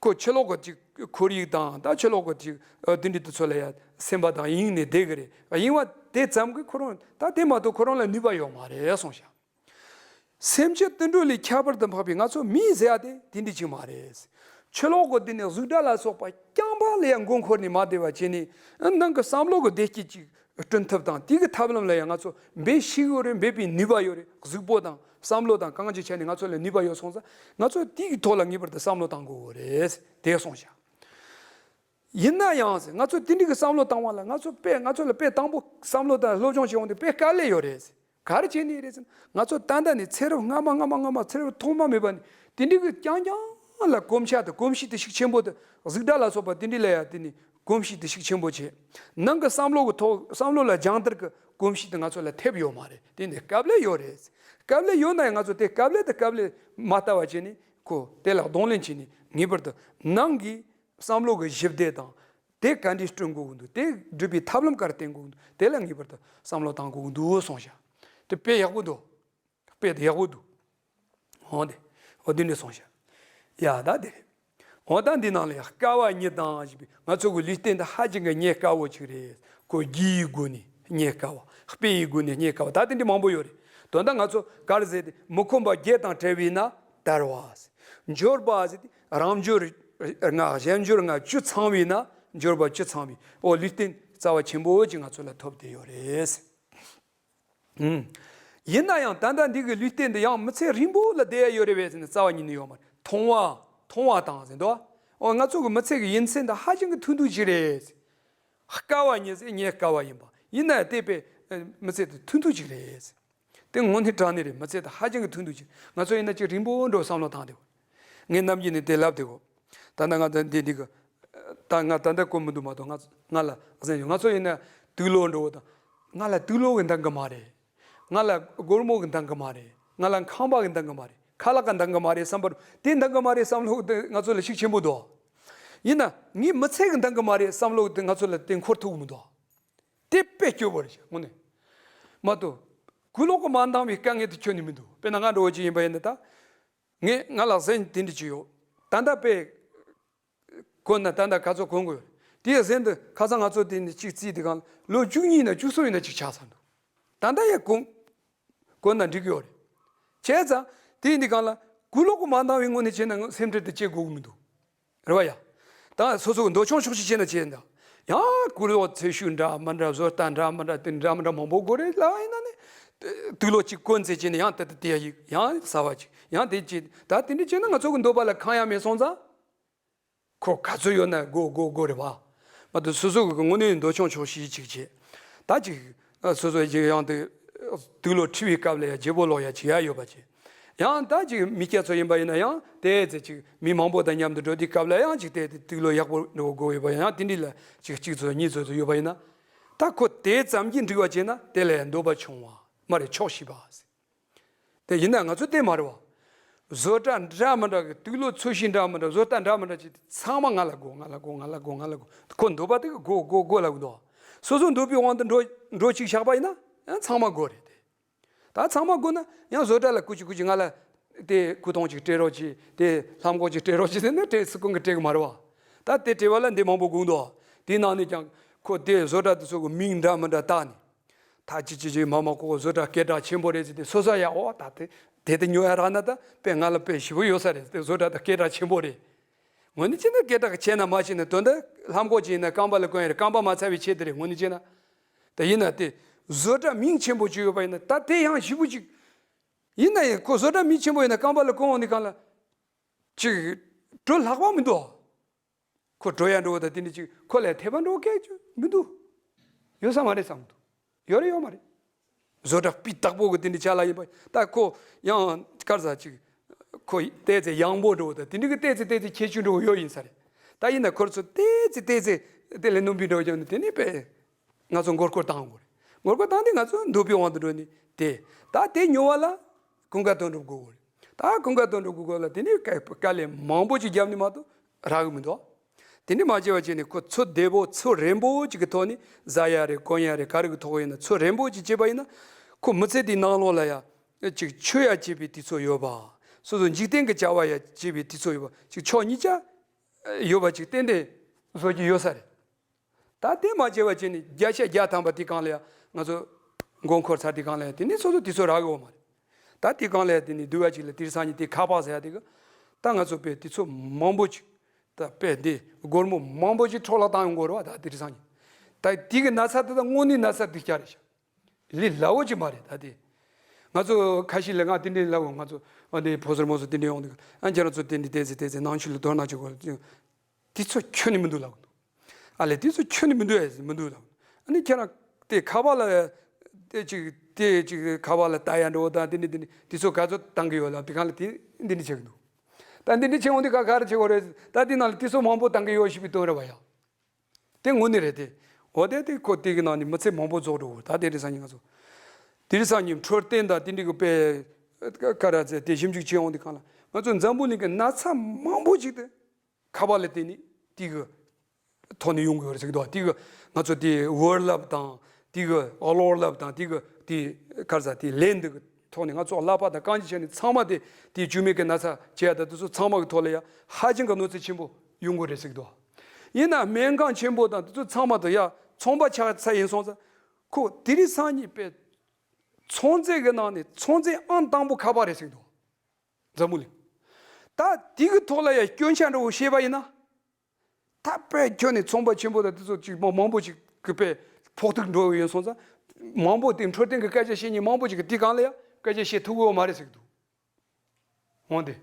ཁོ་ཕྱི་ལོགས་གི་ཅིག་ཁོར་ཡུག་དང་། ད་ཕྱི་ལོགས་གི་ཅིག་ཨ་དེ་འདྲའི་དེ་ཚོ་ལ་ཡ་སེམས་པ་དང་གཡེང་ནས་བསྡད་གི་རེད། གཡེང་བ་དེ་ཙམ་གྱིས་ཁོ་རང་ད་དེ་མ་གཏོགས་ཁོ་རང་ལ་ནུས་པ་ཡོད་མ་རེད་གསུངས་ཤག། སེམས་ཅན་དུད་འགྲོ་ལས་ཁྱད་པར་དུ་འཕགས་པའི་ང་ཚོ་མི་ཟེར་ཡ་དེ་དེ་འདྲ་ཅིག་མ་རེད། ཕྱི་ལོགས་གི་དེ་ནས་གཟུགས་སྒྲ་ལ་སོགས་པ་རྐྱང་པ་ལ་ཡང་མགོ་འཁོར་ནས་མ་བསྡད་པ་བྱས་ནས། ཨ་ནང་གི་བསམ་བློ་གི་བདེ་སྐྱིད་ཅིག་བསྐྲུན་ཐབས་དང་། དེ་གི་ཐབས་ལམ་ལ་ཡང་ང་ཚོ་འབད་ཤེས་ཀྱི་ཡོད་རེད། འབད་པའི་ནུས་པ་ཡོད་རེད། གཟུགས་པོ་དང་བསམ་བློ་དང་གང་ཅིའི་ཆ་ནས་ང་ཚོ་ལ་ནུས་པ་ཡོད་སོང་ཙང་། ང་ཚོ་དེ་གི་ཐོག་ལ་ངེས་པར་དུ་བསམ་བློ་བཏང་དགོས་རེད། དེ་གསུངས་ཤག། ཡིན་ན་ཡང་ཟེར། ང་ཚོ་དེ་འདྲའི་གི་བསམ་བློ་བཏང་བ་ལ་ང་ཚོ་དཔེ། ང་ཚོ་ལ་དཔེ་དང་པོ་བསམ་བློ་དང་སློབ་སྦྱོང་བྱེད་འོང་དུས་དཔེ་དཀའ་ལས་ཡོད་རེད་ཟེར། ག་རེ་བྱས་ནས་རེད་ཟེར་ན། ང་ཚོ་ད་ལྟ་ནས་ཚེ་རབས་སྔ་མ་སྔ་མ་སྔ་མ་ཚེ་རབས་ཐོག་མ་མེད་པ་ནས་དེ་འདྲའི་གི་རྐྱང་རྐྱང་ལ་གོམས་ཤ་དང་གོམས་གཤིས་དེ་ཤུགས་ཆེན་པོ་དེ། གཟུགས་སྒྲ་ལ་སོགས་པ་དེ་འདྲའི་ལ་ཡ་དེ་ནས་གོམས་གཤིས་དེ་ཤུགས་ཆེན་པོ་བྱས། ནང་གི་བསམ་བློ་གི་ཐོག། བསམ་བློ་ལ་སྦྱང་བརྡར་གི་གོམས་གཤིས་དེ་ང་ཚོ་ལ་ཐེབས་ཡོད་མ་རེད། དེ་ནས་དཀའ་ལས་ཡོད་རེད། དཀའ་ལས་ཡོད་ན་ཡང་ང་ཚོ་དེ་དཀའ་ལས་དེ་དཀའ་ལས་མ་ལྟ་བ་བྱས་ནས། ཁོ་དེ་ལ་གདོང་ལེན་བྱས་ནས་ངེས་པར་དུ་ནང་གི་བསམ་བློ་གི་ཞི་བདེ་དང་། དེ་ག་འདྲས་བསྐྲུན་དགོས་ཀྱི་འདུག། དེ་སྒྲུབ་པའི་ཐབས་ལམ་ག་རེ་བསྟེན་དགོས་ཀྱི་འདུག། དེ་ལ་ངེས་པར་དུ་བསམ་བློ་བཏང་དགོས་ཀྱི་འདུག་གསུངས་ཤག། དེ་དཔེ་ཡག་པོ་འདུག། དཔེ་དེ་ཡག་པོ་འདུག་འོ་དེ། འོ་དེ་འདྲ་སོང་ཤག་ཡ་ད་དེ་རེད། འོ་ད་འདི་ནང་ལ་ཡང་དཀའ་བ་ཉིད་དང་ཞེས་པའི་ང་ཚོ་གི་ལུས་རྟེན་འདི་ཧ་ཅང་གི་རྙེད་དཀའ་བོ་ཅིག་རེད། ཁོ་རྒྱུ་ཡི་སྒོ་ནས་རྙེད་དཀའ་བ། དཔེ་ཡི་སྒོ་ནས་རྙེད་དཀའ་བ། ད་དེ་འདྲ་མང་པོ་ཡོད་རེད། དོན་དག་ང་ཚོ་ག་རེ་ཟེར་ཏེ། མི་ཁོམ་པ་བརྒྱད་དང་བྲལ་བས་ན་དར་བ། འབྱོར་པ་ཟེར་ཏེ་རང་འབྱོར་ལྔ་གཞན་འབྱོར་ལྔ་བཅུ་ཚང་བས་ན། འབྱོར་པ་བཅུ་ཚང་བའི་འོ་ལུས་རྟེན་རྩ་བ་ཆེན་པོ་ཅིག་ང་ཚོ་ལ་ཐོབ་བསྡད་ཡོད་རེད། ཨུམ། ཡིན་ན་ཡང་ད་ལྟ་འདི་གི་ལུས་རྟེན་འདི་ཡང་མི་ཚེ་རིང་པོ་ལ་བསྡད་ཡ་ཡོད་རེད་པས་ཟེར་ན་རྩ་བ་ཉིད་ནས་ཡོད་མ་རེད། མཐོང་བ། མཐོང་བ་དང་ཟེར་འདུག་འོ་ང་ཚོ་གི་མི་ཚེ་གི་ཡུན་ཚད་འདི་ཧ་ཅང་གི་ཐུང་ཐུང་ཅིག་རེད། དཀའ་བ་ཉིད་ཟེར་རྙེད་དཀའ་བ་ཡིན་པ། ཡིན་ན་ཡང་བལྟས་པས་མི་ཚེ་འདི་ཐུང་ཐུང་ཅིག་རེད། དེ་དངོས་གནས་དྲང་གནས་རེད། མི་ཚེ་འདི་ཧ་ཅང་གི་ཐུང་ཐུང་ཅིག་ང་ཚོ་ཡིན་ན་ཅིག་རིང་པོ་འགྲོ་བསམ་བློ་བཏང་བསྡད་གོ་ངས་ནམ་རྒྱུན་ནས་དེ་ལབ་བསྡད་གོ་ད་ལྟ་ང་ཚོ་འདི་འདི་གི་ད་ང་ད་ལྟ་གོ་མི་འདུག་མ་གཏོགས། ང་ང་ལ་གཟན་ཡོད། ང་ཚོ་ཡིན་ན་དུག་ལོག་འགྲོ་བ་དང་། ང་ལ་དུག་ལོག་གི་འདང་གི་མ་རེད། ང་ལ་སྒོར་མོ་གི་འདང་གི་མ་རེད། ང་ལ་ཁང་པ་གི་འདང་གི་མ་རེད། ཁ་ལག་གི་འདང་གི་མ་རེད་བསམ་པར། དེ་འདང་གི་མ་རེད་བསམ་བློ་དེ་ང་ཚོ་ལ་ཤུགས་ཆེན་པོ་འདུག་ཡིན་ན་ངའི་མི་ཚེ་གི་འདང་གི་མ་རེད་བསམ་བློ་དེ་ང་ཚོ་ལ་དེ་འཁོར་ཐུབ་མི་འདུག་དེ་དཔེ་སྐྱོ་པོ་རེད་ཤག་དངོས་གནས། མ་གཏོགས་གུ་ལོག་གི་མ་འདང་བའི་དཀའ་ངལ་དེ་ཁྱོན་ནས་མི་འདུག་དཔེར་ན་ང་འདྲ་བོ་ཅིག་ཡིན་པ་ཡིན་ན་ད། ངས་ང་ལ་གཟན་དེ་འདྲ་ཅིག་ཡོད། ད་ལྟ་དཔེ་གོན་ན་ད་ལྟ་ཁ་ཚོ་གོན་དགོས་ཡོད་རེད། དེའི་གཟན་དེ་ཁ་སང་ང་ཚོ་དེ་ནས་གཅིག་བརྩིས་དེ་གང་ལོ་བཅུ་གཉིས་ན་བཅུ་གསུམ་ཡིན་ན་གཅིག་ཆགས་ཚར་འདུག་ད་ལྟ་ཡང་གོན་གོན་ན་འགྲིག་གི་ཡོད་རེད། བྱས་ཙང་དེ་འདི་གང་ལ་གུ་ལོག་གི་མ་འདང་བའི་ངོས་ནས་བྱས་ན་སེམས་ཁྲལ་དེ་བྱེད་དགོས་ཀྱི་མི་འདུག་རེད་བ་ཡ། ད་སོ་སོ་གི་འདོད་ཆུང་ཆོག་ཤེས་བྱས་ན་བྱས་ན། ཡང་གུ་ལོག་ཚད་ཤུགས་འདྲ་མི་འདྲ། བཟོ་ལྟ་འདྲ་མི་འདྲ། དེ་འདྲ་མི་འདྲ་མང་པོ་དགོས་རེད་ལབ་ཡིན་ན་ནི། དུག་ལོག་གཅིག་གོན་ཚེ་བྱས་ནས་ཡང་དེ་དེ་དེ་ཡ་ཡིག་ཡང་གསར་བ་ཅིག་ཡང་དེ་ཅིག་ད་དེ་འདྲ་བྱས་ན་ང་ཚོ་གི་འདོད་པ་ལ་ཁེངས་ཡ་མེད་སོང་ཙང་། ཁོ་ག་ཚོད་ཡོད་ན་དགོས་དགོས་དགོས་རེད་བ། མ་གཏོགས་སོ་སོ་གི་དངོས་གནས་འདོད་ཆུང་ཆོག་ཤེས་ཅིག་བྱས། ད་ཅིག་སོ་སོ་ཅིག་ཡང་དེ་དུག་ལོག་འཁྲུ་བའི་སྐབས་ལ་ཡ་བརྗེ་པོ་ལོག་ཡ་ཅིག་ཡ་ཡོད་པ་བྱས། ཡང་ད་ཅིག་མི་སྐྱ་ཚོ་ཡིན་པ་ཡིན་ན་ཡང་དེ་ཚེ་ཅིག་མི་མང་པོ་དང་མཉམ་དུ་འགྲོ་དུས་སྐབས་ལ་ཡང་ཅིག་དེ་དེ་དུག་ལོག་ཡག་པོ་འགྲོ་དགོས་ཡོད་པ་ཡང་དེ་འདྲ་ལ་ཅིག་གཅིག་ཚོ་གཉིས་ཚོ་ཚོ་ཡོད་པ་ཡིན་ན། ད་ཁོ་དེ་ཙམ་གྱིས་འགྲིག་པ་བྱས་ན་དེ་ལ་ཡང་འདོད་པ་ཆུང་བ་མ་རེད། ཆོག་ཤེས་པ་ཟེར། དེ་ཡིན་ན་ང་ཚོ་དེ་མ་རེད་བ། བཟོ་གྲྭ་འདྲ་མི་འདྲ་གི་དུག་ལོག་ཚོས་གཞི་འདྲ་མི་འདྲ། བཟོ་ལྟ་འདྲ་མི་འདྲ་ཅིག་ཚང་མ་ང་ལ་དགོས། ང་ལ་དགོས། ང་ལ་དགོས། ང་ལ་དགོས། ཁོ་འདོད་པ་དེ་གི་དགོས་དགོས་དགོས་ལབ་གི་འདུག་སོ་སོ་འདོད་པའི་དབང་དུ་འགྲོ་འགྲོ་གཅིག་བཞག་པ་ཡིན་ན་ཡང་ཚང་མ་དགོས་རེད་དེ། ད་ཚང་མ་དགོས་ན་ཡང་བཟོ་གྲྭ་ལ་སྐུ་མཁྱེན་སྐུ་མཁྱེན་ང་ལ་དེ་སྐུ་ཐང་ཅིག་སྤྲད་རོགས་གྱིས། དེ་ལྷམ་གོག་ཅིག་སྤྲད་རོགས་གྱིས་ཟེར་ན་སྤྲད་སྲིད་ཀུན་གྱིས་སྤྲད་གི་མ་རེད་བ། ད་དེ་སྤྲད་པ་ལ་འདི་མང་པོ་དགོས་འདུག་དེའི་ནང་ནས་ཀྱང་ཁོ་དེ་བཟོ་གྲྭ་དེ་ཚོ་གི་མིང་འདྲ་མི་འདྲ་བཏགས་ནས། ད་ཅི་ཅི་ཅི་མ་མ་ཁོ་བཟོ་གྲྭ་སྐད་གྲགས་ཆེན་པོ་རེད་ཟེར་ཏེ་སོ་སོ་ཡ། འོ་ད་དེ་དེ་དེ་ཉོ་ཡ་རག་ན་ད་དཔེ་ང་ལ་དཔེ་ཞེ་པོ་ཡོད་ས་རེད་ཟེར་ཏེ། བཟོ་གྲྭ་ད་སྐད་གྲགས་ཆེན་པོ་རེད། ངོས་ནས་བྱས་ན་སྐད་གྲགས་ཆེ་ན་མ་ཆེ་ན་དོན་དག་ལྷམ་གོག་ཅིག་ཡིན་ན་རྐང་པ་ལ་གོན་ཡ་རེད། རྐང་པ་མ་ཚ་བའི་ཆེད་དུ་རེད། ངོས་ནས་བྱས་ན། ད་ཡིན་ན་དེ་བཟོ་གྲྭ་མིང་ཆེན་པོ་ཅིག་ཡོད་པ་ཡིན་ན་ད་དེ་ཡང་ཞེ་པོ་ཅིག་ཡིན་ན་ཡང་ཁོ་བཟོ་གྲྭ་མིང་ཆེན་པོ་ཡིན་ན་རྐང་པ་ལ་གོན་འོང་དུས་སྒང་ལ་ཅིག་འགྲོ་ལྷག་པ་མི་འདུག་ཁོ་འགྲོ་ཡ་འགྲོ་བ་དང་དེ་འདྲ་ཅིག་ཁོ་ལ་དད་པ་འགྲོ་སྐད་ཅིག་མི་འདུག་ཡོད་ས་མ་རེད་བསམ་འདུག་ཡོད་རེད་ཡོད་མ་རེད། བཟོ་གྲྭ་སྤུས་དག་པོ་གི་དེ་འདྲ་ཅིག་ལ་ཡིན་པ་ད་ཁོ་ཡང་དཀར་ཟ་ཅིག་ཁོ་བལྟས་ཚེ་ཡང་པོ་འགྲོ་བ་དང་དེ་འདྲ་གི་བལྟས་ཚེ་བལྟས་ཚེ་ཁྱད་ཆོས་འགྲོ་བ་ཡོད་ཡིན་ས་རེད། ད་ཡིན་ན་ཁོར་ཚོ་བལྟས་ཚེ་བལྟས་ཚེ་དེ་ལས་སྣུམ་པའི་འགྲོ་བ་ཀྱང་དེ་ནི་དཔེ། ང་ཚོ་མགོ་སྐོར་བཏང་དགོས་རེད། མགོ་སྐོར་བཏང་དུས་ང་ཚོ་འདོད་པའི་དབང་དུ་འགྲོ་ནས་དེ། ད་དེ་ཉོ་བ་ལ་ཀུན་དགའ་དོན་གྲུབ་དགོས་དགོས་རེད། ད་ཀུན་དགའ་དོན་གྲུབ་དགོས་དགོས་ལ་དེ་ནས་དཀའ་དཀའ་ལས་མང་པོ་ཅིག་བརྒྱབ་ནས་མ་གཏོགས་རག་གི་མི་འདུག་དེ་འདྲ་མ་བྱས་པ་བྱས་ནས་ཁོ་ཚོད་བདེ་པོ་ཚོད་རན་པོ་ཅིག་གི་ཐོག་ནས་ཟ་ཡ་རེད། གོན་ཡ་རེད། ག་རེ་གི་ཐོག་ཡིན་ན་ཚོད་རན་པོ་ཅིག་བྱས་པ་ཡིན་ན། ཁོ་མི་ཚེ་དེའི་ནང་ལོགས་ལ་ཡ་ཅིག་ཆོས་ཡ་བྱེད་པའི་དུས་ཚོད་ཡོད་པ། སོ་སོ་འཇིག་རྟེན་གྱི་བྱ་བ་ཡ་བྱེད་པའི་དུས་ཚོད་ཡོད་པ། ཅིག་ཕྱོགས་གཉིས་ཆ་ཡོད་པ་ཅིག་ཏན་ཏན་བཟོ་རྒྱུ་ཡོད་ས་རེད། ད་དེ་མ་བྱས་པ་བྱས་ནས་བརྒྱ་ཆ་བརྒྱ་ཐམ་པ་དེ་གང་ལ་ཡང་ང་ཚོ་མགོ་འཁོར་ཚར། དེ་གང་ལ་ཡང་དེ་ནས་སོ་སོ་དུས་ཚོད་རག་གི་ཡོད་མ་རེད། ད་དེ་གང་ལ་ཡང་དེ་ནས་སྡུག་པ་ཅིག་ལ་དེང་སང་ཉིན་དེ་ཁ་པར་ཟེར་ཡ་དེ་གི་ད་ང་ཚོ་དཔེ་དུས་ཚོད་མང་པོ་ཅིག་ད་དཔེ་འདི་སྒོར་མོ་མང་པོ་ཅིག་འཕྲོ་བརླག་བཏང་ཡོང་གི་རེད་བ། ད་དེང་སང་ཉིན་ད་དེ་གི་ན་ཚ་དེ་ད་དངོས་གནས་ན་ཚ་སྡུག་ཅག་རེད་ཤག་ལས་སླ་བོ་ཅིག་མ་རེད། ད་དེ་ང་ཚོ་ཁ་ཤས་ལ་ང་དེ་འདྲའི་ལབ་འོང་། ང་ཚོ་ཨ་འདི་ཕོ་གསར་མོ་གསར་དེ་འདྲའི་ཡོང་དུས་ཨ་ཁྱེད་རང་ཚོ་དེ་འདྲའི་བལྟས་ཚེ་བལྟས་ཚེ་ནང་ཆུ་ལ་དོར་ན་ཆོག་གོ། དེ་ཚོ་ཁྱོན་ནས་མི་འདུག་ལབ་གི་འདུག་ཨ་ལས་དེ་ཚོ་ཁྱོན་ནས་མི་འདུག་ཨེ་མི་འདུག་ལབ་གི་འདུག་ཨ་ནི་ཁྱེད་རང་དེ་ཁ་པར་ལ་དེ་ཅིག་དེ་ཅིག་ཁ་པར་ལ་ལྟ་ཡ་འགྲོ་དང་དེ་འདྲ་དེ་འདྲ་དེ་ཚོ་ག་ཚོད་བཏང་གི་ཡོད་ལབ། དེ་གང་ལ་དེ་འདི་འདྲ་བྱེད་གི་འདུག་ད་འདི་འདྲ་བྱེད་འོང་དུས་ག་ག་རེ་བྱེད་དགོས་རེད། ད་དེ་ནང་ལ་དེ་ཚོ་མང་པོ་བཏང་གི་ཡོད་ཞེས་པའི་དོན་རེད་བ་ཡ། དེ་དངོས་གནས་རེད་དེ། འོ་དེ་དེ་ཁོ་དེ་གི་ནང་ནས་མི་ཚེ་མང་པོ་རྫོགས་འགྲོ་གི། ད་དེ་རིང་སང་ཉིན་ང་ཚོ་དེ་རིང་སང་ཉིན་འཕྲོད་བསྟེན་དང་དེ་འདྲ་གི་དཔེ་ཀ་ར་ཚེ་དེ་ཞིབ་འཇུག་བྱེད་འོང་དུས་གང་ལ་ང་ཚོ་འཛམ་བུ་གླིང་གི་ན་ཚ་མང་པོ་ཅིག་དེ་ཁ་པར་ལ་བརྟེན་ནས་དེ་གི་ཐོག་ནས་ཡོང་གི་ཡོད་རེད་ཟེར་གི་འདུག་དེ་གི་ང་ཚོ་དེ་བར་ལབ་དང་དེ་གི་གློག་ལབ་དང་དེ་གི་དེ་ཀ་ར་ཚ་དེ་ལན་འདི་གི་ ཐོག་ནས་ང་ཚོ་ཀླད་པ་དང་རྐང་རྗེས་ཆ་ནས་ཚང་མ་དེ་དེའི་བཅོས་མའི་གི་ན་ཚ་བྱེད་ཡ་དང་དེ་ཚོ་ཚང་མ་གི་ཐོག་ལ་ཡ་ཧ་ཅང་གི་གནོད་འཚེ་ཆེན་པོ་ཡོང་གི་རེད་ཟེར་གི་འདུག་ཡིན་ན་སྨན་ཁང་ཆེན་པོ་དང་དེ་ཚོ་ཚང་མ་དང་ཡ་ཚོང་པ་ཆགས་ཚར་ཡིན་སོང་ཙང་ཁོ་དེ་རིང་སང་ཉིན་པའི་ཚོང་རྫས་གི་ནང་ནས་ཚོང་རྫས་ཨང་དང་པོ་ཁ་པར་རེད་ཟེར་གི་འདུག་འཛམ་བུ་གླིང་། ད་དེ་གི་ཐོག་ལ་ཡ་སྐྱོན་ཆ་འདྲ་བོ་བཤད་པ་ཡིན་ན། ད་དཔེ་ཁྱོན་ནས་ཚོང་པ་ཆེན་པོ་དང་དེ་ཚོ་ཅིག་མང་མང་པོ་ཅིག་གི་དཔེ་ཕོག་ཐུག་འགྲོ་ཡོད་སོང་ཙང་། མང་པོ་དེ་འཕྲོད་བསྟེན་གྱི་སྐད་ཆ་བཤད་མཁན་མང་པོ་ཅིག་གི་དེ་གང་ལ་ཡང་སྐད་ཆ་བཤད་ཐུབ་ཡོད་མ་རེད་ཟེར་གི་འདུག་འོན་ཏེ།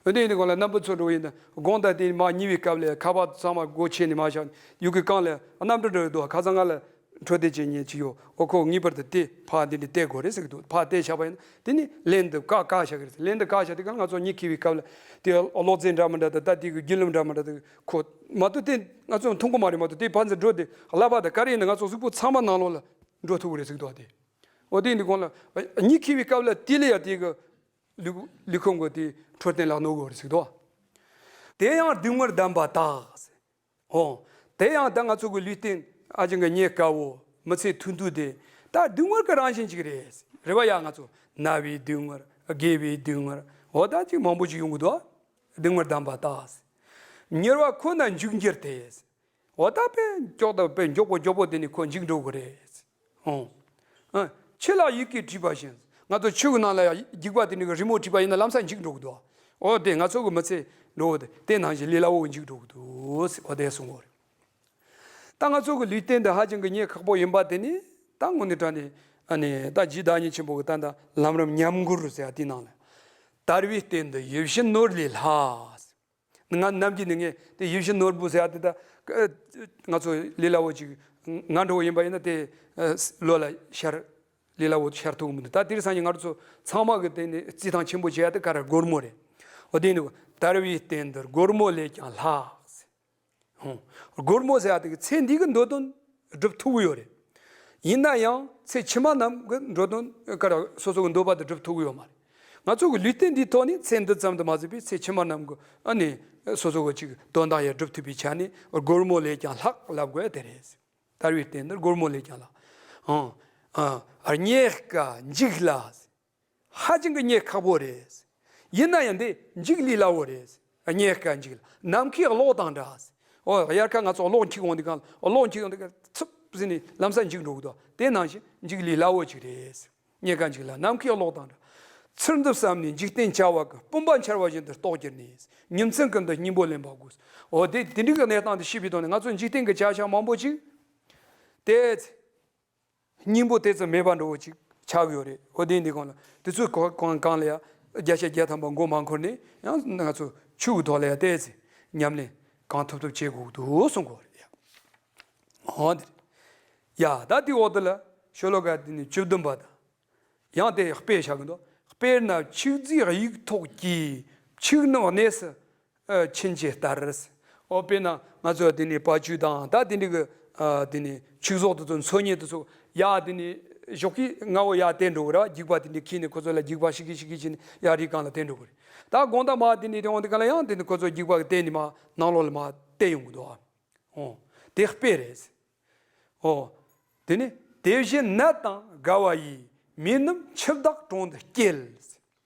འོན་ཏེ་ཡིན་དུས་གང་ལ་རྣམ་པ་ཚོ་འགྲོ་ཡིན་ན་དགོང་དག་དེ་མ་ཉལ་བའི་སྐབས་ལ་ཁ་པར་ཚང་མ་སྒོ་ཕྱེ་ནས་མ་བཞག་ཡུལ་གྱི་གང་ལ་རྣམ་གྲངས་འགྲོ་ཡི་འདུག་ཁ་སང་ང་ལ། འཕྲོད་བསྟེན་བྱེད་མཁན་ཅིག་ཡོད། ཨོ་ཁོ་ངེས་པར་དུ་དེ་ཕར་འདི་ནས་བལྟ་དགོས་རེད་ཟེར་གི་འདུག་ཕར་བལྟས་བཞག་པ་ཡིན་ན་དེ་ནི་ལན་དུ་བཀག་བཀག་བཞག་གི་རེད། ལན་དུ་བཀག་བཞག་དེ་ག་ང་ཚོ་གཉིད་ཁེལ་བའི་སྐབས་ལ་དེ་གློག་རྫས་འདྲ་མི་འདྲ་དང་ད་དེ་གི་བརྒྱུད་ལམ་འདྲ་མི་འདྲ་དེ་ཁོ་མ་གཏོགས་དེ་ང་ཚོ་མཐོང་གི་མ་རེད། མ་གཏོགས་དེ་ཕར་ཚུར་འགྲོ་དེ་ཀླད་པ་དང་ག་རེ་ཡིན་ན་ང་ཚོ་གཟུགས་པོ་ཚང་མ་ནང་ལོགས་ལ་འགྲོ་ཐུབ་གི་རེད་ཟེར་གི་འདུག་དེ་འོ་དེ་ཡིན་དུས་གང་ལ་གཉིད་ཁེལ་བའི་སྐབས་ལ་དེ་ལ་ཡ་དེ་གི་ལུས་ལུས་ཁམས་གི་དེ་འཕྲོད་བསྟེན་ལ་གནོད་གི་རེད་ཟེར་གི་འདུག་དེ་ཡང་སྡུག་བསྔལ་ལྡན་པ་དག་འོ། དེ་ཡང་ད་ང་ཚོ་གི་ལུས་རྟེན་ཨ་ཅང་གི་རྙེད་དཀའ་བོ་མི་ཚེ་ཐུང་ཐུང་དེ་ད་སྡུག་བསྔལ་གྱི་རང་བཞིན་ཅིག་རེད། རེད་བ་ཡ། ང་ཚོ་ན་བའི་སྡུག་བསྔལ། རྒས་པའི་སྡུག་བསྔལ། འོ་ད་ཅིག་མང་པོ་ཅིག་ཡོང་གི་འདུག་སྡུག་བསྔལ་ལྡན་པ་དག་མྱུར་བ་ཁོ་ན་འཇིག་འགྱུར་ཏེ། འོ་ད་དཔེ་མགྱོགས་དང་དཔེ་མགྱོགས་པོ་མགྱོགས་པོ་དེ་ནི་ཁོ་འཇིག་འགྲོ་གི་རེད། ཨོ། ཨ། ཆུ་ལ་ཡི་གེ་བྲིས་པ་བཞིན། ང་ཚོ་ཆུ་གི་ནང་ལ་ཡ་རྒྱུག་པ་དེ་ནི་རི་མོ་བྲིས་པ་ཡིན་ན་ལམ་སང་འཇིག་འགྲོ་གི་འདུག་འོ་དེ་ང་ཚོ་གི་མི་ཚེ་འགྲོ་བོ་དེ་དེ་ནང་བཞིན་ལས་སླ་བོ་འཇིག་འགྲོ་གི་འདུག་འོ་དེ་གསུང་གི་རེད། ད་ང་ཚོ་གི་ལུས་རྟེན་འདི་ཧ་ཅང་གི་རྙེད་ཁག་པོ་ཡིན་པ་དེ་ནི་ད་དངོས་གནས་དྲང་ནས་ཨ་ནི་ད་རྗེ་བདག་ཉིད་ཆེན་པོ་གི་ད་ད་ལམ་རིམ་ཉམས་མགུར་ཟེར་ཡ་དེའི་ནང་ལ། དར་བའི་རྟེན་འདི་ཡིད་བཞིན་ནོར་ལས་ལྷག་ང་ནམ་རྒྱུན་ནས་ངས་དེ་ཡིད་བཞིན་ནོར་བུ་ཟེར་ཡ་དེ་ད་ང་ཚོ་ལས་སླ་བོ་ཅིག་ང་འདྲ་བོ་ཡིན་པ་ཡིན་ན་དེ་ལོ་ལ་ཤར་ལས་སླ་བོ་ཤར་ཐུབ་མི་འདུག་ད་དེ་རིང་སང་ཉིན་ང་ཚོ་ཚང་མ་གི་དེ་ནས་རྩིས་ཐང་ཆེན་པོ་བྱེད་ཡ་དེ་ག་རེ་སྒོར་མོ་རེད། འོ་དེ་ནི་དར་བའི་རྟེན་འདི་སྒོར་མོ་ལས་ཀྱང་ལྷག་ཧོ། སྒོར་མོ་ཟེར་ཡ་དེ་གི་ཚེ་འདི་གི་འདོད་དོན་སྒྲུབ་ཐུབ་ཀྱི་ཡོད་རེད། ཡིན་ན་ཡང་ཚེ་ཕྱི་མ་རྣམས་ཀྱི་འདོད་དོན་ག་རེ་སོ་སོ་གི་འདོད་པ་དེ་སྒྲུབ་ཐུབ་ཀྱི་ཡོད་མ་རེད། ང་ཚོ་གི་ལུས་རྟེན་འདིའི་ཐོག་ནས་ཚེ་འདི་ཙམ་དུ་མ་ཟད་པའི་ཚེ་ཕྱི་མ་རྣམས་ཀྱི་ཨ་ནི་སོ་སོ་གི་ཅིག་དོན་དག་ཡང་སྒྲུབ་ཐུབ་པའི་ཆ་ནས་སྒོར་མོ་ལས་ཀྱང་ལྷག་ལབ་དགོས་ཡ་དེ་རེད། དར་བའི་རྟེན་འདི་སྒོར་མོ་ལས་ཀྱང་ལྷག་ཨང་། ཨ། རྙེད་དཀའ་འཇིག་སླ། ཧ་ཅང་གི་རྙེད་ཁག་པོ་རེད། ཡིན་ན་ཡང་འདི་འཇིག་ལས་སླ་བོ་རེད། རྙེད་དཀའ་འཇིག་སླ། ནམ་མཁའི་གློག་དང་འདྲ། ཨོ་དབྱར་ཁ་ང་ཚོ་གློག་འཁྱུག་འོང་དུས་གང་གློག་འཁྱུག་འོང་དུས་གང་ཚུབ་ཟིན་ནས་ལམ་སང་འཇིག་འགྲོ་གི་འདུག་དེ་ནང་བཞིན་འཇིག་ལས་སླ་བོ་ཅིག་རེད། རྙེད་དཀའ་འཇིག་སླ། ནམ་མཁའི་གློག་དང་འདྲ། ཚུར་འདུ་བསམ་ནས་འཇིག་རྟེན་བྱ་བ་ཀུན། སྤུན་པ་འཆར་བ་བཞིན་དུ་རྟོགས་གྱུར་ནས། ཉིན་མཚན་ཀུན་ཏུ་སྙིང་པོ་ལེན་པ་དགོས། འོ་དེ་དེ་འདྲའི་གནས་སྟངས་དེ་ཤེས་པའི་ཐོག་ནས་ང་ཚོ་འཇིག་རྟེན་གྱི་བྱ་བྱ་མང་པོ་ཅིག་དེ། སྙིང་པོ་དེ་ཙམ་མེད་པ་འདྲ་བོ་ཅིག་ཆགས་ཀྱི་ཡོད་རེད། འོ་དེ་འདི་གོང་ལ་དེ་ཚོའི་གོ་གང་གང་ལ་ཡ་བརྒྱ་ཆ་བརྒྱ་ཐམ་པ་མགོ་མ་འཁོར་ནས་ཡང་ང་ཚོ་ཆོས་ཀྱི་ཐོག་ལ་ཡ་བལྟས་ཚེ་ཉམས་ལེན་གང་ཐུབ་ཐུབ་བྱེད་དགོས་འདུག་གསུང་གི་ཡོད་རེད། འོ་དེ་རེད། ཡ་ད་དེའི་འོག་ཏུ་ལ་ཤོ་ལོ་ཀ་དེ་ནི་བཅུ་བདུན་པ་དང་། ཡང་དེ་དཔེ་བཞག་གི་འདུག་དཔེར་ན་མཆུ་རྫིའི་དབྱུག་ཐོགས་ཀྱིས། མཆུ་རྣམས་གནས་སུ་ཨ་ཕྱིན་ཆད་ལྟར། ཨོ་དཔེར་ན་ང་ཚོ་དེ་ནས་བ་ཕྱུགས་དང་ད་དེ་འདྲ་གི་ཨ་དེ་ནས་ཕྱུགས་ཟོག་དེ་ཚོ་འཚོ་མཁན་དེ་ཚོ་ཡ་དེ་ནས་ཞོགས་ཀས་སྔ་བོ་ཡ་བསྟན་འགྲོ་གི་ར། རྒྱུག་པ་དེ་འདྲ་འཁྱེར་ནས་ཁོ་ཚོ་ལ་རྒྱུག་པ་ཤིག་གི་ཤིག་གི་བྱས་ནས་ཡ་རི་སྒང་ལ་བསྟན་འགྲོ་གི་རེད། ད་དགོང་དག་མ་དེ་ནས་དེ་འོང་དེ་ག་ལ་ཡང་དེ་ནས་ཁོ་ཚོ་རྒྱུག་པ་གི་བསྟན་ནས་མ་ནང་ལོགས་ལ་མ་བསྟན་ཡོང་གི་འདུག་ཨོ། དེ་དཔེ་རེད། ཨོ། དེ་ནི་དེ་བཞིན་ནད་དང་རྒ་བ་ཡིས། མི་རྣམས་འཆི་བདག་གྲོང་དུ་སྐྱེལ།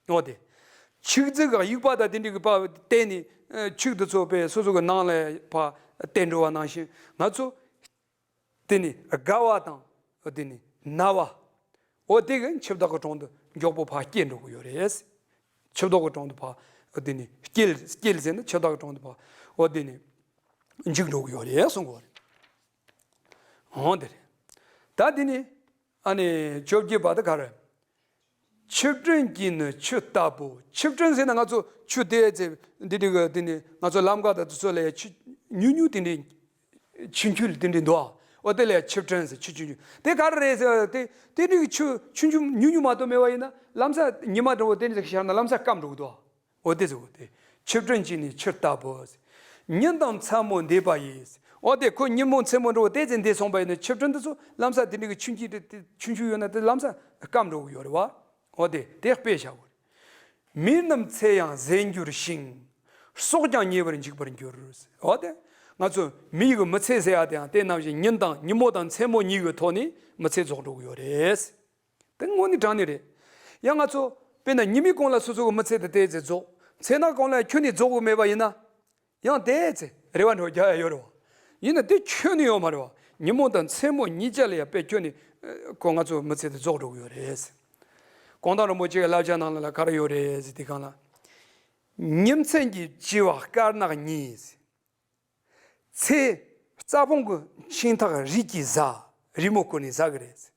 ཨོ་དེ། ཕྱུགས་རྫི་གི་དབྱུག་པ་དང་དེ་འདྲ་གི་པ་བསྟན་ནས་ཨ་ཕྱུགས་དེ་ཚོ་དཔེ་སོ་སོ་གི་ནང་ལ་ཕར་བསྟན་འགྲོ་བ་ནང་བཞིན་ང་ཚོ་དེ་ནི་རྒ་བ་དང་དེ་ནི་ན་བ། ཨོ་དེ་གི་འཆི་བདག་གི་གྲོང་དུ་མགྱོགས་པོ་ཕར་སྐྱེལ་འགྲོ་གི་ཡོད་རེད། འཆི་བདག་གི་གྲོང་དུ་ཕར་དེ་ནི་སྐྱེལ་སྐྱེལ་ཟེར་ན་འཆི་བདག་གི་གྲོང་དུ་ཕར་ཨོ་དེ་ནི་འཇུག་འགྲོ་གི་ཡོད་རེད་གསུང་གི་ཡོད་རེད། འོང་དེ་རེད། ད་དེ་ནི་ཨ་ནི་བཅོ་བརྒྱད་པ་དེ་ག་རེ། ཆུ་སྤྲིན་གྱིས་ནི་ཆུ་ལྟ་བུ། ཆུ་སྤྲིན་ཟེར་ན་ང་ཚོ་ཆུ་དེ་ཚེ་འདི་འདྲ་གི་དེ་ནི་ང་ཚོ་ལམ་ཁ་དང་དེ་ཚོ་ལ་ཡ་ཆུ་ཉུང་ཉུང་དེ་འདྲ་ཆུང་ཆུང་དེ་འདྲ་འདུག་ཨ། འོ་དེ་ལ་ཡ་ཆུ་སྤྲིན་ཟེར། ཆུ་ཆུང་ཆུང་དེ་ག་རེ་རེད་ཟེར་བ་དེ་དེ་འདྲ་གི་ཆུ་ཆུང་ཆུང་ཉུང་ཉུང་མ་གཏོགས་མེད་པ་ཡིན་ན་ལམ་སང་ཉི་མ་འདྲ་བོ་དེ་འདྲ་ཞིག་ཤར་ན་ལམ་སང་སྐམ་འགྲོ་གི་འདུག་ཨ། འོ་དེ་ཟེར་བ་དེ། ཆུ་སྤྲིན་གྱིས་ནི་ཆུ་ལྟ་བུ། ཉིན་དང་མཚན་མོ་འདས་པ་ཡིས། འོ་དེ་ཁོ་ཉིན་མོ་མཚན་མོ་འགྲོ་བ་དེ་ཚེ་འདས་སོང་བ་ཡིན་ན་ཆུ་སྤྲིན་དེ་ཚོ་ལམ་སང་དེ་འདྲ་གི་ཆུང་ཆུང་དེ་དེ་ཆུང་ཆུང་ཡོད་ན་དེ་ལམ་སང་སྐམ་འགྲོ་གི་ཡོད་རེད་བ། འོ་དེ་དེ་དཔེ་བཞག་དགོས་རེད། མི་རྣམས་ཚེ་ཡང་ཟད་འགྱུར་ཞིང་། སྲོག་ཀྱང་ཉེ་བར་འཇིག་པར་འགྱུར། འོ་དེ་ང་ཚོ་མི་ཡི་གི་མི་ཚེ་ཟེར་ཡ་དེ་ཡང་དེ་ནང་བཞིན་ཉིན་དང་ཉིན་མོ་དང་མཚན་མོ་གཉིས་ཀྱི་ཐོག་ནས་མི་ཚེ་རྫོགས་འགྲོ་གི་ཡོད་རེད། དེ་དངོས་གནས་དྲང་གནས་རེད། ཡང་ང་ཚོ་དཔེར་ན་ཉི་མའི་གུང་ལ་སོ་སོ་གི་མི་ཚེ་དེ་དེ་ཚེ་རྫོགས། མཚན་ནག་གུང་ལ་ཁྱོན་ནས་རྫོགས་གི་མེད་པ་ཡིན་ན། ཡང་དེ་ཚེ་རེ་བ་འགྲོ་རྒྱ་ཡ་ཡོད་རེད་བ། ཡིན་ན་དེ་ཁྱོན་ནས་ཡོད་མ་རེད་བ། ཉིན་མོ་དང་མཚན་མོ་གཉིས་ཆ་ལ་ཡང་དཔེ་ཁྱོན་ནས་ཨ་ཁོ་ང་ཚོ་མི་ཚེ་དེ་རྫོགས་འགྲོ་གི་ཡོད་རེད། གུང་ཐང་རིན་པོ་ཆེ་གི་བསླབ་བྱ་ནང་ལ་ག་རེ་ཡོད་རེད་ཟེར་དུས་སྒང་ལ། ཉིན་མཚན་གྱི་བྱེ་བ་དཀར་ནག་གཉིས། ཚེ་རྩྭ་བོང་གི་ཤིང་ཐག་རིས་ཀྱིས་ཟ། རི་མོ་བཀོད་ནས་ཟ་གི་རེད།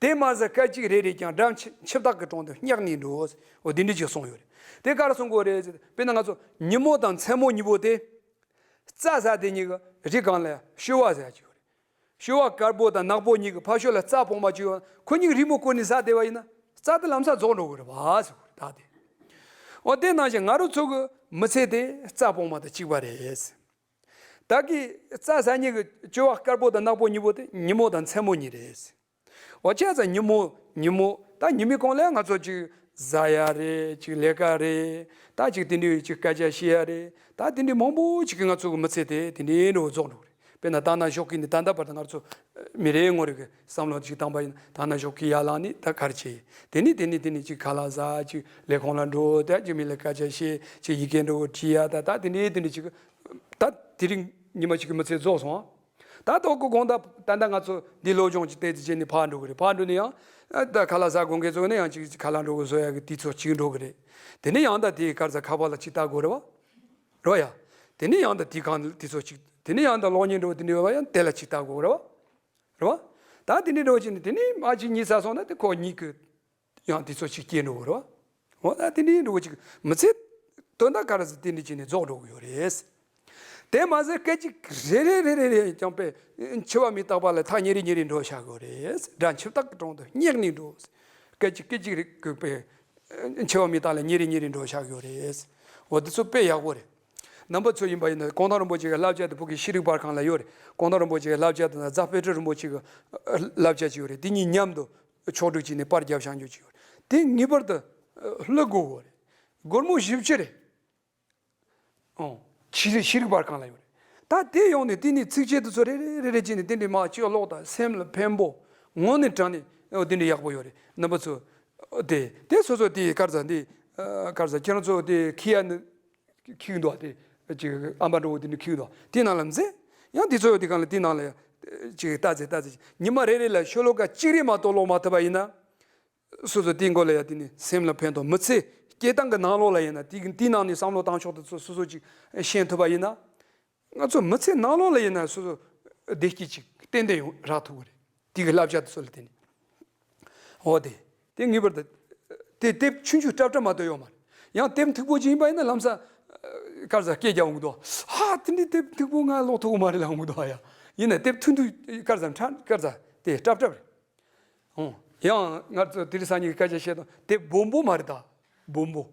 དེ་མ་ཟད་སྐད་ཅིག་རེ་རེ་ཀྱང་སྒྲ་འཆི་འཆི་བདག་གི་དྲུང་དུ་སྙེག་ནས་འགྲོ། འོ་དེ་འདྲ་ཅིག་གསུངས་ཡོད་རེད། དེ་ག་རེ་གསུང་གི་ཡོད་རེད་ཟེར། དཔེར་ན་ང་ཚོ་ཉིན་མོ་དང་མཚན་མོ་གཉིས་པོ་དེ། རྩྭ་ཟ་དེ་གཉིས་ཀྱི་རི་སྒང་ལ་ཤོ་བ་ཟ་གི་ཡོད་རེད། ཤོ་བ་དཀར་པོ་དང་ནག་པོ་གཉིས་ཀྱི་ཕར་ཕྱོགས་ལ་རྩྭ་སྤུངས་པ་ཅིག་ཡོད། ཁོ་གཉིས་ཀྱི་རི་མོ་བཀོད་ནས་ཟ་བསྡད་པ་ཡིན་ན་རྩྭ་དེ་ལམ་སང་རྫོགས་འགྲོ་གི་རེད་བ་ཟེར་གི་རེད་ད་དེ། འོ་དེ་ནང་བཞིན་ང་རང་ཚོ་གི་མི་ཚེ་དེ་རྩྭ་སྤུངས་པ་དང་གཅིག་པ་རེད། ད་གི་རྩྭ་ཟ་མཁན་གྱི་ཅོ་བ་དཀར་པོ་དང་ནག་པོ་གཉིས་པོ་དེ་ཉིན་མོ་དང་མཚན་མོ་གཉིས་རེད། འོ་བྱས་ཙང་ཉིན་མོ་ཉིན་མོ་ད་ཉི་མའི་གུང་ལ་ང་ཚོ་ཅིག་ཟ་ཡ་རེད། ཅིག་ལས་ཀ་རེད། ད་ཅིག་དེ་འདྲའི་ཅིག་སྐད་ཆ་བཤད་ཡ་རེད། ད་དེ་འདྲའི་མང་པོ་ཅིག་གིས་ང་ཚོ་གི་མི་ཚེ་དེ་དེ་འདྲའི་འགྲོ་རྫོགས་འགྲོ་གི་རེད། དཔེར་ན་ད་ནང་ཞོགས་ཀས་ནས་ད་ལྟ་བར་དུ་ང་ཚོ་མི་རེ་ངོ་རེ་གི་བསམ་བློ་ཅིག་བཏང་པ་ཡིན་ན། ད་ནང་ཞོགས་ཀས་ཡར་ལངས་ནས་ད་ག་རེ་བྱེད། དེ་ནས་དེ་ནས་དེ་ནས་ཅིག་ཁ་ལག་ཟ། ཅིག་ལས་ཁུངས་ལ་འགྲོ། ད་ཅིག་མི་ལ་སྐད་ཆ་བཤད། ཅིག་ཡི་གེ་འདྲ་བོ་བྲིས་ཡ། ད་ད་དེ་འདྲའི་དེ་འདྲའི་ཅིག་ད་དེ་རིང་ཉི་མ་ཅིག་གི་མི་ཚེ་རྫོགས་སོང་ཨ། ད་ལྟ་གི་དགོང་དག་ད་ལྟ་ང་ཚོ་འདི་སློབ་སྦྱོང་ཅིག་ཏོག་ཙམ་བྱས་ནས་ཕར་འགྲོ་གི་རེད། ཕར་འགྲོ་ནས་ཡང་ཨ་ད་ཁ་ལག་ཟ་དགོས་མཁན་ཚོ་ནས་ཡང་ཅིག་ཁ་ལག་འདྲ་བོ་བཟོ་ཡ་གི་དུས་ཚོད་ཅིག་འགྲོ་གི་རེད། དེ་ནས་ཡང་ད་དེའི་ག་རེ་ཟ་ཁ་པར་ལ་ཅིག་ལྟ་དགོས་རེད་བ། རེད་བ་ཡ། དེ་ནས་ཡང་ད་དེའི་སྒང་དུས་ཚོད་ཅིག་དེ་ནས་ཡང་ད་གློག་བརྙན་འདྲ་བོ་དེ་འདྲ་ཡོད་པ་ཡང་དེ་ལ་ཅིག་ལྟ་དགོས་རེད་བ། རེད་བ། ད་དེ་འདྲའི་འདྲ་བོ་བྱས་ནས་དེ་ནས་མ་གཅིག་གཉིད་སད་སོང་ན་དེ་ཁོ་གཉིད་ཀྱི་ཡང་དུས་ཚོད་ཅིག་སྐྱེལ་འགྲོ་གི་རེད་བ། འོ་ད་དེ་འདྲའི་འདྲ་བོ་ཅིག་མི་ཚེ་དོན་དག་ག་རེ་ཟེར་དེ་འདྲ་བྱས་ནས་རྫོགས་འགྲོ་གི་ཡོད་རེད། དེ་མ་ཟད་སྐད་ཅིག་རེ་རེ་རེ་རེ་རེ་ཀྱང་པས་འཆི་བ་མི་རྟག་པ་ལ་ཐག་ཉེ་རེ་ཉེ་རེ་འགྲོ་བཞག་གི་ཡོད་རེད། དགྲ་འཆི་བདག་གི་དྲུང་དུ་སྙེག་ནས་འགྲོ། སྐད་ཅིག་སྐད་ཅིག་རེ་གི་པས་འཆི་བ་མི་རྟག་ལ་ཉེ་རེ་ཉེ་རེ་འགྲོ་བཞག་གི་ཡོད་རེད། འོ་དེ་ཚོ་དཔེ་ཡག་པོ་རེད། རྣམ་པ་ཚོ་ཡིན་པ་ཡིན་ན་གུང་ཐང་རིན་པོ་ཆེ་གི་བསླབ་བྱ་དེ་བོད་ཀྱི་ཤེས་རིག་པར་ཁང་ལ་ཡོད་རེད། གུང་ཐང་རིན་པོ་ཆེ་གི་བསླབ་བྱ་དེ་ན་རྫ་དཔལ་སྤྲུལ་རིན་པོ་ཆེ་གི་བསླབ་བྱ་ཅིག་ཡོད་རེད། དེ་གཉིས་མཉམ་དུ་ཕྱོགས་སྒྲིག་བྱས་ནས་པར་རྒྱབ་བཞག་རྒྱུ་ཅིག་ཡོད་རེད། དེ་ངེས་པར་དུ་ཀློག་དགོས་རེད། སྒོར་མོ་བཞི་བཅུ་རེད། ཨོ། ཤེས་རིག་ཤེས་རིག་པར་ཁང་ལ་ཡོད་རེད། ད་དེ་ཡོང་ནས་དེ་ནས་ཚིགས་བཅད་དེ་ཚོ་རེ་རེ་རེ་རེ་བྱས་ནས་དེ་འདྲའི་མ་ཅིག་ཀློག་དང་སེམས་ལ་ཕན་པོ་དངོས་གནས་དྲང་གནས་ཨོ་དེ་འདྲའི་ཡག་པོ་ཡོད་རེད། རྣམ་པ་ཚོ་དེ་དེ་སོ་སོ་དེ་ག་རེ་ཟ་འདི་ག་རེ་ཟ་ཁྱེད་རང་ཚོ་དེ་ཁི་ཡ་ནི་ཁྱིག་འདུག་དེ་ཅིག་ཨ་མ་འགྲོ་བོ་དེ་ནི་ཁྱིག་འདུག་དེ་ནང་ལ་མཛེས་ཡང་དེ་ཚོ་ཡོད་དེ་གང་ལ་དེ་ནང་ལ་ཅིག་ལྟ་ཚེ་ལྟ་ཚེ་ཉི་མ་རེ་རེ་ལ་ཤོ་ལོ་ཀ་གཅིག་རེ་མ་གཏོགས་ཀློག་མ་ཐུབ་པ་ཡིན་ན། སོ་སོ་དེའི་མགོ་ལ་ཡ་དེ་ནི་སེམས་ལ་ཕན་ཐོགས། མི་ཚེ་སྐྱེལ་སྟངས་ཀྱི་ནང་ལོགས་ལ་ཡིན་ན་དེ་དེའི་ནང་ནས་བསམ་བློ་བཏང་ཕྱོགས་དེ་ཚོ་སོ་སོ་ཅིག་ཤེས་ཐུབ་པ་ཡིན་ན། ང་ཚོ་མི་ཚེ་ནང་ལོགས་ལ་ཡིན་ན་སོ་སོ་བདེ་སྐྱིད་ཅིག་ཏན་ཏན་ཡོང་རག་ཐུབ་ཀྱི་རེད། དེ་གི་བསླབ་བྱ་དེ་ཚོ་ལ་བརྟེན་ནས། འོ་དེ་དེ་ངེས་པར་དུ་དེ་དེབ་ཆུང་ཆུང་ཀྲབ་ཀྲབ་མ་གཏོགས་ཡོད་མ་རེད། ཡང་དེབ་མཐུག་པོ་ཅིག་ཡིན་པ་ཡིན་ན་ལམ་སང་ག་རེ་ཟ་སྐད་རྒྱག་འོང་གི་འདུག་ཧ་དེ་འདྲའི་དེབ་མཐུག་པོ་ང་ཀློག་ཐུབ་ཀྱི་མ་རེད་ལབ་འོང་གི་འདུག་ཡ། ཡིན་ན་དེབ་ཐུང་ཐུང་ག་རེ་ཟ་ཕྲ་ག་རེ་ཟ་དེ་ཀྲབ་ཀྲབ་རེད། ཨོ། ཡང་ང་ཚོ་དེ་རིང་སང་ཉིན་གྱི་སྐད་ཆ་བཤད་དང་དེ་སྦོམ་པོ་མ་རེད་ད། སྦོམ་པོ།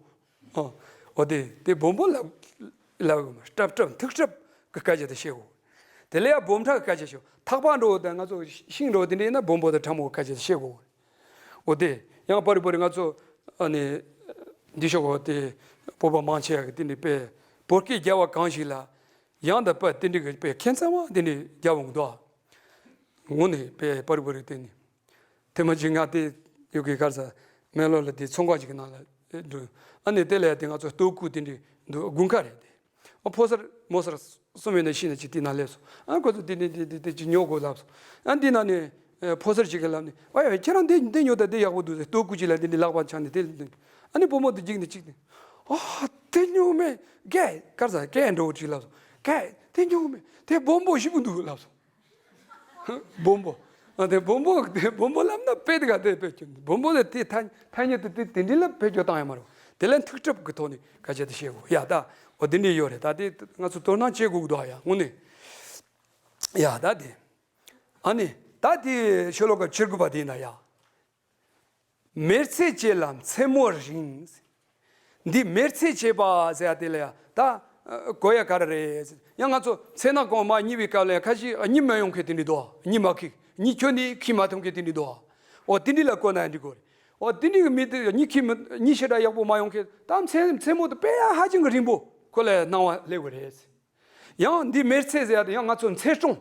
ཨོ། འོ་དེ་དེ་སྦོམ་པོ་ལབ་ལབ་དགོས་མ་རེད། ཀྲབ་ཀྲབ་མཐུག་ཀྲབ་གི་སྐད་ཆ་དེ་བཤད་དགོས། དེ་ལས་ཡང་སྦོམ་ཕྲ་གི་སྐད་ཆ་བཤད། ཐག་པ་འགྲོ་དང་ང་ཚོ་ཤིང་འགྲོ་དེ་འདྲ་ཡིན་ན་སྦོམ་པོ་དང་ཕྲ་མོ་གི་སྐད་ཆ་དེ་བཤད་དགོས། འོ་དེ་ཡང་པར་རི་པར་རི་ང་ཚོ་ཨ་ནི་འདི་ཤོག་གོ་དེ་བོད་པ་མང་ཆེ་བ་གི་དེ་འདྲ་དཔེ་བོད་སྐད་རྒྱབ་པ་གང་ཞིག་ལ་ཡང་དང་པ་དེ་འདྲ་གི་དཔེ་ཁྱད་མཚར་བ་དེ་འདྲ་རྒྱབ་འོང་འདུག་དངོས་ནས་དཔེ་པར་རི་པར་རི་དེ་ནི། དེ་མ་གཅིག་ང་དེ་ཡོད་གི་ག་རེ་ཟ་སྨན་ལོག་ལ་དེ་ཚོང་ཁང་ཅིག་གི་ནང་ལ་འགྲོ། ཨ་ནི་དེ་ལ་ཡ་དེ་ང་ཚོ་ལྟོ་ཁུག་དེ་འདྲ་འདུག་དགུན་ཁ་རེད་དེ། ཨ་ཕོ་གསར་མོ་གསར་གསུམ་ཡོད་ན་ཤི་ན་ཅིག་དེ་ན་སླེབས་སོང་། ཨ་ཁོ་ཚོ་དེ་འདྲ་དེ་འདྲ་དེ་ཅིག་ཉོ་དགོས་ལབ་སོང་། ཨ་འདི་ན་ནི་ཕོ་གསར་ཅིག་གིས་ལབ་ནི་ཨ་ཡ་ཁྱེད་རང་དེ་དེ་ཉོ་ད་དེ་ཡག་པོ་འདུག་ཟེར། ལྟོ་ཁུག་ཅིག་ལ་དེ་འདྲ་ལག་པ་འཆང་ནི་དེ་ཨ་ནི་བུ་མོ་དེ་འཇིགས་ནི་གཅིག་ནི་ཨ་དེ་ཉོ་མེད་གས་ག་རེ་ཟ་གས་འགྲོ་ཅིག་ལབ་སོང་། གས་དེ་ཉོ་མེད་དེ་སྦོམ་པོ་ཞིག་པོ་འདུག་ལབ་སོང་། སྦོམ་པོ། ཨ་དེ་སྦོམ་པོ་དེ་སྦོམ་པོ་ལབ་ན་དཔེ་དེ་ག་དེ་དཔེ་ཁྱོད་སྦོམ་པོ་ལ་དེ་ཐ་ཐ་སྙད་དེ་དེ་དེ་འདྲི་ལ་བེད་སྤྱོད་བཏང་ཡ་མ་རེད། དེ་ལ་མཐུག་གྲབས་ཀྱི་ཐོག་ནས་སྐད་ཆ་དེ་བཤད་དགོས་ཡ། ད་འོ་དེ་འདྲི་ཡོད་རེད། ད་དེ་ང་ཚོ་དོ་སྣང་བྱེད་དགོས་ཀྱི་འདུག་ཡ་དངོས་གནས། ཡ་ད་དེ། ཨ་ནི་ད་དེ་ཤོ་ལོ་ཀ་བཅུ་དགུ་པ་དེ་ཡིན་ན་ཡ། མེར་ཚེ་བྱེད་ལ་མཚན་མོ་རིང་། འདི་མེར་ཚེ་བྱེད་པ་ཟེར་ཡ་དེ་ལ་ཡ་ད་གོ་ཡ་ག་རེ་རེད། ཡང་ང་ཚོ་མཚན་ནག་གུང་མ་གཉིད་པའི་སྐབས་ལ་ཡ་ཁ་ཤས་གཉིད་མ་ཡོང་མཁན་དེ་འདྲ་འདུག་གཉིད་མ་ཁུག་གཉིད་ཁྱོན་ནས་ཁུག་མ་ཐུབ་མཁན་དེ་འདྲ་འདུག་འོ་དེ་འདྲ་ལ་གོ་ན་ཡང་འགྲིག་གོ་རེད། འོ་དེ་འདྲ་གི་མི་དེ་གཉིད་ཁུག་མི་གཉིད་ཞེ་དྲག་ཡག་པོ་མ་ཡོང་མཁན་ད་མཚན་མཚན་མོ་དེ་དཔེ་ཡ་ཧ་ཅང་གི་རིང་པོ་ཁོ་ལ་ཡ་སྣང་བ་སླེབས་གོ་རེད། ཡང་འདི་མེར་ཚེ་ཟེར་ཡ་དེ་ཡང་ང་ཚོ་འཚེར་སྲུང་།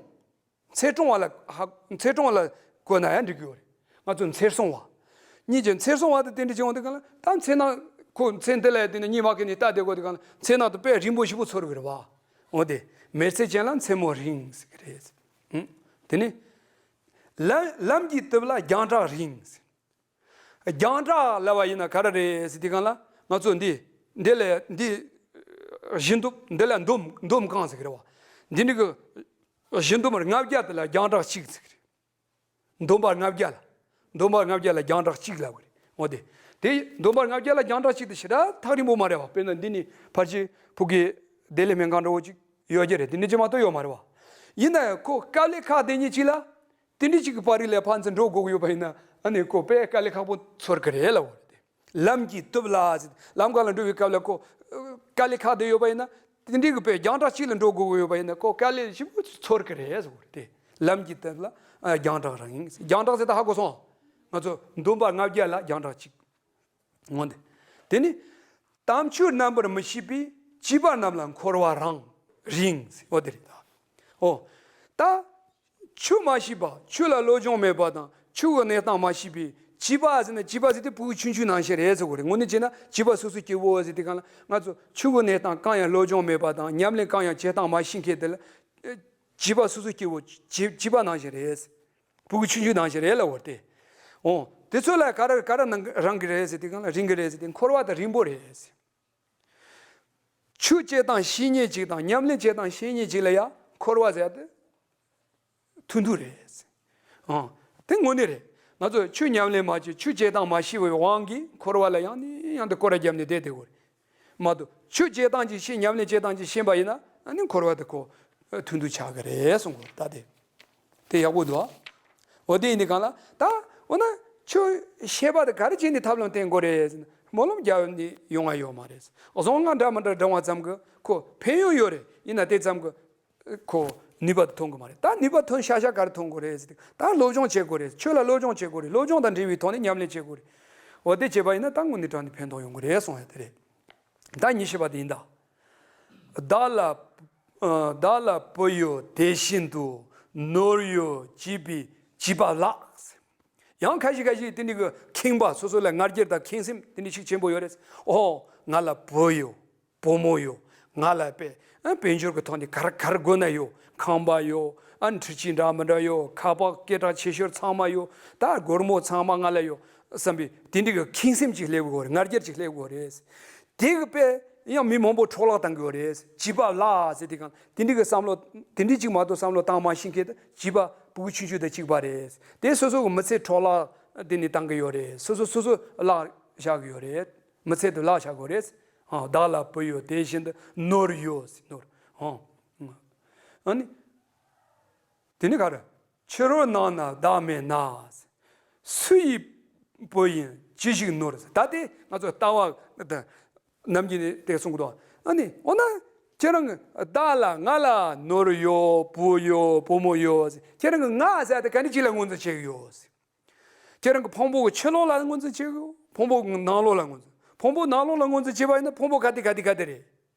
འཚེར་སྲུང་བ་ལ་ཧ་འཚེར་སྲུང་བ་ལ་གོ་ན་ཡང་འགྲིག་གི་ཡོད་རེད། ང་ཚོ་འཚེར་སྲུང་བ། གཉིས་ཀྱི་མཚེར་སོང་བ་དེ་དེ་འདྲ་བྱུང་དུས་གང་ལ། ད་མཚེར་ནག་ཁོ་མཚན་དེ་ལ་དེ་ནི་གཉིས་མ་གི་ནི་ལྟ་དེ་གོ་དུས་གང་ལ། མཚེར་ནག་དེ་དཔེ་རིང་པོ་ཞིག་པོ་ཚོར་གི་རེད་བ། འོ་དེ་མེར་ཚེ་ཅན་ལ་མཚན་མོ་རིང་ཟེར་གི་རེད། ཨང་། དེ་ནི་ལམ་ལམ་གྱི་སྟབས་ལ་རྒྱང་གྲགས་རིང་ཟེར། རྒྱང་གྲགས་ལབ་པ་ཡིན་ན་ག་རེ་རེད་ཟེར་དུས་གང་ལ། ང་ཚོ་འདི་འདི་ལས་འདི་བཞི་འདོམ། འདི་ལ་འདོམ་འདོམ་གང་ཟེར་གི་རེད་བ། འདི་འདྲ་གི་བཞི་འདོམ་ལྔ་བརྒྱ་དེ་ལ་རྒྱང་གྲགས་གཅིག་ཟེར་གི་རེད། འདོམ་པ་ལྔ་བརྒྱ་ལ། འདོམ་པ་ལྔ་བརྒྱ་ལ་རྒྱང་གྲགས་གཅིག་ལབ་གི་རེད། འོ་དེ། དེ་འདོམ་པ་ལྔ་བརྒྱ་ལ་རྒྱང་གྲགས་གཅིག་དེ་ཞེ་དྲག་ཐག་རིང་པོ་མ་རེད་བ། དཔེར་ན་འདི་ནི་ཕལ་ཆེར་ཕ་གི་བདེ་ལེགས་སྨན་ཁང་འདྲ་བོ་ཅིག་ཡོད་ཀྱི་རེད། དེ་ནི་ཅི་མ་གཏོགས་ཡོད་མ་རེད་བ། ཡིན་ན་ཡང་ཁོ་དཀའ་ལས་ཁག་དེ་གཉིས་གཅིག་ལ། དེ་འདྲ་གཅིག་གི་པར་རིས་ལ་ཕར་ཚུར་འགྲོ་དགོས་ཀྱི་ཡོད་པ་ཡིན་ན། ཨ་ནི་ཁོ་དཔེ་དཀའ་ལས་ཁག་པོ་ཚོར་གི་རེད་ལབ་གི་རེད། ལམ་གྱི་སྟབས་ལ་ཟེར། ལམ་ཁ་ལ་འགྲོ་བའི་སྐབས་ལ་ཁོ་དཀའ་ལས་ཁག་དེ་ཡོད་པ་ཡིན་ན། དེ་འདྲའི་གི་དཔེ་རྒྱང་གྲགས་གཅིག་ལ་འགྲོ་དགོས་ཀྱི་ཡོད་པ་ཡིན་ན་ཁོ་དཀའ་ལས་ཞེ་པོ་ཚོར་གི་རེད་ཟེར་གི་རེད། དེ་ལམ་གྱི་སྟབས་ལ་རྒྱང་གྲགས་རིང་། རྒྱང་གྲགས་ཟེར་ད་ཧ་གོ་སོང་། ང་ཚོ་འདོམ་པ་ལྔ་བརྒྱ་ལ་རྒྱང་གྲགས་གཅིག་འོ་དེ། དེ་ནི་དམ་ཆོས་རྣམ་པར་མི་ཤེས་པའི་བྱིས་པ་རྣམས་ལ་འཁོར་བ་རིང་། རིང་། འོ་དེ་རེད་ད། འོ། ད་ཆོས་མ་ཤེས་པ། ཆོས་ལ་བློ་སྦྱོང་མེད་པ་དང་ཆོས་ཀྱི་གནས་སྟངས་མ་ཤེས་པའི་བྱིས་པ་ཟེར་ན། བྱིས་པ་ཟེར་དེ་ཕྲུ་གུ་ཆུང་ཆུང་ནང་བཞིན་རེད་ཟེར་གི་རེད། དངོས་གནས་བྱས་ན་བྱིས་པ་སོ་སོ་སྐྱེ་བོ་ཟེར་དུས་གང་ལ། ང་ཚོ་ཆོས་ཀྱི་གནས་སྟངས་གང་ཡང་བློ་སྦྱོང་མེད་པ་དང་ཉམས་ལེན་གང་ཡང་བྱེད་སྟངས་མ་ཤེས་མཁན་དེ་ལ་བྱིས་པ་སོ་སོ་སྐྱེ་བོ། བྱིས་བྱིས་པ་ནང་བཞིན་རེད། ཕྲུ་གུ་ཆུང་ཆུང་ནང་བཞིན་རེད་ལབ་གི་རེད་དེ། འོ། དེ་ཚོ་ལ་ག་རེ་ག་རེ་གནང་གི་རིང་གི་རེད་ཟེར་དུས་གང་ལ། རིང་གི་རེད་ཟེར་དུས། འཁོར་བ་དེ་རིང་པོ་རེད་ཟེར། ཆོས་བྱེད་སྟངས་ཤེས་མཁན་ཅིག་དང་ཉམས་ལེན་བྱེད་སྟངས་ཤེས་མཁན་ཅིག་ལ་ཡང་འཁོར་བ་ཟེར་ཡ་དེ་ཐུང་ཐུང་རེད། ཨང་། དེ་དངོས་གནས་རེད། ང་ཚོ་ཆོས་ཉམས་ལེན་མ་བྱས། ཆོས་བྱེད་སྟངས་མ་ཤེས་པའི་དབང་གིས་འཁོར་བ་ལ་ཡང་ནས་ཡང་དུ་སྐོར་ར་བརྒྱབ་ནས་བསྡད་བསྡད་དགོས་རེད་མ་གཏོགས། ཆོས་བྱེད་སྟངས་ཅིག་ཤེས། ཉམས་ལེན་བྱེད་སྟངས་ཅིག་ཤེས་པ་ཡིན་ན། ཨ་ནི་འཁོར་བ་དེ་ཁོ་ཐུང་ཐུང་ཆགས་ཀྱི་རེད་གསུང་གི་རེད་ད་དེ། དེ་ཡག་པོ་འདུག་ཨ། འོ་དེ་ཡིན་དུས་གང་ལ། ད་འོ་ན་ཆོས་ཤེས་པ་དེ་ག་རེ་བྱས་ནས་ཐབས་ལམ་བསྟེན་དགོས་རེད་ཟེར་ན། སྨོན་ལམ་རྒྱག་ནས་ཡོང་བ་ཡོད་མ་རེད། གཟུངས་སྔགས་འདྲ་མི་འདྲ་བགྲང་བ་ཙམ་གྱིས་ཁོ་ཕན་ཡོན་ཡོད་རེད། ཡིན་ན་དེ་ཙམ་གྱིས་ཁོ་ནུས་པ་དེ་ཐོན་གི་མ་རེད། ད་ནུས་པ་ཐོན་ཤག་ཤག་ག་རེ་ཐོན་དགོས་རེད་ཟེར་དུས། ད་སློབ་སྦྱོང་བྱེད་དགོས་རེད། ཆོས་ལ་སློབ་སྦྱོང་བྱེད་དགོས་རེད། སློབ་སྦྱོང་དང་འབྲེལ་བའི་ཐོག་ནས་ཉམས་ལེན་བྱེད་དགོས་རེད། འོ་དེ་བྱས་པ་ཡིན་ན་ད་དངོས་གནས་དྲང་གནས་ཕན་ཐོགས་ཡོང་གི་རེད་གསུང་ཡ་དེ་རེད། ད་ཉི་ཤུ་པ་དེ་ཡིན་ད། བདག་ལ་ཨ་བདག་ལ་བུ་ཡོད་དེ་བཞིན་དུ། ནོར་ཡོད་བྱིས་པའི་བྱིས་པ་ལགས། ཡང་ཁ་ཤས་ཁ་ཤས་དེ་འདྲ་གི་ཁེངས་པ། སོ་སོ་ལ་ང་རྒྱལ་དང་ཁེངས་སེམས་དེ་འདྲ་ཤུགས་ཆེན་པོ་ཡོད་རེད། ཨོ། ང་ལ་བུ་ཡོད། བུ་མོ་ཡོད། ང་ལ་དཔེ་ཨ་དཔལ་འབྱོར་གྱི་ཐོག་ནས་ག་རེ་ག་རེ་དགོས་ན་ཡོད། ཁང་པ་ཡོད། ཨ་འཕྲུལ་ཆས་འདྲ་མི་འདྲ་ཡོད། ཁ་པར་སྐད་གྲགས་ཆེ་ཤོས་ཚང་མ་ཡོད། ད་སྒོར་མོ་ཚང་མ་ང་ལ་ཡོད་བསམ་པའི་དེ་འདྲ་གི་ཁེངས་སེམས་ཅིག་སླེབས་དགོས་རེད། ང་རྒྱལ་ཅིག་སླེབས་དགོས་རེད། དེ་གི་དཔེ་ཡང་མི་མང་པོ་འཕྲོ་བརླག་བཏང་གི་ཡོད་རེད། བྱིས་པ་ལགས་ཟེར་དུས་གང་དེ་འདྲ་གི་བསམ་བློ། དེ་འདྲ་ཅིག་མ་གཏོགས་བསམ་བློ་བཏང་མ་ཤེས་མཁན་དེ་བྱིས་པ་ཕྲུ་གུ་ཆུང་ཆུང་དང་གཅིག་པ་རེད། དེ་སོ་སོ་གི་མི་ཚེ་འཕྲོ་བརླག་དེ་ནས་བཏང་གི་ཡོད་རེད། སོ་སོ་སོ་སོ་བརླག་བཞག་གི་ཡོད་རེད། མི་ཚེ་དེ་བརླག་བཞག་གི་ཡོད་རེད། ཨ། བདག་ལ་བུ་ཡོད་དེ་བཞིན་དུ། ནོར་ཡོད་ཟེར། ནོར། ཨ། ཨ་ནི། དེ་ནི་ག་རེ། ཕྱི་རོལ་ནང་ན་བདག་མེད་ན། སུ་ཡི་བུ་ཡིན་ཅི་ཞིག་ནོར། ད་དེ་ང་ཚོ་ལྟ་བ་ནམ་རྒྱུན་ནས་དེ་གསུང་གི་འདུག་ཨ་ནི་འོ་ན་ཁྱེད་རང་གི་བདག་ལ་ང་ལ་ནོར་ཡོད། བུ་ཡོད། བུ་མོ་ཡོད། ཁྱེད་རང་གི་ང་ཟེར་དེ་ག་ནས་ཅིག་ལ་ངོས་འཛིན་བྱེད་ཀྱི་ཡོད། ཁྱེད་རང་གི་ཕུང་པོ་གི་ཕྱི་ལོགས་ལ་ངོས་འཛིན་བྱེད་ཀྱི་ཡོད། ཕུང་པོ་གི་ནང་ལོགས་ལ་ངོས་འཛིན། ཕུང་པོ་ནང་ལོགས་ལ་ངོས་འཛིན་བྱེད་པ་ཡིན་ན་ཕུང་པོ་ག་དེ་ག་དེ་ག་དེ་རེད།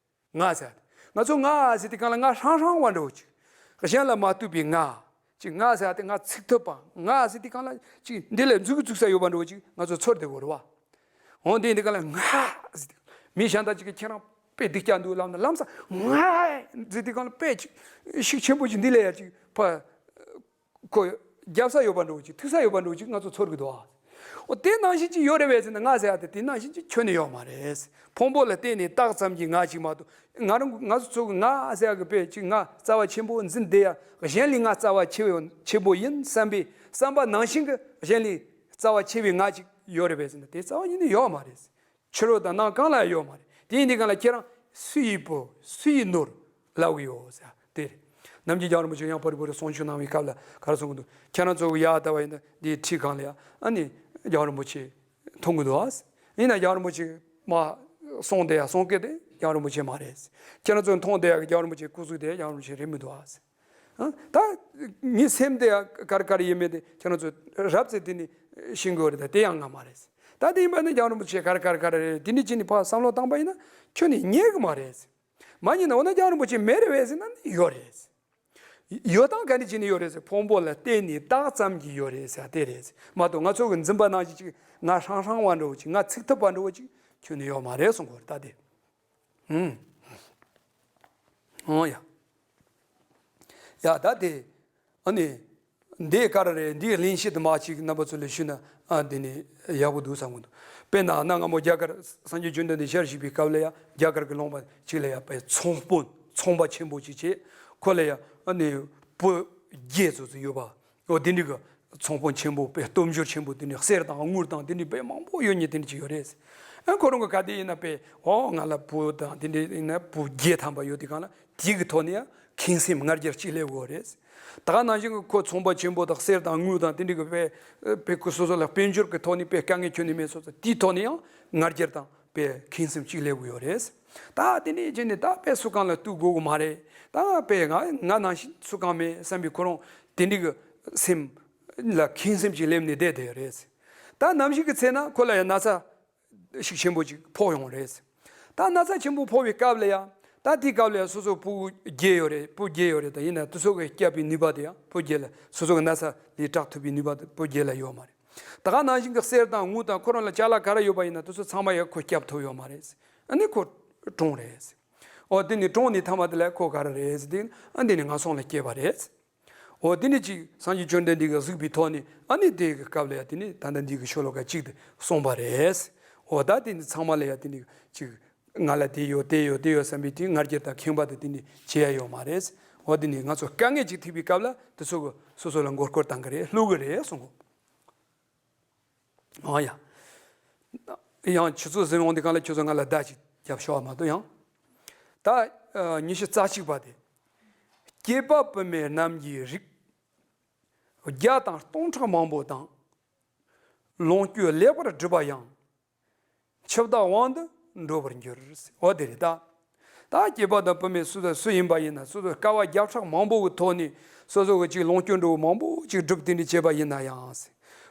ང་ཟེར། ང་ཚོ་ང་ཟེར་དུས་གང་ལ་ང་ཧྲང་ཧྲང་བ་འདྲ་བོ་ཅིག་གཞན་ལ་མ་ལྟོས་པའི་ང་། ཅིག་ང་ཟེར་དེ་ང་ཚིག་ཐོབ་པ། ང་ཟེར་དུས་གང་ལ་ཅིག་འདི་ལས་མཛུབ་གུ་བཙུགས་ས་ཡོད་པ་འདྲ་བོ་ཅིག་ང་ཚོ་ཚོར་བསྡད་དགོས་རེད་བ། འོ་འདི་འདི་གང་ལ་ང་ཟེར་དུས། མི་གཞན་དག་ཅིག་གིས་ཁྱེད་རང་དཔེ་སྡུག་ཅག་འདུག་ལབ་ན། ལམ་སང་ང་ཟེར་དུས་གང་ལ་དཔེ་ཅིག་ཤུགས་ཆེན་པོ་ཅིག་འདི་ལས་ཡ་ཅིག་ཕ། ཁོ་རྒྱབ་ས་ཡོད་པ་འདྲ་བོ་ཅིག་ཐུག་ས་ཡོད་པ་འདྲ་བོ་ཅིག་ང་ཚོ་ཚོར་གི་འདུག་ཨ། འོ་དེ་ནང་བཞིན་ཅིག་ཡོད་རེད་པས་ཟེར་ན། ང་ཟེར་ཡ་དེ་དེ་ནང་བཞིན་ཅིག་ཁྱོན་ནས་ཡོད་མ་རེད། ཕུང་པོ་ལ་བརྟེན་ནས་བཏགས་ཙམ་གྱི་ང་ཅིག་མ་གཏོགས། ང་རང་ང་ཚོ་ཚོ་གི་ང་ཟེར་ཡ་གི་དཔེ་ཅིག་ང་རྩ་བ་ཆེན་པོ་འཛིན་བསྡད་ཡ། གཞན་ལས་ང་རྩ་བ་ཆེ་བའི་ཆེན་པོ་ཡིན་བསམ་པའི་བསམ་པ་ནང་བཞིན་གྱི་གཞན་ལས་རྩ་བ་ཆེ་བའི་ང་ཅིག་ཡོད་རེད་པས་ཟེར་ན། དེ་རྩ་བ་ཉིད་ནས་ཡོད་མ་རེད། ཕྱི་རོལ་དང་ནང་གང་ལ་ཡོད་མ་རེད། དེ་ཡིན་དུས་གང་ལ་ཁྱེད་རང་སུ་ཡི་བུ་སུ་ཡི་ནོར་ལབ་གི་ཡོད་ཟེར་དེ་རེད། ནམ་རྒྱུན་རྒྱལ་བ་རིན་པོ་ཆེ་ཡང་པར་རི་པོ་རི་གསུང་ཆོས་གནང་བའི་སྐབས་ལ་ག་རེ་གསུང་གི་འདུག་ཁྱེད་རང་ཚོ་གི་ཡར་ལྟ་བ་ཡིན་ན་འདིའི་ཁྲི་སྒང་ལ་ཡ་ཨ་ནི་རྒྱལ་བ་རིན་པོ་ཆེ་མཐོང་གི་འདུག་ཨ། ཡིན་ན་རྒྱལ་བ་རིན་པོ་ཆེ་མ་གསུང་བསྡད་ཡ་གསུང་སྐད་དེ་རྒྱལ་བ་རིན་པོ་ཆེ་མ་རེད། ཁྱེད་རང་ཚོ་མཐོང་བསྡད་ཡ་གི་རྒྱལ་བ་རིན་པོ་ཆེ་སྐུ་གཟུགས་དེ་རྒྱལ་བ་རིན་པོ་ཆེ་རེད་མི་འདུག་ཨ། ཨ། ད་ངའི་སེམས་དེ་ཡང་ག་རེ་ག་རེ་ཡིན་མིན་དེ་ཁྱེད་རང་ཚོས་རབ་ཙམ་དེ་ནི་ཤེས་དགོས་རེད། ད་དེ་ཡང་ང་མ་རེད། ད་དེ་ཡིན་པ་ནི་རྒྱལ་བ་རིན་པོ་ཆེ་ག་རེ་ག་རེ་ག་རེ་རེད། དེ་འདྲ་བྱས་ནས་ཕར་བསམ་བློ་བཏང་པ་ཡིན་ན་ཁྱོན་ནས་རྙེད་གི་མ་རེད། མ་རྙེད་ན་འོ་ན་རྒྱལ་བ་རིན་པོ་ཆེ་མེད་རེད་པས་ཟེར་ན་ནི་ཡོད་རེད། ཡོད་སྟངས་ག་འདྲ་བྱས་ནས་ཡོད་རེད་ཟེར། ཕུང་པོ་ལ་བརྟེན་ནས་བཏགས་ཙམ་གྱིས་ཡོད་རེད་ཟེར་དེ་རེད་ཟེར་མ་གཏོགས། ང་ཚོ་གི་འཛིན་པ་ནང་བཞིན་ཅིག་ང་ཧྲང་ཧྲང་བ་འདྲ་བོ་ཅིག་ང་ཚིག་ཐུབ་པ་འདྲ་བོ་ཅིག་ཁྱོན་ནས་ཡོད་མ་རེད་གསུང་གི་ཡོད་རེད་ད་དེ། ཨུམ། ཨོ་ཡ། ཡ་ད་དེ། ཨ་ནི། འདི་ག་རེ་རེད། འདིའི་གླེང་གཞི་དུ་མ་ཅིག་རྣམ་པ་ཚོ་ལ་ཞུས་ན་ཨ་འདི་ནི་ཡག་པོ་འདུག་བསམ་གི་འདུག་དཔེར་ན་གནའ་སྔ་མོ་རྒྱ་གར་སངས་རྒྱས་བཅོམ་ལྡན་འདས་ཞལ་བཞུགས་པའི་སྐབས་ལ་ཡང་རྒྱ་གར་གྱི་ལུང་པ་ཅིག་ལ་ཡང་དཔེ་ཚོང་དཔོན་ཚོང་པ་ཆེན་པོ་ཅིག་བྱས། ཁོ་ལ་ཡང་ཨ་ནི་བུ་བརྒྱད་ཙམ་ཙམ་ཡོད་པ། འོ་དེ་འདྲ་གི་ཚོང་དཔོན་ཆེན་པོ་དཔེ་སྟོབས་འབྱོར་ཆེན་པོ་དེ་འདྲ་གསེར་དང་དངུལ་དང་དེ་འདྲ་དཔེ་མང་པོ་ཡོད་མཁན་དེ་འདྲ་ཅིག་ཡོད་རེད། ཨ་ཁོ་རང་གི་ག་དེ་ཡིན་ན་དཔེ་འོ་ང་ལ་བུ་དང་དེ་འདྲ་ཡིན་ན་བུ་བརྒྱད་ཐམ་པ་ཡོད་དེ་གང་ལ་དེ་གི་ཐོག་ནས་ཡང་ཁེངས་སེམས་ང་རྒྱལ་གཅིག་སླེབས་དགོས་རེད། ད་ག་ནང་བཞིན་གྱི་ཁོ་ཚོང་པ་ཆེན་པོ་དང་གསེར་དང་དངུལ་དང་དེ་འདྲ་གི་དཔེ་དཔེ་ཁོ་སོ་སོ་ལ་དཔལ་འབྱོར་གྱི་ཐོག་ནས་དཔེ་དཀའ་ངལ་ཁྱོན་ནས་མེད་སོང་ཙང་དེའི་ཐོག་ནས་ཡང་ང་རྒྱལ་དང་དཔེ་ཁེངས་སེམས་གཅིག་སླེབས་དགོས་ཡོད་རེད། ད་དེ་འདྲ་བྱས་ནས་ད་དཔེ་སུ་གང་ལ་གཏུག་དགོས་གི་མ་རེད། ད་དཔེ་ང་ང་ནང་བཞིན་སུ་གང་མེད་བསམ་པའི་ཁོ་རང་དེ་འདྲ་གི་སེམས་ལ་ཁེངས་སེམས་ཅིག་སླེབས་ནས་བསྡད་བསྡད་ཡོད་རེད། ད་ནམ་ཞིག་གི་ཚེ་ན་ཁོ་ལ་ཡང་ན་ཚ་ཤུགས་ཆེན་པོ་ཅིག་ཕོག་ཡོང་རེད། ད་ན་ཚ་ཆེན་པོ་ཕོག་པའི་སྐབས་ལ་ཡང་ད་དེའི་སྐབས་ལ་ཡང་སོ་སོ་བུ་བརྒྱད་ཡོད་རེད། བུ་བརྒྱད་ཡོད་རེད། ད་ཡིན་ན་དེ་ཚོ་གི་སྐྱོབ་པའི་ནུས་པ་དེ་ཡང་བུ་བརྒྱད་ལ་སོ་སོ་གི་ན་ཚ་ལས་དྲག་ཐུབ་པའི་ནུས་པ་དེ་བུ་བརྒྱད་ལ་ཡོད་མ་རེད། ད་ག་ནང་བཞིན་གྱི་གསེར་དང་དངུལ་དང་ཁོ་རང་ལ་ཅ་ལག་ག་རེ་ཡོད་པ་ཡིན་ན་དེ་ཚོ་ཚང་མ་ཡང་ཁོ་སྐྱོབ་ཐུབ་ཡོད་མ་རེད། ཨ་ནི་ཁོ་གྲོངས་རེད། འོ་དེ་ནི་གྲོངས་ནས་མཐའ་མ་དེ་ལ་ཁོ་ག་རེ་རེད་ཟེར་དུས་ཨ་འདི་ནི་ངན་སོང་ལ་སྐྱེས་པ་རེད། འོ་དེ་ནི་ཅིག་སངས་རྒྱས་བཅོམ་ལྡན་འདས་ཀྱིས་གཟིགས་པའི་ཐོག་ནས་ཨ་ནི་དེ་གི་སྐབས་ལ་ཡང་དེ་ནི་ད་ལྟ་འདི་གི་ཤོ་ལོ་ཀ་གཅིག་དེ་གསུངས་པ་རེད། འོ་ད་དེ་ནི་ཚང་མ་ལ་ཡང་དེ་ནི་ཅིག་ང་ལ་དེ་ཡོད་དེ་ཡོད་དེ་ཡོད་བསམ་པའི་དེ་ང་རྒྱལ་དང་ཁེངས་པ་དེ་དེ་ནི་བྱེད་ཡ་ཡོད་མ་རེད། འོ་དེ་ནི་ང་ཚོ་དཀའ་ངལ་ཅིག་ཐེབས་པའི་སྐབས་ལ་དེ་ཚོ་གི་སོ་སོ་ལ་མགོ་སྐོར་བཏང་གི་རེད། བསླུ་གི་རེད་གསུངས་གོ། ཨ་ཡ། ཡང་ཆུ་ཚོད་ཟིན་འོང་དེ་གང་ལ་ཁྱོད་ཚོ་ང་ལ་བརྡ་ཅིག་རྒྱབ་ཤོག་མ་གཏོགས་ཡང་། ད་ཉི་ཤུ་རྩ་གཅིག་པ་དེ། སྐྱེས་པ་བུད་མེད་རྣམས་ཀྱི་རིགས། བརྒྱ་དང་སྟོང་ཕྲག་མང་པོ་དང་། ལོངས་སྤྱོད་ལེགས་པར་བསྒྲུབས་པ་ཡང་། འཆི་བདག་དབང་དུ་འགྲོ་བར་འགྱུར། འོ་དེ་རེད་ད། ད་སྐྱེས་པ་དང་བུད་མེད་སུ་དང་སུ་ཡིན་པ་ཡིན་ན་སོ་སོ་དཀའ་བ་བརྒྱ་ཕྲག་མང་པོ་གི་ཐོག་ནས་སོ་སོ་གི་ཅིག་ལོངས་སྤྱོད་འགྲོ་བ་མང་པོ་ཅིག་བསྒྲུབས་དེ་འདྲ་བྱས་པ་ཡིན་ན་ཡང་།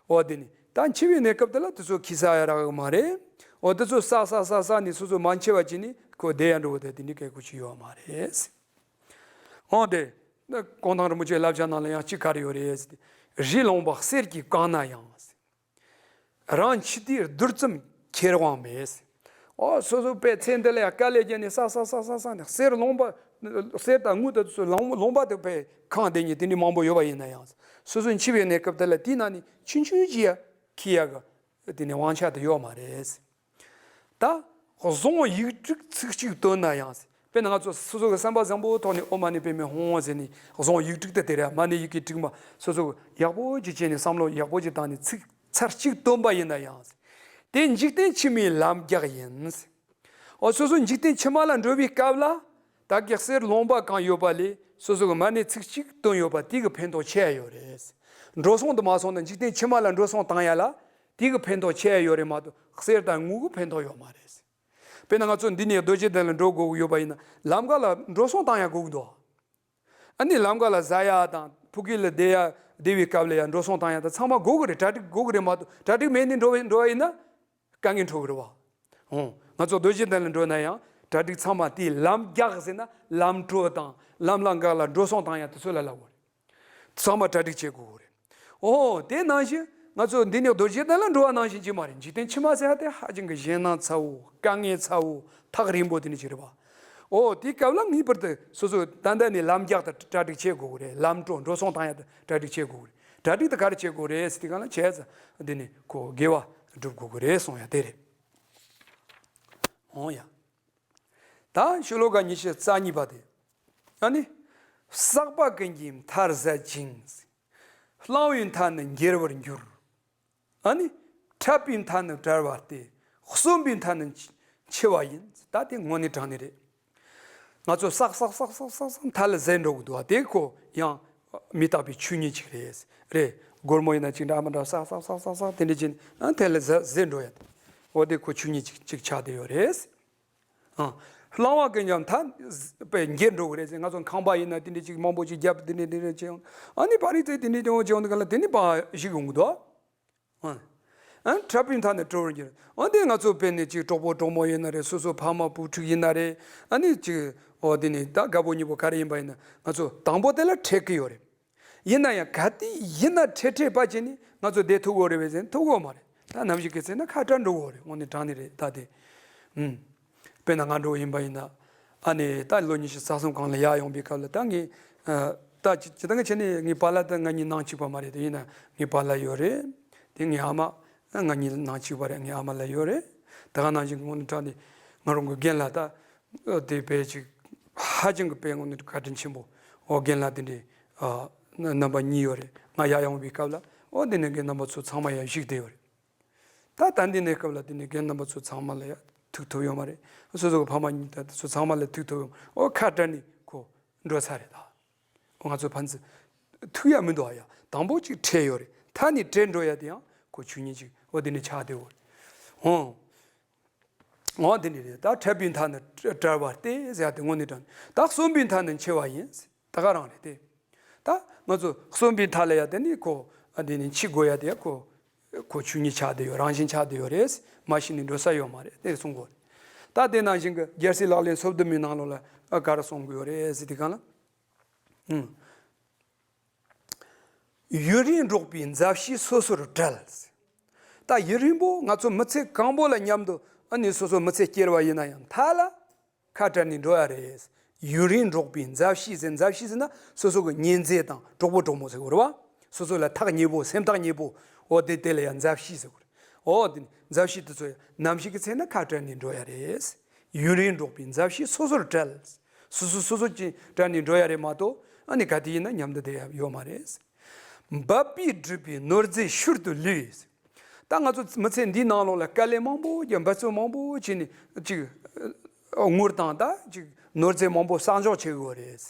འོ་དེ་ནི་ད་འཆི་བའི་གནས་སྐབས་དེ་ལ་དེ་ཚོ་ཁྱི་ཟ་ཡ་རག་གི་མ་རེད། འོ་དེ་ཚོ་ཟ་ཟ་ཟ་ཟ་ནས་སོ་སོ་མ་འཆི་བ་བྱས་ནས་ཁོ་བསྡད་ཡ་འགྲོ་བ་དེ་དེ་འདྲ་སྐད་ཁོ་ཅིག་ཡོད་མ་རེད། འོ་དེ་ན་གུང་ཐང་རིན་པོ་ཆེའི་བསླབ་བྱ་ནང་ལ་ཡང་ཅིག་ག་རེ་ཡོད་རེད། རི་ལུང་པ་གསེར་གྱིས་བཀང་ན་ཡང་། རང་འཆི་དུས་རྡུལ་ཙམ་ཁྱེར་དབང་མེད། ཨོ་སོ་སོ་པའི་ཚེ་འདི་ལ་ཡང་དཀའ་ལས་བརྒྱབ་ནས་བསགས་བསགས་བསགས་བསགས་བསགས་ནས་གསེར་ལུང་པ་གསེར་དང་དངུལ་དང་སོ་ལུང་ལུང་པ་དེ་པའི་ཁང་བསྡད་མཁན་དེ་འདྲ་མང་པོ་ཡོད་པ་ཡིན་ན་ཡང་། སོ་སོ་འཆི་བའི་གནས་སྐབས་དེ་ལ་དེའི་ནང་ནས་ཆུང་ཆུང་ཅིག་ཡང་ཁྱེར་ཡག་གི་དེ་ནས་དབང་ཆ་དེ་ཡོད་མ་རེད། ད་གཟུངས་ཡིག་དྲུག་ཚིག་གཅིག་བཏོན་ན་ཡང་། དཔེར་ན་ང་ཚོ་སོ་སོ་གི་བསམ་པ་བཟང་པོའི་ཐོག་ནས་ཨོཾ་མ་ཎི་པདྨེ་ཧཱུྃ་ཟེར་ནས་གཟུངས་ཡིག་དྲུག་དེ་དེ་རེད། མ་ཎི་ཡི་གེ་དྲུག་མ་སོ་སོ་ཡག་པོ་ཅིག་བྱས་ནས་བསམ་བློ་ཡག་པོ་ཅིག་བཏང་ནས་ཚིག་ཚར་གཅིག་བཏོན་པ་ཡིན་ན་ཡང་། དེ་འཇིག་རྟེན་ཕྱི་མའི་ལམ་རྒྱགས་ཡིན། འོ་སོ་སོ་འཇིག་རྟེན་ཕྱི་མ་ལ་འགྲོ་བའི་སྐབས་ལ་ད་གེགས་སེལ་ལུང་པ་གང་ཡོད་པ་ལས་སོ་སོ་གི་མ་ཎི་ཚིག་གཅིག་བཏོན་ཡོད་པ་དེ་གི་ཕན་ཐོགས་ཆེ་ཡ་ཡོད་རེད། འགྲོ་སོང་དུ་མ་སོང་ན་འཇིག་རྟེན་ཕྱི་མ་ལ་འགྲོ་སོང་བཏང་ཡ་ལ་དེ་གི་ཕན་ཐོགས་ཆེ་ཡ་ཡོད་རེད་མ་གཏོགས་གསེར་དང་དངུལ་གི་ཕན་ཐོགས་ཡོད་མ་རེད། དཔེར་ན་ང་ཚོ་འདི་ནས་རྡོ་རྗེ་གདན་ལ་འགྲོ་དགོས་ཀྱི་ཡོད་པ་ཡིན་ན་ལམ་ཁ་ལ་འགྲོ་སོང་བཏང་ཡ་དགོས་ཀྱི་འདུག་ཨ་ནི་ལམ་ཁ་ལ་ཟ་ཡ་དང་ཕ་གི་ལ་བསྡད་ཡ་བསྡད་པའི་སྐབས་ལ་ཡ་འགྲོ་སོང་བཏང་ཡ་དང་ཚང་མ་དགོས་ཀྱི་རེད། གྲ་སྒྲིག་དགོས་ཀྱི་རེད་མ་གཏོགས་གྲ་སྒྲིག་མེད་ནས་འགྲོ་བ་འགྲོ་བ་ཡིན་ན་དཀའ་ངལ་འཕྲད་ཀྱི་རེད་བ། ཨོ། ང་ཚོ་རྡོ་རྗེ་གདན་ལ་འགྲོ་ན་ཡང་གྲ་སྒྲིག་ཚང་མ་དེའི་ལམ་རྒྱགས་ཟེར་ན་ལམ་གྲོ་དང་ལམ་ལ་འགག་ལ་འགྲོ་སོང་བཏང་ཡ་དེ་ཚོ་ལ་ལབ་དགོས་རེད། ཚང་མ་གྲ་སྒྲིག་བྱེད་དགོས་རེད། ཨོ་དེ་ནང་བཞིན་ང་ཚོ་འདི་ནས་རྡོ་རྗེ་གདན་ལ་འགྲོ་བ་ནང་བཞིན་གྱི་མ་རེད། འཇིག་རྟེན་ཕྱི་མ་ཟེར་ཡ་དེ་ཧ་ཅང་གི་ཞེད་སྣང་ཚ་བོ་དཀའ་ངལ་ཚ་བོ་ཐག་རིང་པོ་དེ་ནི་ཅིག་རེད་བ། ཨོ་དེའི་སྐབས་ལ་ངེས་པར་དུ་སོ་སོ་ད་ལྟ་ནས་ལམ་རྒྱགས་དང་གྲ་སྒྲིག་བྱེད་དགོས་ཀྱི་རེད། ལམ་གྲོ་འགྲོ་སོང་བཏང་ཡ་དང་གྲ་སྒྲིག་བྱེད་དགོས་ཀྱི་རེད། གྲ་སྒྲིག་དེ་ག་རེ་བྱེད་དགོས་རེད་ཟེར་དུས་གང་ལ་བྱས་ཙང་འདི་ནས་ཁོ་དགེ་བ་སྒྲུབ་དགོས་ཀྱི་རེད་གསུང་ཡ་དེ་རེད། ཨོ་ཡ། ད་ཤོ་ལོ་ཀ་ཉི་ཤུ་རྩ་གཉིས་པ་དེ། ཨ་ནི། བསགས་པ་ཀུན་གྱི་མཐར་ཟད་ཅིང་། བླང་བའི་མཐའ་ནི་འགྱུར་བར་འགྱུར། ཨ་ནི། འཕྲད་པའི་མཐའ་ནི་བྲལ་བ་སྟེ། གསོན་པའི་མཐའ་ནི་འཆི་བ་ཡིན། ད་དེ་དངོས་གནས་དྲང་གནས་རེད། ང་ཚོ་བསགས་བསགས་བསགས་བསགས་བསགས་མཐའ་ལ་ཟད་འགྲོ་གི་འདུག་བ། དེ་ཁོ་ཡང་མི་རྟག་པའི་ཆོས་ཉིད་ཅིག་རེད། རེད། སྒོར་མོ་ཡིན་ན་ཅིག་འདྲ་མི་འདྲ་བསགས་བསགས་བསགས་བསགས་བསགས་དེ་འདྲ་ཅིག་ཨ་མཐའ་ལ་ཟད་ཟད་འགྲོ་ཡ། འོ་དེ་ཁོ་ཆོས་ཉིད་ཅིག་ཅིག་ཆགས་བསྡད་ཡོད་རེད། ཨ། བླང་བ་ཀུན་ཀྱང་མཐའ་པའི་འགྱེལ་འགྲོ་གི་རེད་ཟེར། ང་ཚོ་ཁང་པ་ཡིན་ན་དེ་འདྲ་ཅིག་མང་པོ་ཅིག་བརྒྱབ་དེ་འདྲ་དེ་འདྲ་བྱས་ཡོང་། ཨ་ནི་པ་རི་ཚེ་དེ་འདྲ་དེ་འོང་བྱས་ཡོང་དུས་ག་ལ་དེ་ནི་པ་ཞིག་ཡོང་གི་འདུག་ཨ། ཨ་འཕྲད་པའི་མཐའ་ནས་གྲོལ་བར་འགྱུར། འོ་དེ་ང་ཚོ་དཔེར་ན་ཅིག་གྲོགས་པོ་གྲོགས་མོ་ཡིན་ན་རེད། སོ་སོ་ཕ་མ་བུ་ཕྲུག་ཡིན་ན་རེད། ཨ་ནི་ཅིག་འོ་དེ་ནི་ད་རྒད་པོ་མྱི་པོ་ག་རེ་ཡིན་པ་ཡིན་ན་ང་ཚོ་དང་པོ་དེ་ལ་འཕྲད་ཀྱི་ཡོད་རེད། ཡིན་ན་ཡང་ག་དུས་ཡིན་ན་འཕྲད་འཕྲད་པ་བྱས་ནས་ང་ཚོ་བསྡད་ཐུབ་ཀྱི་རེད་པས་ཟེར་ན་ཐུབ་ཀྱི་མ་རེད། ད་ནམ་ཞིག་གི་ཚེ་ན་ཁ་བྲལ་འགྲོ་གི་རེད། དངོས་གནས་དྲང་གནས་རེད་ད་དེ། ཨུམ། དཔེར་ན་ང་འདྲ་བོ་ཡིན་པ་ཡིན་ན། ཨ་ནི་ད་ལོ་ཉི་ཤུ་རྩ་གསུམ་སྒང་ལ་ཡར་ཡོང་པའི་སྐབས་ལ་ད་ངས། ཨ། ད་ཇི་ཇི་ལྟར་ངས་བྱས་ནས་ངའི་པཱ་ལགས་ད་ང་གཉིས་ནང་གཅིག་པ་མ་རེད་དེ། ཡིན་ན་ངའི་པཱ་ལགས་ཡོད་རེད། དེ་ངའི་ཨ་མ། ང་གཉིས་ནང་གཅིག་པ་རེད། ངའི་ཨ་མ་ལགས་ཡོད་རེད། ད་ག་ནང་བཞིན་དངོས་གནས་དྲང་གནས་ང་རང་གི་རྒན་ལགས་ད། དེ་དཔེ་ཅིག་ཧ་ཅང་གི་དཔེ་དངོས་གནས་བཀའ་དྲིན་ཆེན་པོ། འོ་རྒན་ལགས་དེ་འདྲའི་རྣམ་པ་གཉིས་ཡོད་རེད། ང་ཡར་ཡོང་བའི་སྐབས་ལ་འོ་དེ་ནས་རྒན་རྣམ་པ་ཚོ་ཚང་མ་ཡར་བཞུགས་བསྡད་ཡོད་རེད། ད་ད་འདི་ནས་སྐབས་ལ་དེ་ནས་རྒན་རྣམ་པ་ཚོ་ཚང་མ་ལ་ཡ་ཐུག་ཐུབ་ཡོད་མ་རེད། སོ་སོ་གི་ཕ་མ་གཉིས་ད་དེ་ཚོ་ཚང་མ་ལ་ཐུག་ཐུབ་ཡོད་མ་རེད། འོ་ཁ་བྲལ་ནས་ཁོ་འགྲོ་ཚར་རེད་ད། འོ་ང་ཚོ་ཕན་ཚུན་ཐུག་ཡ་མི་འདུག་ཨ་ཡ། དང་པོ་ཅིག་འཕྲད་ཡོད་རེད། ད་ནི་བྲལ་འགྲོ་ཡ་དེ་ཡང་ཁོ་ཆོས་ཉིད་ཅིག་འོ་དེ་ནས་ཆགས་བསྡད་ཡོད་རེད། འོ། འོ་དེ་ནི་རེད། ད་འཕྲད་པའི་མཐའ་ནི་བྲལ་བ་སྟེ་ཟེར་ཡ་དེ་དངོས་གནས་དྲང་། ད་གསོན་པའི་མཐའ་ནི་འཆི་བ་ཡིན། ད་ག་རང་རེད་དེ། ད་ང་ཚོ་གསོན་པའི་མཐའ་ལ་ཡ་དེ་ནི་ཁོ་ཨ་དེ་ནི་འཆི་དགོས་ཡ་དེ་ཁོ་ཁོ་ཆོས་ཉིད་ཆགས་བསྡད་ཡོད། རང་བཞིན་ཆགས་བསྡད་ཡོད་རེད། མ་ཤི་ནས་འགྲོ་ས་ཡོད་མ་རེད་དེ་གསུང་གོ། ད་དེ་ནང་བཞིན་གྱི་རྒྱལ་སྲས་ལག་ལེན་སོ་བདུན་མའི་ནང་ལོགས་ལ་ཨ་ག་རེ་གསུང་གི་ཡོད་རེད་ཟེར་དུས་སྒང་ལ། ཨུམ། ཡུན་རིང་འགྲོགས་པའི་མཛའ་བཤེས་སོ་སོར་བྲལ། ད་ཡུན་རིང་པོ་ང་ཚོ་མི་ཚེ་གང་པོ་ལ་མཉམ་དུ་ཨ་ནི་སོ་སོ་མི་ཚེ་སྐྱེལ་བ་ཡིན་ན་ཡང་མཐའ་ལ་ཁ་བྲལ་ནས་འགྲོ་ཡ་རེད། ཡུན་རིང་འགྲོགས་པའི་མཛའ་བཤེས་ཟེར། མཛའ་བཤེས་ཟེར་ན་སོ་སོ་གི་གཉེན་ཚན་དང་གྲོགས་པོ་གྲོགས་མོ་ཟེར་གི་རེད་བ། སོ་སོ་ལ་ཐག་ཉེ་པོ་སེམས་ཐག་ཉེ་པོ། འོ་དེ་དེ་ལ་ཡང་མཛའ་བཤེས་ཟེར་གི་རེད། འོ་དེ་མཛའ་བཤེས་དེ་ཚོ་ཡང་ནམ་ཞིག་གི་ཚེ་ན་ཁ་བྲལ་ནས་འགྲོ་ཡ་རེད། ཡུན་རིང་འགྲོགས་པའི་མཛའ་བཤེས་སོ་སོར་བྲལ། སོ་སོ་སོ་སོ་ཅིག་བྲལ་ནས་འགྲོ་ཡ་རེད་མ་གཏོགས་ཨ་ནི་ག་དུས་ཡིན་ན་མཉམ་དུ་བསྡད་ཡ་ཡོད་མ་རེད། འབབ་པས་བསྒྲིབས་པའི་ནོར་རྫས་ཤུལ་དུ་ལུས། ད་ང་ཚོ་མི་ཚེ་འདིའི་ནང་ལོགས་ལ་དཀའ་ལས་མང་པོ་ཀྱང་འབད་བརྩོན་མང་པོ་བྱས་ནས་ཅིག་དངུལ་དང་ད་ཅིག་ནོར་རྫས་མང་པོ་བསགས་འཇོག་བྱེད་དགོས་རེད།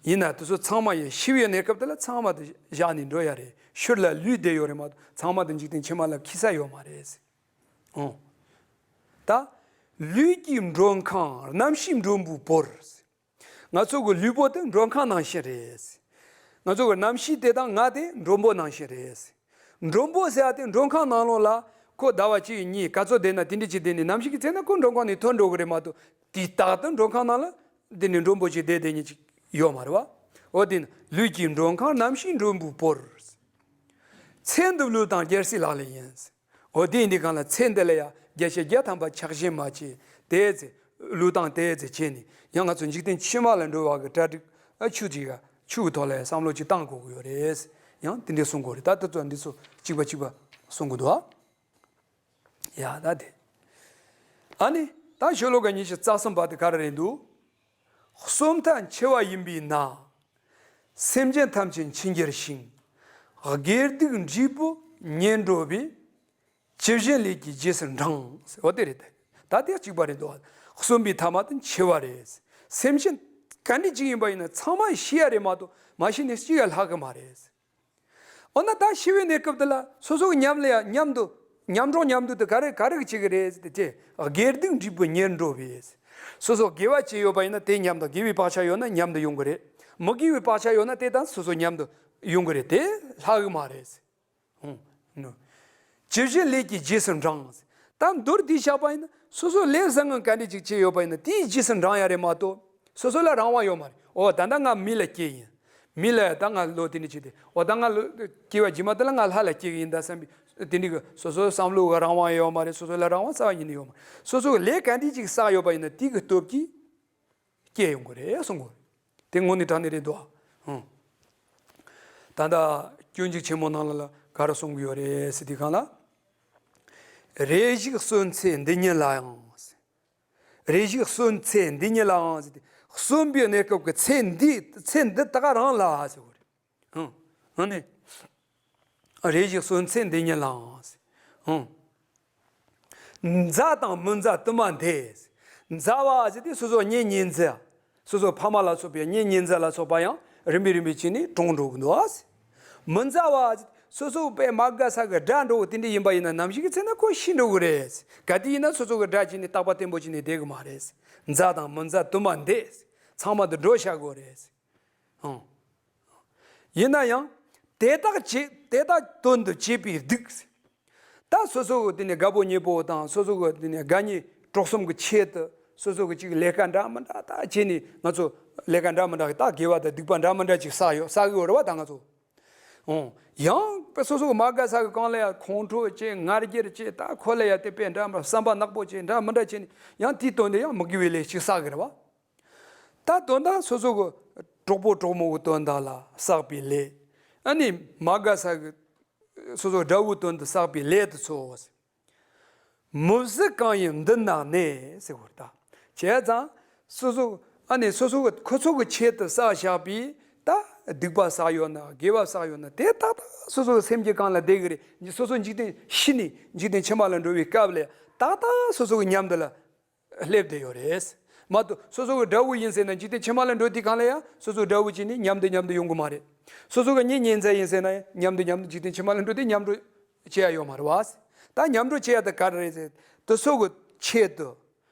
ཡིན་ན་དེ་ཚོ་ཚང་མ་ཡང་ཤི་བའི་གནས་སྐབས་དེ་ལ་ཚང་མ་དེ་བཞག་ནས་འགྲོ་ཡ་རེད། ཤུལ་ལ་ལུས་བསྡད་ཡོད་རེད་མ་གཏོགས་ཚང་མ་དེ་འཇིག་རྟེན་ཕྱི་མ་ལ་འཁྱེར་ས་ཡོད་མ་རེད། ཨོ། ད། ལུས་ཀྱི་མགྲོན་ཁང་རྣམ་ཤེས་མགྲོན་པོས་བོར། ང་ཚོ་གི་ལུས་པོ་དེ་མགྲོན་ཁང་ནང་བཞིན་རེད། ང་ཚོ་གི་རྣམ་ཤེས་དེ་དང་ང་དེ་མགྲོན་པོ་ནང་བཞིན་རེད། མགྲོན་པོ་ཟེར་ཡ་དེ་མགྲོན་ཁང་ནང་ལོགས་ལ་ཁོ་ཟླ་བ་གཅིག་གཉིས་ག་ཚོད་བསྡད་ན་དེ་འདྲ་ཅིག་བསྡད་ནས་ནམ་ཞིག་གི་ཚེ་ན་ཁོ་མགྲོན་ཁང་ནས་ཐོན་འགྲོ་གི་རེད་མ་གཏོགས་དུས་རྟག་ཏུ་མགྲོན་ཁང་ནང་ལ་བསྡད་ནས་མགྲོན་པོ་ཅིག་བསྡད་བསྡད་མཁན་ཅིག་ཡོད་མ་རེད་བ། འོ་དེ་ནི་ལུས་ཀྱི་མགྲོན་ཁང་རྣམ་ཤེས་མགྲོན་པོས་བོར། ཚེ་འདི་བསླུས་བཏང་རྒྱལ་སྲས་ལག་ལེན་ཡིན། འོ་དེ་ཡིན་དུས་གང་ལ་ཚེ་འདི་ལ་ཡང་རྒྱལ་སྲས་བརྒྱ་ཐམ་པ་ཆགས་ཞེན་མ་བྱེད་དེ་ཚེ་བསླུས་བཏང་དེ་ཚེ་བྱས་ནས་ཡང་ང་ཚོ་འཇིག་རྟེན་ཕྱི་མ་ལ་འགྲོ་བ་གི་གྲ་སྒྲིག་ཨ་ཆུ་ཅིག་ཡ་ཆུ་གི་ཐོག་ལ་ཡང་བསམ་བློ་ཅིག་བཏང་དགོས་ཀྱི་ཡོད་རེད། ཡང་དེ་འདྲས་གསུང་དགོས་རེད། ད་ལྟ་ཚོ་འདི་ཚོ་གཅིག་པ་གཅིག་པ་གསུང་གི་འདུག་ཨ། ཡ་ད་དེ། ཨ་ནི་ད་ཤོ་ལོ་ཀ་ཉི་ཤུ་རྩ་གསུམ་པ་དེ་ག་རེ་རེད་འདུག་གསུམ་མཐའ་འཆི་བ་ཡིན་པས་ན། སེམས་ཅན་ཐམས་ཅད་འཆི་འགྱུར་ཞིང་། དགེ་སྡིག་འབྲས་བུ་ཉེར་འགྲོ་བས། ཇི་བཞིན་ལས་ཀྱི་རྗེས་སུ་འབྲང་། འོ་དེ་རེད་དེ། ད་དེ་གཅིག་པ་རེད་འདུག་གསུམ་པའི་ཐ་མ་དེ་འཆི་བ་རེད། སེམས་ཅན་ག་འདྲ་ཅིག་ཡིན་པ་ཡིན་ན་ཚང་མ་ཤི་ཡ་རེད་མ་གཏོགས་མ་ཤི་ནས་གཅིག་ཡ་ལྷག་གི་མ་རེད། འོ་ན་ད་ཤི་བའི་གནས་སྐབས་དེ་ལ་སོ་སོ་གི་ཉམས་ལ་ཡ་མཉམ་དུ་མཉམ་འགྲོགས་མཉམ་འདུག་དེ་ག་རེ་ག་རེ་གི་བྱེད་ཀྱི་རེད་ཟེར་ཏེ་དགེ་སྡིག་འབྲས་བུ་ཉེར་འགྲོ་བས། སོ་སོ་དགེ་བ་བྱས་ཡོད་པ་ཡིན་ན་དེ་མཉམ་དུ་དགེ་བའི་བག་ཆགས་ཡོད་ན་མཉམ་དུ་ཡོང་གི་རེད། མི་དགེ་བའི་བག་ཆགས་ཡོད་ན་དེ་དང་སོ་སོ་མཉམ་དུ་ཡོང་གི་རེད། དེ་ལྷག་གི་མ་རེད། ཧུང་། ནུ། ཇི་བཞིན་ལས་ཀྱི་རྗེས་སུ་འབྲང་། ད་མདོར་བསྡུས་བཞག་པ་ཡིན་ན་སོ་སོ་ལས་བཟང་ངན་ག་འདྲ་ཅིག་བྱས་ཡོད་པ་ཡིན་ན་དེའི་རྗེས་སུ་འབྲང་ཡ་རེད་མ་གཏོགས་སོ་སོ་ལ་རང་དབང་ཡོད་མ་རེད། འོ་ད་ལྟ་ང་མི་ལ་སྐྱེས་ཡིན། མི་ལ་ད་ང་ལོ་དེ་འདྲ་བྱས་ཏེ་འོ་ད་ང་ལོ་སྐྱེ་བ་རྗེས་མ་དེ་ལ་ང་ལྷ་ལ་སྐྱེ་གི་ཡིན་ད་བསམ་པའི་དེ་འདྲ་གི་སོ་སོའི་བསམ་བློ་གི་རང་དབང་ཡོད་མ་རེད། སོ་སོ་ལ་རང་དབང་རྩ་བ་ཉིད་ནས་ཡོད་མ་རེད། སོ་སོ་གི་ལས་ག་འདྲ་ཅིག་བསགས་ཡོད་པ་ཡིན་ན་དེ་གི་སྟོབས་ཀྱིས། སྐྱེ་ཡོང་གི་རེད་གསུང་གི། དེ་དངོས་གནས་དྲང་གནས་རེད་འདུག་ཨ། ཧུང་། ད་ལྟ་སྤྱོད་འཇུག་ཆེན་མོ་ནང་ལ་ག་རེ་གསུང་གི་ཡོད་རེད་ཟེར་དུས་སྒང་ལ། རེ་ཞིག་གསོན་ཚེ་འདི་ཉིད་ལའང་། རེ་ཞིག་གསོན་ཚེ་འདི་ཉིད་ལའང་ཟེར་ཏེ་གསོན་པའི་གནས་སྐབས་ཀྱི་ཚེ་འདི་ཚེ་འདི་ད་ག་རང་ལ་ཟེར་གི་རེད། ཧུང་། ཨ་ནི། རེ་ཞིག་གསོན་ཚེ་འདི་ཉིད་ལའང་། ཧུང་། མཛའ་དང་མི་མཛའ་དུ་མ་འདས། མཛའ་བ་ཟེར་དུས་སོ་སོ་གཉེན་ཉེ་མཛའ། སོ་སོ་ཕ་མ་ལ་སོགས་པའི་གཉེན་ཉེ་མཛའ་ལ་སོགས་པ་ཡང་རིམ་པས་རིམ་པས་བྱས་ནས་གྲོངས་འགྲོ་གི་འདུག་ཨ། མི་མཛའ་བ་ཟེར་དུས་སོ་སོ་དཔེ་མ་དགའ་ས་གི་དགྲ་འདྲ་བོ་དེ་འདྲ་ཡིན་པ་ཡིན་ན་ནམ་ཞིག་གི་ཚེ་ན་ཁོ་ཤི་འགྲོ་གི་རེད། ག་དུས་ཡིན་ན་སོ་སོ་གི་དགྲ་བྱས་ནས་རྟག་པ་བརྟན་པོ་བྱས་ནས་བསྡད་གི་མ་རེད། མཛའ་དང་མི་མཛའ་དུ་མ་འདས། ཚང་མ་དེ་འགྲོ་བཞག་གི་རེད། ཨང་། ཡིན་ན་ཡང་། དེ་དག་བྱེད་དེ་དག་དོན་དུ་བྱེད་པའི་སྡིག། ད་སོ་སོ་གི་དེ་ནས་དགའ་པོ་ཉེ་པོ་དང་སོ་སོ་གི་དེ་ནས་དགའ་ཉེ་གྲོགས་གསུམ་གི་ཆེད་དུ་སོ་སོ་གི་ཅིག་ལས་ཀ་འདྲ་མི་འདྲ་ད་བྱས་ནས་ང་ཚོ་ལས་ཀ་འདྲ་མི་འདྲ་གི་ད་དགེ་བ་དང་སྡིག་པ་འདྲ་མི་འདྲ་ཅིག་བསགས་ཡོད་བསགས་ཡོད་རེད་བ། ད་ང་ཚོ་ཨོ། ཡང་དཔེ་སོ་སོ་གི་མ་དགའ་ས་གི་གང་ལ་ཡང་ཁོང་ཁྲོ་བྱས་ང་རྒྱལ་བྱས་ད་ཁོ་ལ་ཡང་དེ་དཔེ་འདྲ་མི་བསམ་པ་ནག་པོ་བྱས་འདྲ་མི་འདྲ་བྱས་ནས་ཡང་དེའི་དོན་དུ་ཡང་མི་དགེ་བའི་ལས་ཅིག་བསགས་གི་རེད་བ། ད་དོན་དག་སོ་སོ་གི་གྲོགས་པོ་གྲོགས་མོ་གི་དོན་དག་ལ་བསགས་པའི་ལས། ཨ་ནི་མ་དགའ་ས་གི་སོ་སོ་དགྲ་བོའི་དོན་དུ་བསགས་པའི་ལས་དེ་ཚོ། མི་བཟད་གང་ཡིན་འདི་ན་གནས་ཟེར་བ་ད། བྱས་ཙང་སོ་སོ་ཨ་ནི་སོ་སོ་གི་ཁོ་ཚོ་གི་ཆེད་དུ་བསགས་བཞག་པའི་ད་སྡིག་པ་བསགས་ཡོད་ན་དགེ་བ་བསགས་ཡོད་ན་དེ་ཏག་ཏག་སོ་སོ་གི་སེམས་ཀྱི་གང་ལ་བསྡད་གི་རེད། སོ་སོ་འཇིག་རྟེན་ཤི་ནས་འཇིག་རྟེན་ཕྱི་མ་ལ་འགྲོ་བའི་སྐབས་ལ་ཏག་ཏག་སོ་སོ་གི་མཉམ་དུ་ལ་སླེབས་བསྡད་ཡོད་རེད། མ་གཏོགས་སོ་སོ་གི་དགྲ་བོ་ཡིན་ཟེར་ན་འཇིག་རྟེན་ཕྱི་མ་ལ་འགྲོ་དུས་གང་ལ་ཡང་སོ་སོ་དགྲ་བོ་བྱས་ནས་མཉམ་དུ་མཉམ་དུ་ཡོང་གི་མ་རེད། སོ་སོ་གི་གཉེན་ཉེ་ཚན་ཡིན་ཟེར་ན་ཡང་མཉམ་དུ་མཉམ་དུ་འཇིག་རྟེན་ཕྱི་མ་ལ་འགྲོ་དུས་མཉམ་འགྲོ་བྱེད་ཡ་ཡོད་མ་རེད་བ། ད་མཉམ་འགྲོ་བྱེད་ཡ་དེ་ག་རེ་རེད་ཟེར། དེ་ཚོ་གི་ཆེད་དུ་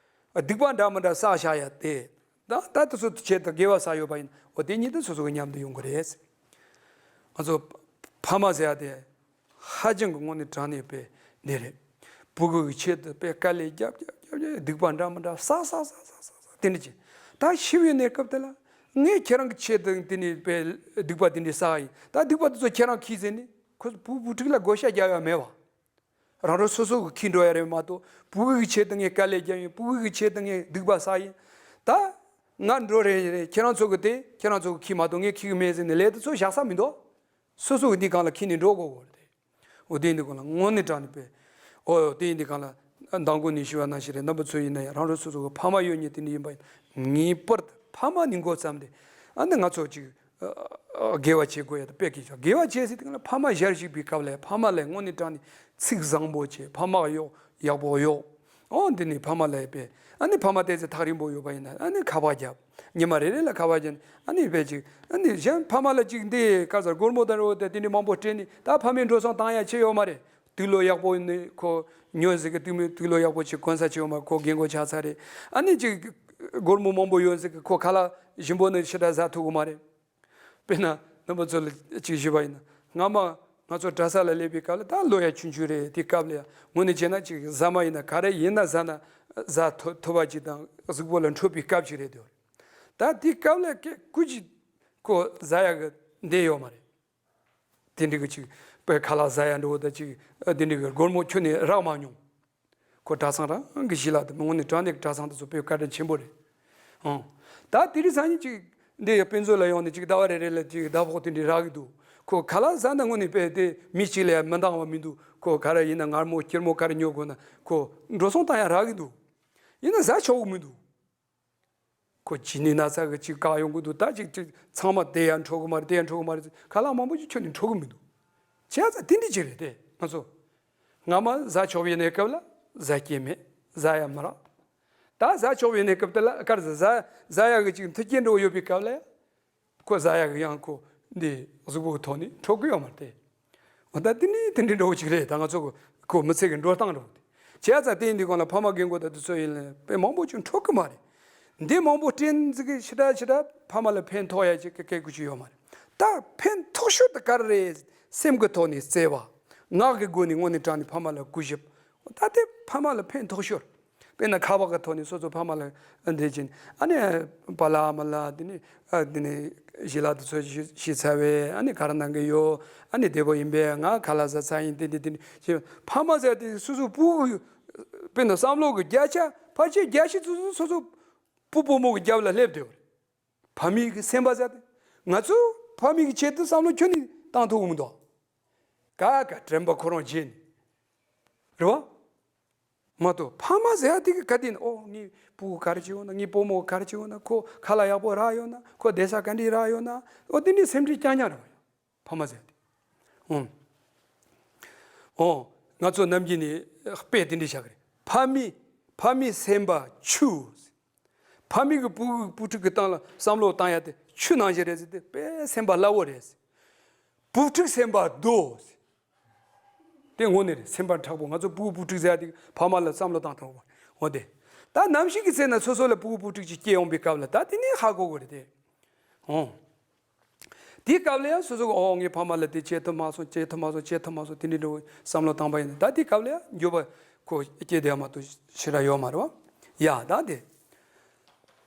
སྡིག་པ་འདྲ་མི་འདྲ་བསགས་བཞག་ཡ་དེ། ད་ད་དེ་ཚོ་ཆེད་དུ་དགེ་བ་བསགས་ཡོད་པ་ཡིན་འོ་དེ་གཉིས་དེ་སོ་སོ་གི་མཉམ་དུ་ཡོང་གི་རེད། ང་ཚོ་ཕ་མ་ཟེར་ཡ་དེ། ཧ་ཅང་གི་དངོས་གནས་དྲང་གནས་དཔེ་འདི་རེད། ཕྲུ་གུ་གི་ཆེད་དུ་དཔེ་དཀའ་ལས་རྒྱབ་རྒྱབ་རྒྱབ་རྒྱབ་སྡིག་པ་འདྲ་མི་འདྲ་བསགས་བསགས་བསགས་བསགས་བསགས་བསགས་དེ་འདྲ་བྱས། ད་ཤི་བའི་གནས་སྐབས་དེ་ལ་ངས་ཁྱེད་རང་གི་ཆེད་དུ་དེ་ནས་དཔེ་སྡིག་པ་དེ་འདྲ་བསགས་ཡིན། ད་སྡིག་པ་དེ་ཚོ་ཁྱེད་རང་གིས་ཟེར་ནས་ཁོ་བུ་བུ་ཕྲུག་ལ་བགོ་བཤའ་རྒྱག་ཡ་མེད་བ། རང་རང་སོ་སོ་གི་ཁྱི་འགྲོ་ཡ་རེད་མ་གཏོགས་ཕྲུ་གུ་གི་ཆེད་དུ་ངས་དཀའ་ལས་རྒྱབ་ཡིན། ཕྲུ་གུ་གི་ཆེད་དུ་ངས་སྡིག་པ་བསགས་ཡིན། ད་ང་འགྲོ་རེད་རེད། ཁྱེད་རང་ཚོ་གི་དེ་ཁྱེད་རང་ཚོ་གི་ཁྱི་མ་གཏོགས་ངས་ཁྱི་གི་མེད་ཟེར་ནས་ལས་དེ་ཚོ་བཞག་ས་མི་འདུག་སོ་སོ་གི་འདི་གང་ལ་ཁྱི་ནས་འགྲོ་དགོས་གོ་རེད། འོ་དེ་འདི་གང་ལ་དངོས་གནས་དྲང་ནས་དཔེ། འོ་དེ་འདི་གང་ལ་མདང་དགོང་ནས་ཞུ་བ་ནང་བཞིན་རེད། རྣམ་པ་ཚོ་ཡིན་ན་ཡང་རང་རང་སོ་སོ་གི་ཕ་མ་ཡོད་མཁན་དེ་འདྲ་ཡིན་པ་ཡིན་ངེས་པར་དུ་ཕ་མ་ནས་འགོ་བརྩམས་ཏེ་ཨ་ནི་ང་ཚོ་ཅིག་དགེ་བ་བྱེད་དགོས་ཡ་དེ་དཔེ་གལ་ཆེ། དགེ་བ་བྱེད་ཟེར་དེ་གང་ལ་ཕ་མ་ཞལ་བཞུགས་པའི་སྐབས་ལ་ཕ་མ་ལ་དངོས་གནས་དྲང་ནས་ཚིག་བཟང་པོ་བྱེད། ཕ་མ་གཡོག་ཡག་པོ་གཡོག་འོ་འདི་ནི་ཕ་མ་ལ་དཔེ། ཨ་ནི་ཕ་མ་ཏོག་ཙམ་ཐག་རིང་པོ་ཡོད་པ་ཡིན་ན་ཨ་ནི་ཁ་པར་བརྒྱབ། ཉི་མ་རེ་རེ་ལ་ཁ་པར་བརྒྱབ། ཨ་ནི་དཔེ་ཅིག་ཨ་ནི་གཞན་ཕ་མ་ལ་ཅིག་འདི་ག་ཟེར་སྒོར་མོ་དང་རོ་དེ་དེ་འདྲ་མང་པོ་སྤྲད་ནས་ད་ཕ་མའི་འགྲོ་སོང་བཏང་ཡ་ཆེ་ཡོད་མ་རེད། དུག་ལོག་ཡག་པོ་ནི་ཁོ་ཉོ་ཟིག་གི་དུག་མི་དུག་ལོག་ཡག་པོ་ཅིག་གོན་ས་ཆེ་ཡོད་མ་ཁོ་རྒན་གོག་ཆགས་ཚར་རེད། ཨ་ནི་ཅིག་སྒོར་མོ་མང་པོ་ཡོད་ཟིག་གི་ཁོ་ཁ་ལག་ཞིམ་པོ་ནི་ཞེ་དྲག་ཟ་ཐུབ་གི་མ་རེད། དཔེར་ན་རྣམ་པ་ཚོ་ལ་ཅིག་ཞུས་པ་ཡིན་ན་སྔ་མ་ང་ཚོ་གྲྭ་ས་ལ་སླེབས་པའི་སྐབས་ལ་ད་ལོ་ཡ་ཆུང་ཆུང་རེད། དེ་སྐབས་ལ་ཡ་དངོས་གནས་བྱས་ན་ཅིག་ཟ་མ་ཡིན་ན་ག་རེ་ཡིན་ན་ཟ་ན་ཟ་ཐུབ་ཐུབ་པ་ཅིག་དང་གཟུགས་པོ་ལ་འཕྲོད་པའི་སྐབས་ཅིག་རེད་འདུག་ད་དེ་སྐབས་ལ་ཀེ་ཀུ་ཅིག་ཁོ་ཟ་ཡ་གི་འདི་ཡོད་མ་རེད། དེ་འདྲ་གི་ཅིག་དཔེ་ཁ་ལག་ཟ་ཡ་འགྲོ་བ་ད་ཅིག་དེ་འདྲ་གི་སྒོར་མོ་ཁྱོན་ནས་རག་མ་མྱོང་། ཁོ་གྲྭ་ཚང་རང་གི་གཞི་ལ་དེ་དངོས་གནས་དྲང་གནས་ཀྱི་གྲྭ་ཚང་དེ་ཚོ་དཔེ་བཀའ་དྲིན་ཆེན་པོ་རེད། ཨང་། ད་དེ་རིང་སང་ཉིན་ཅིག་འདི་དཔེ་མཛོད་ལ་ཡོང་ནས་ཅིག་ཟླ་བ་རེ་རེ་ལ་ཅིག་ཟླ་ཕོགས་དེ་འདྲ་རག་གི་འདུག་ཁོ་ཁ་ལག་ཟ་ན་དངོས་གནས་དཔེ་དེ་མི་གཅིག་ལ་ཡང་མི་འདང་བ་མི་འདུག་ཁོ་ག་རེ་ཡིན་ན་མངར་མོ་སྐྱུར་མོ་ག་རེ་ཉོ་དགོས་ན་ཁོ་འགྲོ་སོང་བཏང་ཡ་རག་གི་འདུག་ཡིན་ན་ཟ་ཆོག་གི་མི་འདུག་ཁོ་ཇི་ནས་ན་ཚ་གི་ཅིག་བཀག་ཡོང་གི་འདུག་ད་ཅིག་ཅིག་ཚང་མ་དེ་ཡང་འཕྲོད་གི་མ་རེད། དེ་ཡང་འཕྲོད་གི་མ་རེད། ཁ་ལག་མང་པོ་ཅིག་ཁྱོན་ནས་འཕྲོད་གི་མི་འདུག་བྱས་ཙང་དེ་འདྲ་ཅིག་རེད་དེ་ང་ཚོ། སྔ་མ་ཟ་ཆོག་པའི་གནས་སྐབས་ལ་ཟ་སྐྱེ་མེད། ཟ་ཡ་མི་རག་ད་ཟ་ཆོག་པའི་གནས་སྐབས་དེ་ལ་གར་ཟ་ཟ་ཟ་ཡ་གི་ཅིག་མཐུན་རྐྱེན་འགྲོ་ཡོད་པའི་སྐབས་ལ་ཁོ་ཟ་ཡ་གི་ཡང་ཁོ་འདི་གཟུགས་པོ་གི་ཐོག་ནས་འཕྲོད་གི་ཡོད་མ་རེད་དེ། འོ་ད་དེ་ནི་དེ་འདྲའི་འགྲོ་བ་ཅིག་རེད། ད་ང་ཚོ་ཁོ་མི་ཚེ་གི་འགྲོ་སྟངས་འགྲོ་དེ། བྱས་ཙང་དེ་ཡིན་དུས་གང་ལ་ཕ་མ་རྒན་གོག་དང་དེ་ཚོ་ཡིན་ལ་དཔེ་མང་པོ་ཅིག་འཕྲོད་གི་མ་རེད། འདི་མང་པོ་སྤྲད་ཟིག་གི་ཞེ་དྲག་ཞེ་དྲག་ཕ་མ་ལ་ཕན་ཐོགས་ཡ་ཅིག་གི་སྐད་ཀུ་ཅིག་ཡོད་མ་རེད། ད་ཕན་ཐོགས་ཤོས་དེ་ག་རེ་རེད། སེམས་ཀྱི་ཐོག་ནས་བརྩེ་བ། ངག་གི་སྒོ་ནས་དངོས་གནས་དྲང་ནས་ཕ་མ་ལ་གུས་ཞབས། ད་དེ་ཕ་མ་ལ་ཕན་ཐོགས་ཤོས། དཔེར་ན་ཁ་པར་གི་ཐོག་ནས་སོ་སོ་ཕ་མ་ལ་འདི་བྱིན། ཨ་ནི་པཱ་ལགས་ཨ་མ་ལགས་འདི་ནི་ཨ་འདི་ནི་ཞི་ལགས་དེ་ཚོ་ཞི་ཞི་ཚར་བས། ཨ་ནི་ག་རེ་གནང་གི་ཡོད། ཨ་ནི་བདེ་པོ་ཡིན་པས། ང་ཁ་ལག་ཟ་ཚར་ཡིན། འདི་འདི་འདི་ནི་ཞེས་ཕ་མ་ཟེར་དེ་སོ་སོ་བུ་དཔེར་ན་བསམ་བློ་གི་བརྒྱ་ཆ་ཕལ་ཆེར་བརྒྱ་བཞི་ཙམ་སོ་སོ་བུ་བུ་མོ་གི་རྒྱབ་ལ་སླེབས་བསྡད་པ་རེད། ཕ་མའི་གི་སེམས་པ་ཟེར་དེ་ང་ཚོ་ཕ་མའི་གི་ཆེད་དུ་བསམ་བློ་ཁྱོན་ནས་བཏང་ཐུབ་གི་མི་འདུག་ཀ་ཀ་དྲན་པ་ཁོ་རང་བརྗེད་ནས་རེད་བ། མ་གཏོགས་ཕ་མ་ཟེར་ཡ་དེ་གི་ག་དེ་ནི་ཨོ་ངའི་ཕྲུ་གུ་ག་རེ་བྱེད་ཡོད་ན། ངའི་བུ་མོ་ག་རེ་བྱེད་ཡོད་ན། ཁོ་ཁ་ལག་ཡག་པོ་རག་ཡོད་ན། ཁོ་བསྡད་ས་ག་འདྲ་རག་ཡོད་ན། ཨོ་དེ་ནི་སེམས་ཁྲལ་རྐྱང་རྐྱང་རེད་བ། ཕ་མ་ཟེར་ཡ་དེ། ཨོ། ཨོ། ང་ཚོ་ནམ་རྒྱུན་ནས་དཔེ་དེ་འདྲ་བཞག་གི་རེད། ཕ་མའི་ཕ་མའི་སེམས་པ་ཆུ། ཕ་མའི་གི་བུ་བུ་ཕྲུག་གི་སྟེང་ལ་བསམ་བློ་བཏང་ཡ་དེ་ཆུ་ནང་བཞིན་རེད་ཟེར་དེ་དཔེ་སེམས་པ་སླ་བོ་རེད། བུ་ཕྲུག་སེམས་པ་རྡོ། དེ་དངོས་གནས་རེད། སེམས་པ་མཁྲེགས་པོ། ང་ཚོ་ཕྲུ་གུ་བུ་ཕྲུག་ཟེར་ཡ་དེ་ཕ་མ་ལ་བསམ་བློ་བཏང་ཐུབ་པ་འོ་དེ། ད་ནམ་ཞིག་གི་ཚེ་ན་སོ་སོ་ལ་ཕྲུ་གུ་བུ་ཕྲུག་ཅིག་སྐྱེ་ཡོང་པའི་སྐབས་ལ་ད་དེ་ནས་ཧ་གོ་གི་རེད་དེ། ཨོ། དེའི་སྐབས་ལ་ཡང་སོ་སོ་གི་ཨོ་ངའི་ཕ་མ་ལ་དེ་བྱེད་ཐུབ་མ་སོང་། བྱེད་ཐུབ་མ་སོང་། བྱེད་ཐུབ་མ་སོང་། དེ་འདྲའི་འདྲ་བོ་བསམ་བློ་བཏང་པ་ཡིན་ན། ད་དེའི་སྐབས་ལ་ཡང་འགྱོད་པ་ཁོ་སྐྱེ་བསྡད་ཡ་མ་གཏོགས་ཞེ་དྲག་ཡོད་མ་རེད་བ། ཡ་ད་དེ།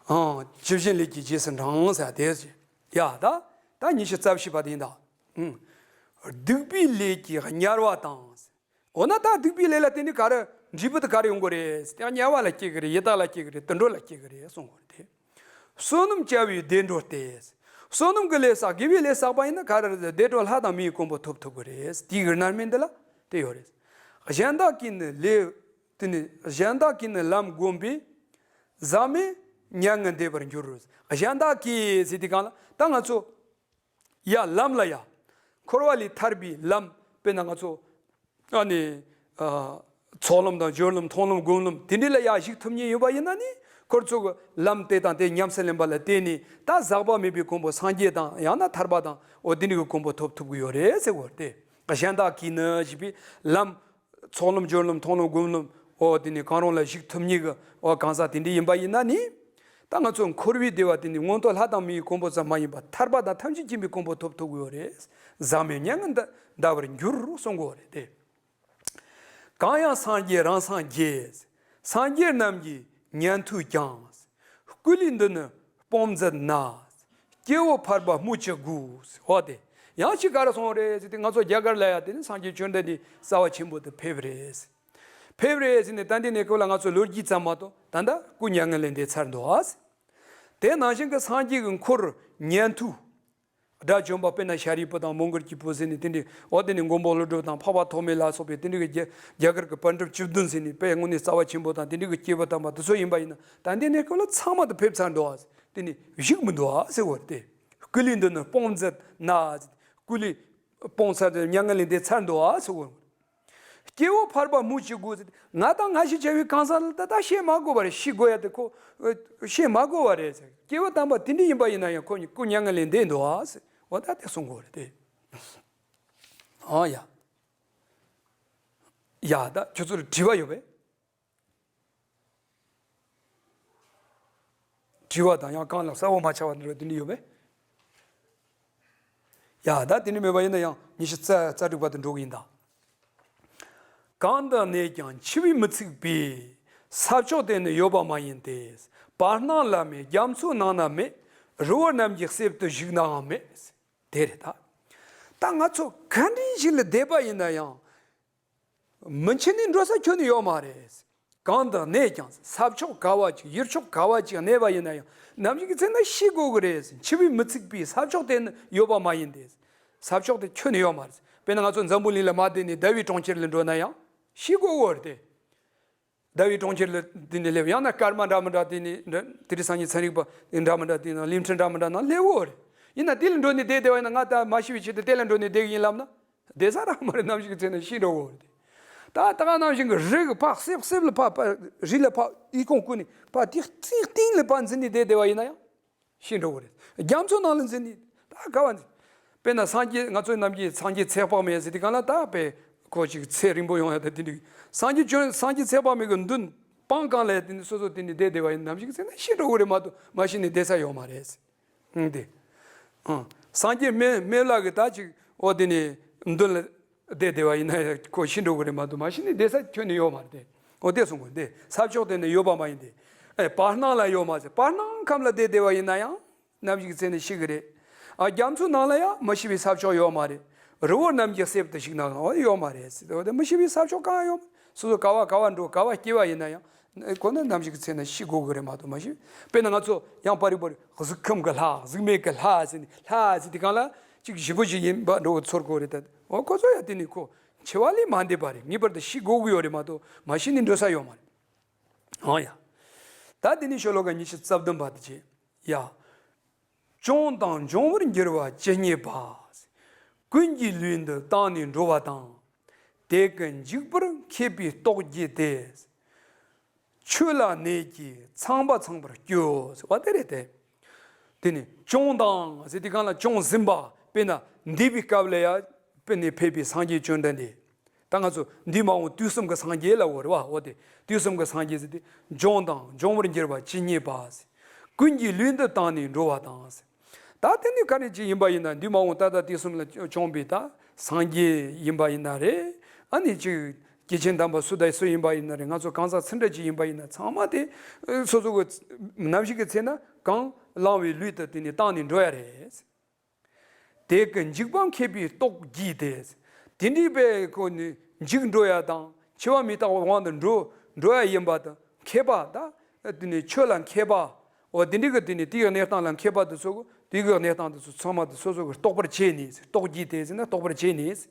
ཨང་། ཇི་བཞིན་ལས་ཀྱི་རྗེས་སུ་འབྲང་ཟེར་དེ། ཡ་ད། ད་ཉི་ཤུ་རྩ་བཞི་པ་དེ་ཡིན་ད། ཨང་། སྡིག་པའི་ལས་ཀྱིས་དམྱལ་བ་དང་། འོ་ན་ད་སྡིག་པའི་ལས་ལ་བརྟེན་ནས་ག་རེ་འབྲས་བུ་དེ་ག་རེ་ཡོང་གི་རེད། དེ་དམྱལ་བ་ལ་སྐྱེ་གི་རེད། ཡི་དྭགས་ལ་སྐྱེ་གི་རེད། དུད་འགྲོ་ལ་སྐྱེ་གི་རེད་གསུང་གི་རེད་དེ། བསོད་ནམས་བསྐྱལ་བའི་བདེ་འགྲོར་ལྟོས། བསོད་ནམས་ཀྱི་ལས་བསགས། དགེ་བའི་ལས་བསགས་པ་ཡིན་ན་ག་རེ་རེད། བདེ་འགྲོ་ལྷ་དང་མིའི་གོ་འཕང་ཐོབ་ཐུབ་གི་རེད། དེའི་གི་རྣམ་སྨིན་འདི་ལ་དེ་ཡོད་རེད། གཞན་དག་གིས་ནི་ལས། དེ་ནི་གཞན་དག་གིས་ནི་ལམ་བསྒོམས་པས། ཟག་མེད་མྱ་ངན་འདས་པར་འགྱུར། གཞན་དག་གིས་ཟེར་དུས་སྒང་ལ་ད་ང་ཚོ། ཡ་ལམ་ལ་ཡ། འཁོར་བ་ལས་ཐར་བའི་ལམ། དཔེར་ན་ང་ཚོ། ཨ་ནི། ཨ། ཚོགས་ལམ་དང་སྦྱོར་ལམ། མཐོང་ལམ་སྒོམ་ལམ་དེ་འདྲ་ལ་ཡ་ཞུགས་ཐུབ་མཁན་ཡོད་པ་ཡིན་ན་ནི། ཁོ་ཚོ་གི་ལམ་དེ་དང་དེ་ཉམས་སུ་ལེན་པ་ལ་བརྟེན་ནས་ད་ཟག་པ་མེད་པའི་གོ་འཕང་སངས་རྒྱས་དང་ཡང་ན་ཐར་པ་དང་། འོ་དེ་འདྲ་གི་གོ་འཕང་ཐོབ་ཐུབ་ཀྱི་ཡོད་རེད་ཟེར་གོ་རེད་དེ། གཞན་དག་གིས་ནི་ཞེས་པའི་ལམ། ཚོགས་ལམ་སྦྱོར་ལམ་མཐོང་ལམ་སྒོམ་ལམ། འོ་དེ་ནི་གང་རུང་ལ་ཞུགས་ཐུབ་མཁན་གྱི་འོ་གང་ཟག་དེ་འདྲ་ཡིན་པ་ཡིན་ན་ནི། ད་ང་ཚོ་འཁོར་བའི་བདེ་བ་དེ་ནི་མངོན་མཐོ་ལྷ་དང་མིའི་གོ་འཕང་ཙམ་མ་ཡིན་པར་ཐར་པ་དང་ཐམས་ཅད་མཁྱེན་པའི་གོ་འཕང་ཐོབ་ཐུབ་ཀྱི་ཡོད་རེད། ཟག་མེད་མྱ་ངན་འདའ་བར་འགྱུར་གསུང་གི་ཡོད་རེད་དེ། གང་ཡང་སངས་རྒྱས་རང་སངས་རྒྱས། སངས་རྒྱས་རྣམས་ཀྱི་ཉན་ཐོས་ཀྱང་། སྐུ་ལུས་འདི་ནི་སྤོང་མཛད་ན། སྐྱེ་བོ་ཕལ་པ་སྨོས་ཅི་དགོས། འོ་དེ། ཡང་ཅིག་ག་རེ་གསུངས་རེད་ཟེར་དུས་ང་ཚོ་རྒྱ་གར་ལ་ཡ་དེ་ནི་སངས་རྒྱས་བཅོམ་ལྡན་འདས་རྩ་བ་ཆེན་པོ་དུ་ཕེབས་རེད། ཕེབས་རེད་ཟེར་ནས་ད་འདི་ནས་ཁོ་ལ་ང་ཚོ་ལོ་རྒྱུས་ཙམ་མ་གཏོགས་ད་ལྟ་སྐུ་མྱ་ངན་ལས་འདས་ཚར་འདུག་ཨ། དེ་ནང་བཞིན་གྱི་སངས་རྒྱས་ཀྱི་འཁོར་ཉན་ཐོས། དགྲ་བཅོམ་པ་དཔེར་ན་ཤཱ་རིའི་བུ་དང་མོའུ་འགལ་གྱི་བུ་ཟེར་ནས་དེ་འདྲའི་འོ་དེ་ནས་མགོན་པོ་ཀླུ་སྒྲུབ་དང་འཕགས་པ་ཐོགས་མེད་ལ་སོགས་པའི་དེ་འདྲའི་གི་རྒྱ་རྒྱ་གར་གྱི་པཎ་གྲུབ་བཅུ་བདུན་ཟེར་ནས་དཔེ་དངོས་གནས་རྩ་བ་ཆེན་པོ་དང་དེ་འདྲའི་གི་སྐྱེས་བུ་དམ་པ་དེ་ཚོ་ཡིན་པ་ཡིན་ན་ད་འདི་ནས་ཁོ་ལ་ཚང་མ་དུ་ཕེབས་ཚར་འདུག་ཨ། དེ་ནས་བཞུགས་མི་འདུག་ཨ་ཟེར་བ་རེད་དེ། སྐུ་ལུས་འདི་ནི་སྤོང་མཛད་ན། སྐུ་ལུས་སྤོང་ཚར་ཏེ་མྱ་ངན་ལས་འདས་ཚར་འདུག་ཨ་ཟེར་བ། སྐྱེ་བོ་ཕལ་པ་སྨོས་ཅི་དགོས་ཟེར། ང་དང་ང་ཞིག་བྱ་བའི་གང་ཟག་ལ་ད་ལྟ་བཤད་མ་དགོས་པ་རེད། ཤི་དགོས་ཡ་དེ་ཁོ་བཤད་མ་དགོས་པ་རེད་ཟེར། སྐྱེ་བོ་དམ་པ་དེ་འདྲ་ཡིན་པ་ཡིན་ན་ཡང་ཁོ་གཉིས་སྐུ་མྱ་ངན་ལས་འདས་འདུག་ཨ་ཟེར། འོ་ད་དེ་གསུང་དགོས་རེད་དེ། ཨ་ཡ། ཡ་ད་ཁྱོད་ཚོར་དྲི་བ་ཡོད་པས། དྲི་བ་དང་ཡང་གང་ལ་གསལ་བོ་མ་ཆགས་པ་འདྲ་དེ་འདྲ་ཡོད་པས། ཡ་ད་དེ་འདྲ་མེད་པ་ཡིན་ན་ཡང་ཉི་ཤུ་རྩ་རྩ་དྲུག་པ་དུ་འགྲོ་གི་ཡིན་ད། གང་དུ་གནས་ཀྱང་འཆི་བས་མི་ཚིག་པའི། ས་ཕྱོགས་དེ་ནི་ཡོད་པ་མ་ཡིན་ཏེ། བར་སྣང་ལ་མེད། རྒྱ་མཚོའི་ནང་ན་མེད། རི་བོ་རྣམས་ཀྱི་གསེབ་ཏུ་བཞུགས་ནའང་མེད། དེ་རེད་ད། ད་ང་ཚོ་ག་འདྲ་ཞིག་ལ་བསྡད་པ་ཡིན་ན་ཡང་། མི་འཆི་ནས་འགྲོ་ས་ཁྱོན་ནས་ཡོད་མ་རེད། གང་དུ་གནས་ཀྱང་ས་ཕྱོགས་ག་བ་ཅིག་ཡུལ་ཕྱོགས་ག་བ་ཅིག་གནས་པ་ཡིན་ན་ཡང་ནམ་ཞིག་གི་ཚེ་ན་ཤི་དགོས་ཀྱི་རེད། འཆི་བས་མི་ཚིག་པའི་ས་ཕྱོགས་དེ་ནི་ཡོད་པ་མ་ཡིན་ཏེ། ས་ཕྱོགས་དེ་ཁྱོན་ནས་ཡོད་མ་རེད། དཔེར་ན་ང་ཚོ་འཛམ་བུ་གླིང་ལ་མ་བསྡད་ནས་ཟླ་བའི་གྲོང་ཁྱེར་ལ་འགྲོ་ན་ཡང་ཤི་དགོས་ཀྱི་རེད་དེ། ཟླ་བའི་གྲོང་ཁྱེར་ལ་དེ་ནས་སླེབས། ཡང་ན་སྐར་མ་འདྲ་མི་འདྲ་དེ་ནས་འདྲ་དེ་རིང་སང་ཉིན་ཚན་རིག་པ་འདྲ་མི་འདྲ་དེ་ནང་གླིང་ཕྲན་འདྲ་མི་འདྲ་ནང་སླེབས་ཀྱི་རེད། ཡིན་ན་དེ་ལ་འགྲོ་ནས་བསྡད་བསྡད་པ་ཡིན་ན་ང་ད་མ་ཤི་བའི་ཆེད་དུ་དེ་ལ་འགྲོ་ནས་བསྡད་ཀྱི་ཡིན་ལབ་ན། བསྡད་ས་རག་མ་རེད། ནམ་ཞིག་གི་ཚེ་ན་ཤི་འགྲོ་གི་རེད། ད་ད་ག་ནང་བཞིན་གྱི་རི་གི་ཕ་གསེབ་གསེབ་ལ་ཕ་ཕ་རི་ལ་ཕ་ཨི་ཁུང་ཀུན་ནས་ཕ་དེ་རྩིག་སྟེང་ལ་ཕ་འཛིན་ནས་བསྡད་བསྡད་པ་ཡིན་ན་ཡང་ཤི་འགྲོ་གི་རེད། རྒྱ་མཚོ་ནང་ལ་འཛིན་ནས་ད་ག་བ་འཛིན། དཔེར་ན་སངས་རྒྱས་ང་ཚོའི་ནམ་རྒྱུན་སངས་རྒྱས་ཚེ་དཔག་མེད་ཟེར་དུས་གང་ལ་ད་དཔེ་ཁོ་ཅིག་ཚེ་རིང་པོ་ཡོང་ཡ་ད་དེ་འདྲ་སངས་རྒྱས་བྱོན་སངས་རྒྱས་ཚེ་དཔག་མེད་ཀྱི་མདུན་སྤང་གང་ལ་ཡ་དེ་འདྲ་སོ་སོ་དེ་འདྲ་བསྡད་བསྡད་པ་ཡིན་ནམ་ཞིག་གི་ཚེ་ན་ཤི་འགྲོ་གི་རེད་མ་གཏོགས་མ་ཤི་ནས་བསྡད་ས་ཡོད་མ་རེད། ཨང་དེ། ཨང་། སངས་རྒྱས་སྨན་སྨན་བླ་གི་ད་ཅིག་འོ་དེ་ནས་མདུན་ལ་བསྡད་བསྡད་པ་ཡིན་ན་ཡང་ཁོ་ཤི་འགྲོ་གི་རེད་མ་གཏོགས་མ་ཤི་ནས་བསྡད་ས་ཁྱོན་ནས་ཡོད་མ་རེད་དེ། འོ་དེ་གསུང་གི་དེ་ས་ཕྱོགས་དེ་ནས་ཡོད་པ་མ་ཡིན་ཏེ། ཨེ་བར་སྣང་ལ་ཡོད་མ་ཟེར། བར་སྣང་ཁམས་ལ་བསྡད་བསྡད་པ་ཡིན་ན་ཡང་ནམ་ཞིག་ཚེ་ནས་ཤི་གི་རེད། ཨ་རྒྱ་མཚོའི་ནང་ལ་ཡང་མི་ཤི་བའི་ས་ཕྱོགས་ཡོད་མ་རེད། རི་བོ་རྣམས་ཀྱི་གསེབ་ཏུ་བཞུགས་ནའང་འོ་ཡོད་མ་རེད་ཟེར། འོ་དེ་མི་ཤི་བའི་ས་ཕྱོགས་གང་ཡང་ཡོད་མ་རེད། སོ་སོ་ག་བ་ག་བ་འགྲོ་ག་བ་སྐྱེ་བ་ཡིན་ན་ཡང་ཁོ་ན་ནམ་ཞིག་ཚེ་ན་ཤི་དགོས་གི་རེད་མ་གཏོགས་མ་ཤི། དཔེར་ན་ང་ཚོ་ཡང་པར་རིས་པར་རིས་གཟུགས་ཁམས་ཀྱི་ལྷ། གཟུགས་མེད་ཀྱི་ལྷ་ཟེར་ནས་ལྷ་ཟེར་དུས་གང་ལ་ཅིག་ཞེ་པོ་ཞིག་ཡིན་པ་འདྲ་བོ་ཚོར་གོ་རེད་ད། འོ་ཁོ་ཚོ་ཡང་དེ་ནི་ཁོ་འཆི་བ་ལས་མ་འདས་པ་རེད། ངེས་པར་དུ་ཤི་དགོས་ཀྱི་ཡོད་རེད་མ་གཏོགས་མ་ཤི་ནས་འགྲོ་ས་ཡོད་མ་རེད། འོ་ཡ། ད་དེ་ནི་ཤོ་ལོ་ཀ་ཉི་ཤུ་རྩ་བདུན་པ་དེ་བྱས། ཡ། གྱོང་དང་འབྱུང་བར་འགྱུར་བ་ཇི་སྙེད་པ། ཀུན་གྱིས་ལུས་འདི་བཏང་ནས་འགྲོ་བ་དང་། དེ་ཀུན་འཇིག་པར་མཁས་པས་རྟོགས་བགྱིས་ཏེ། ཆོས་ལ་གནས་ཀྱིས་ཚངས་པ་ཚངས་པར་སྤྱོད། ཟེར་བ་དེ་རེད་དེ། དེ་ནི་གྱོང་དང་ཟེར་དུས་གང་ལ་གྱོང་ཟིན་པ། དཔེར་ན་འདས་པའི་སྐབས་ལ་ཡ་དཔེར་ན་ཕེབས་པའི་སངས་རྒྱས་བཅོམ་ལྡན་འདས། ད་ང་ཚོ་འདས་མ་འོངས་དུས་གསུམ་གྱི་སངས་རྒྱས་ལ་འོ་རེད་བ། འོ་དེ་དུས་གསུམ་གྱི་སངས་རྒྱས་ཟེར་དུས་གྱོང་དང་འབྱུང་བར་འགྱུར་བ་ཇི་སྙེད་པ་ཟེར། ཀུན་གྱིས་ལུས་འདི་བཏང་ནས་འགྲོ་བ་དང་ཟེར། ད་དེ་ནི་ག་རེ་ཅིག་ཡིན་པ་ཡིན་ན། འདས་མ་འོངས་ད་ལྟ་དུས་གསུམ་ལ་བྱོན་པའི་ད་སངས་རྒྱས་ཡིན་པ་ཡིན་ན་རེད། ཨ་ནི་ཅིག་སྐྱེས་ཆེན་དམ་པ་སུ་དང་སུ་ཡིན་པ་ཡིན་ན་རེད། ང་ཚོ་གང་ཟག་སུ་འདྲ་ཅིག་ཡིན་པ་ཡིན་ན་ཚང་མ་དེ་སོ་སོ་གི་ནམ་ཞིག་གི་ཚེ་ན་གང་བླངས་པའི་ལུས་དེ་དེ་ནི་བཏང་ནས་འགྲོ་ཡ་རེད། དེ་ཀུན་འཇིག་པ་མཁས་པའི་རྟོགས་བགྱིས་ཏེ། དེ་འདྲའི་དཔེ་ཁོ་ནི་འཇིག་འགྲོ་ཡ་དང་འཆི་བ་མི་རྟག་པའི་དབང་དུ་འགྲོ་འགྲོ་ཡ་ཡིན་པ་དང་མཁས་པ་དང་། དེ་ནི་ཆོས་ལ་མཁས་པ། འོ་དེ་འདྲའི་གི་དེ་ནི་དེའི་གནས་སྟངས་ལ་མཁས་པ་དེ་ཚོ་གི་དེའི་གི་གནས་སྟངས་དེ་ཚོ་ཚང་མ་དེ་སོ་སོ་གི་རྟོགས་པར་བྱས་ནས། རྟོགས་བགྱིས་ཏེ་ཟེར་ན་རྟོགས་པར་བྱས་ནས།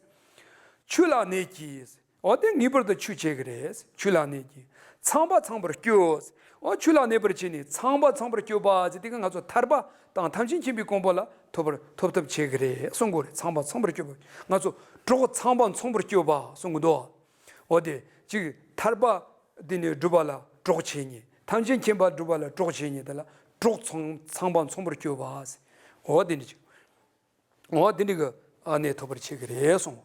ཆོས་ལ་གནས་ཀྱིས། འོ་དེ་ངེས་པར་དུ་ཆོས་བྱེད་ཀྱི་རེད། ཆོས་ལ་གནས་ཀྱིས། ཚངས་པ་ཚངས་པར་སྤྱོད། འོ་ཆོས་ལ་གནས་པར་བྱས་ནས་ཚངས་པ་ཚངས་པར་སྤྱོད་པ་ཟེར་དེ་ག་ང་ཚོ་ཐར་པ་དང་ཐམས་ཅད་མཁྱེན་པའི་གོ་འཕང་ལ་ཐོབ་པར་ཐོབ་ཐབས་བྱེད་ཀྱི་རེད་གསུང་གི་རེད། ཚངས་པ་ཚངས་པར་སྤྱོད་པ། ང་ཚོ་གྲོགས་ཚངས་པ་ཚངས་པར་སྤྱོད་པ་གསུང་གི་འདུག་འོ་དེ་གཅིག་ཐར་པ་དེ་ནི་སྒྲུབ་པ་ལ་གྲོགས་བྱེད་མཁན། ཐམས་ཅད་མཁྱེན་པ་སྒྲུབ་པ་ལ་གྲོགས་བྱེད་མཁན་དེ་ལ་གྲོགས་ཚངས་ཚངས་པ་ཚངས་པར་སྤྱོད་པ་ཟེར། འོ་དེ་འདྲ་ཅིག་འོ་དེ་འདྲ་གི་ཨ་ནི་ཐོབ་པར་བྱེད་ཀྱི་རེད་གསུངས།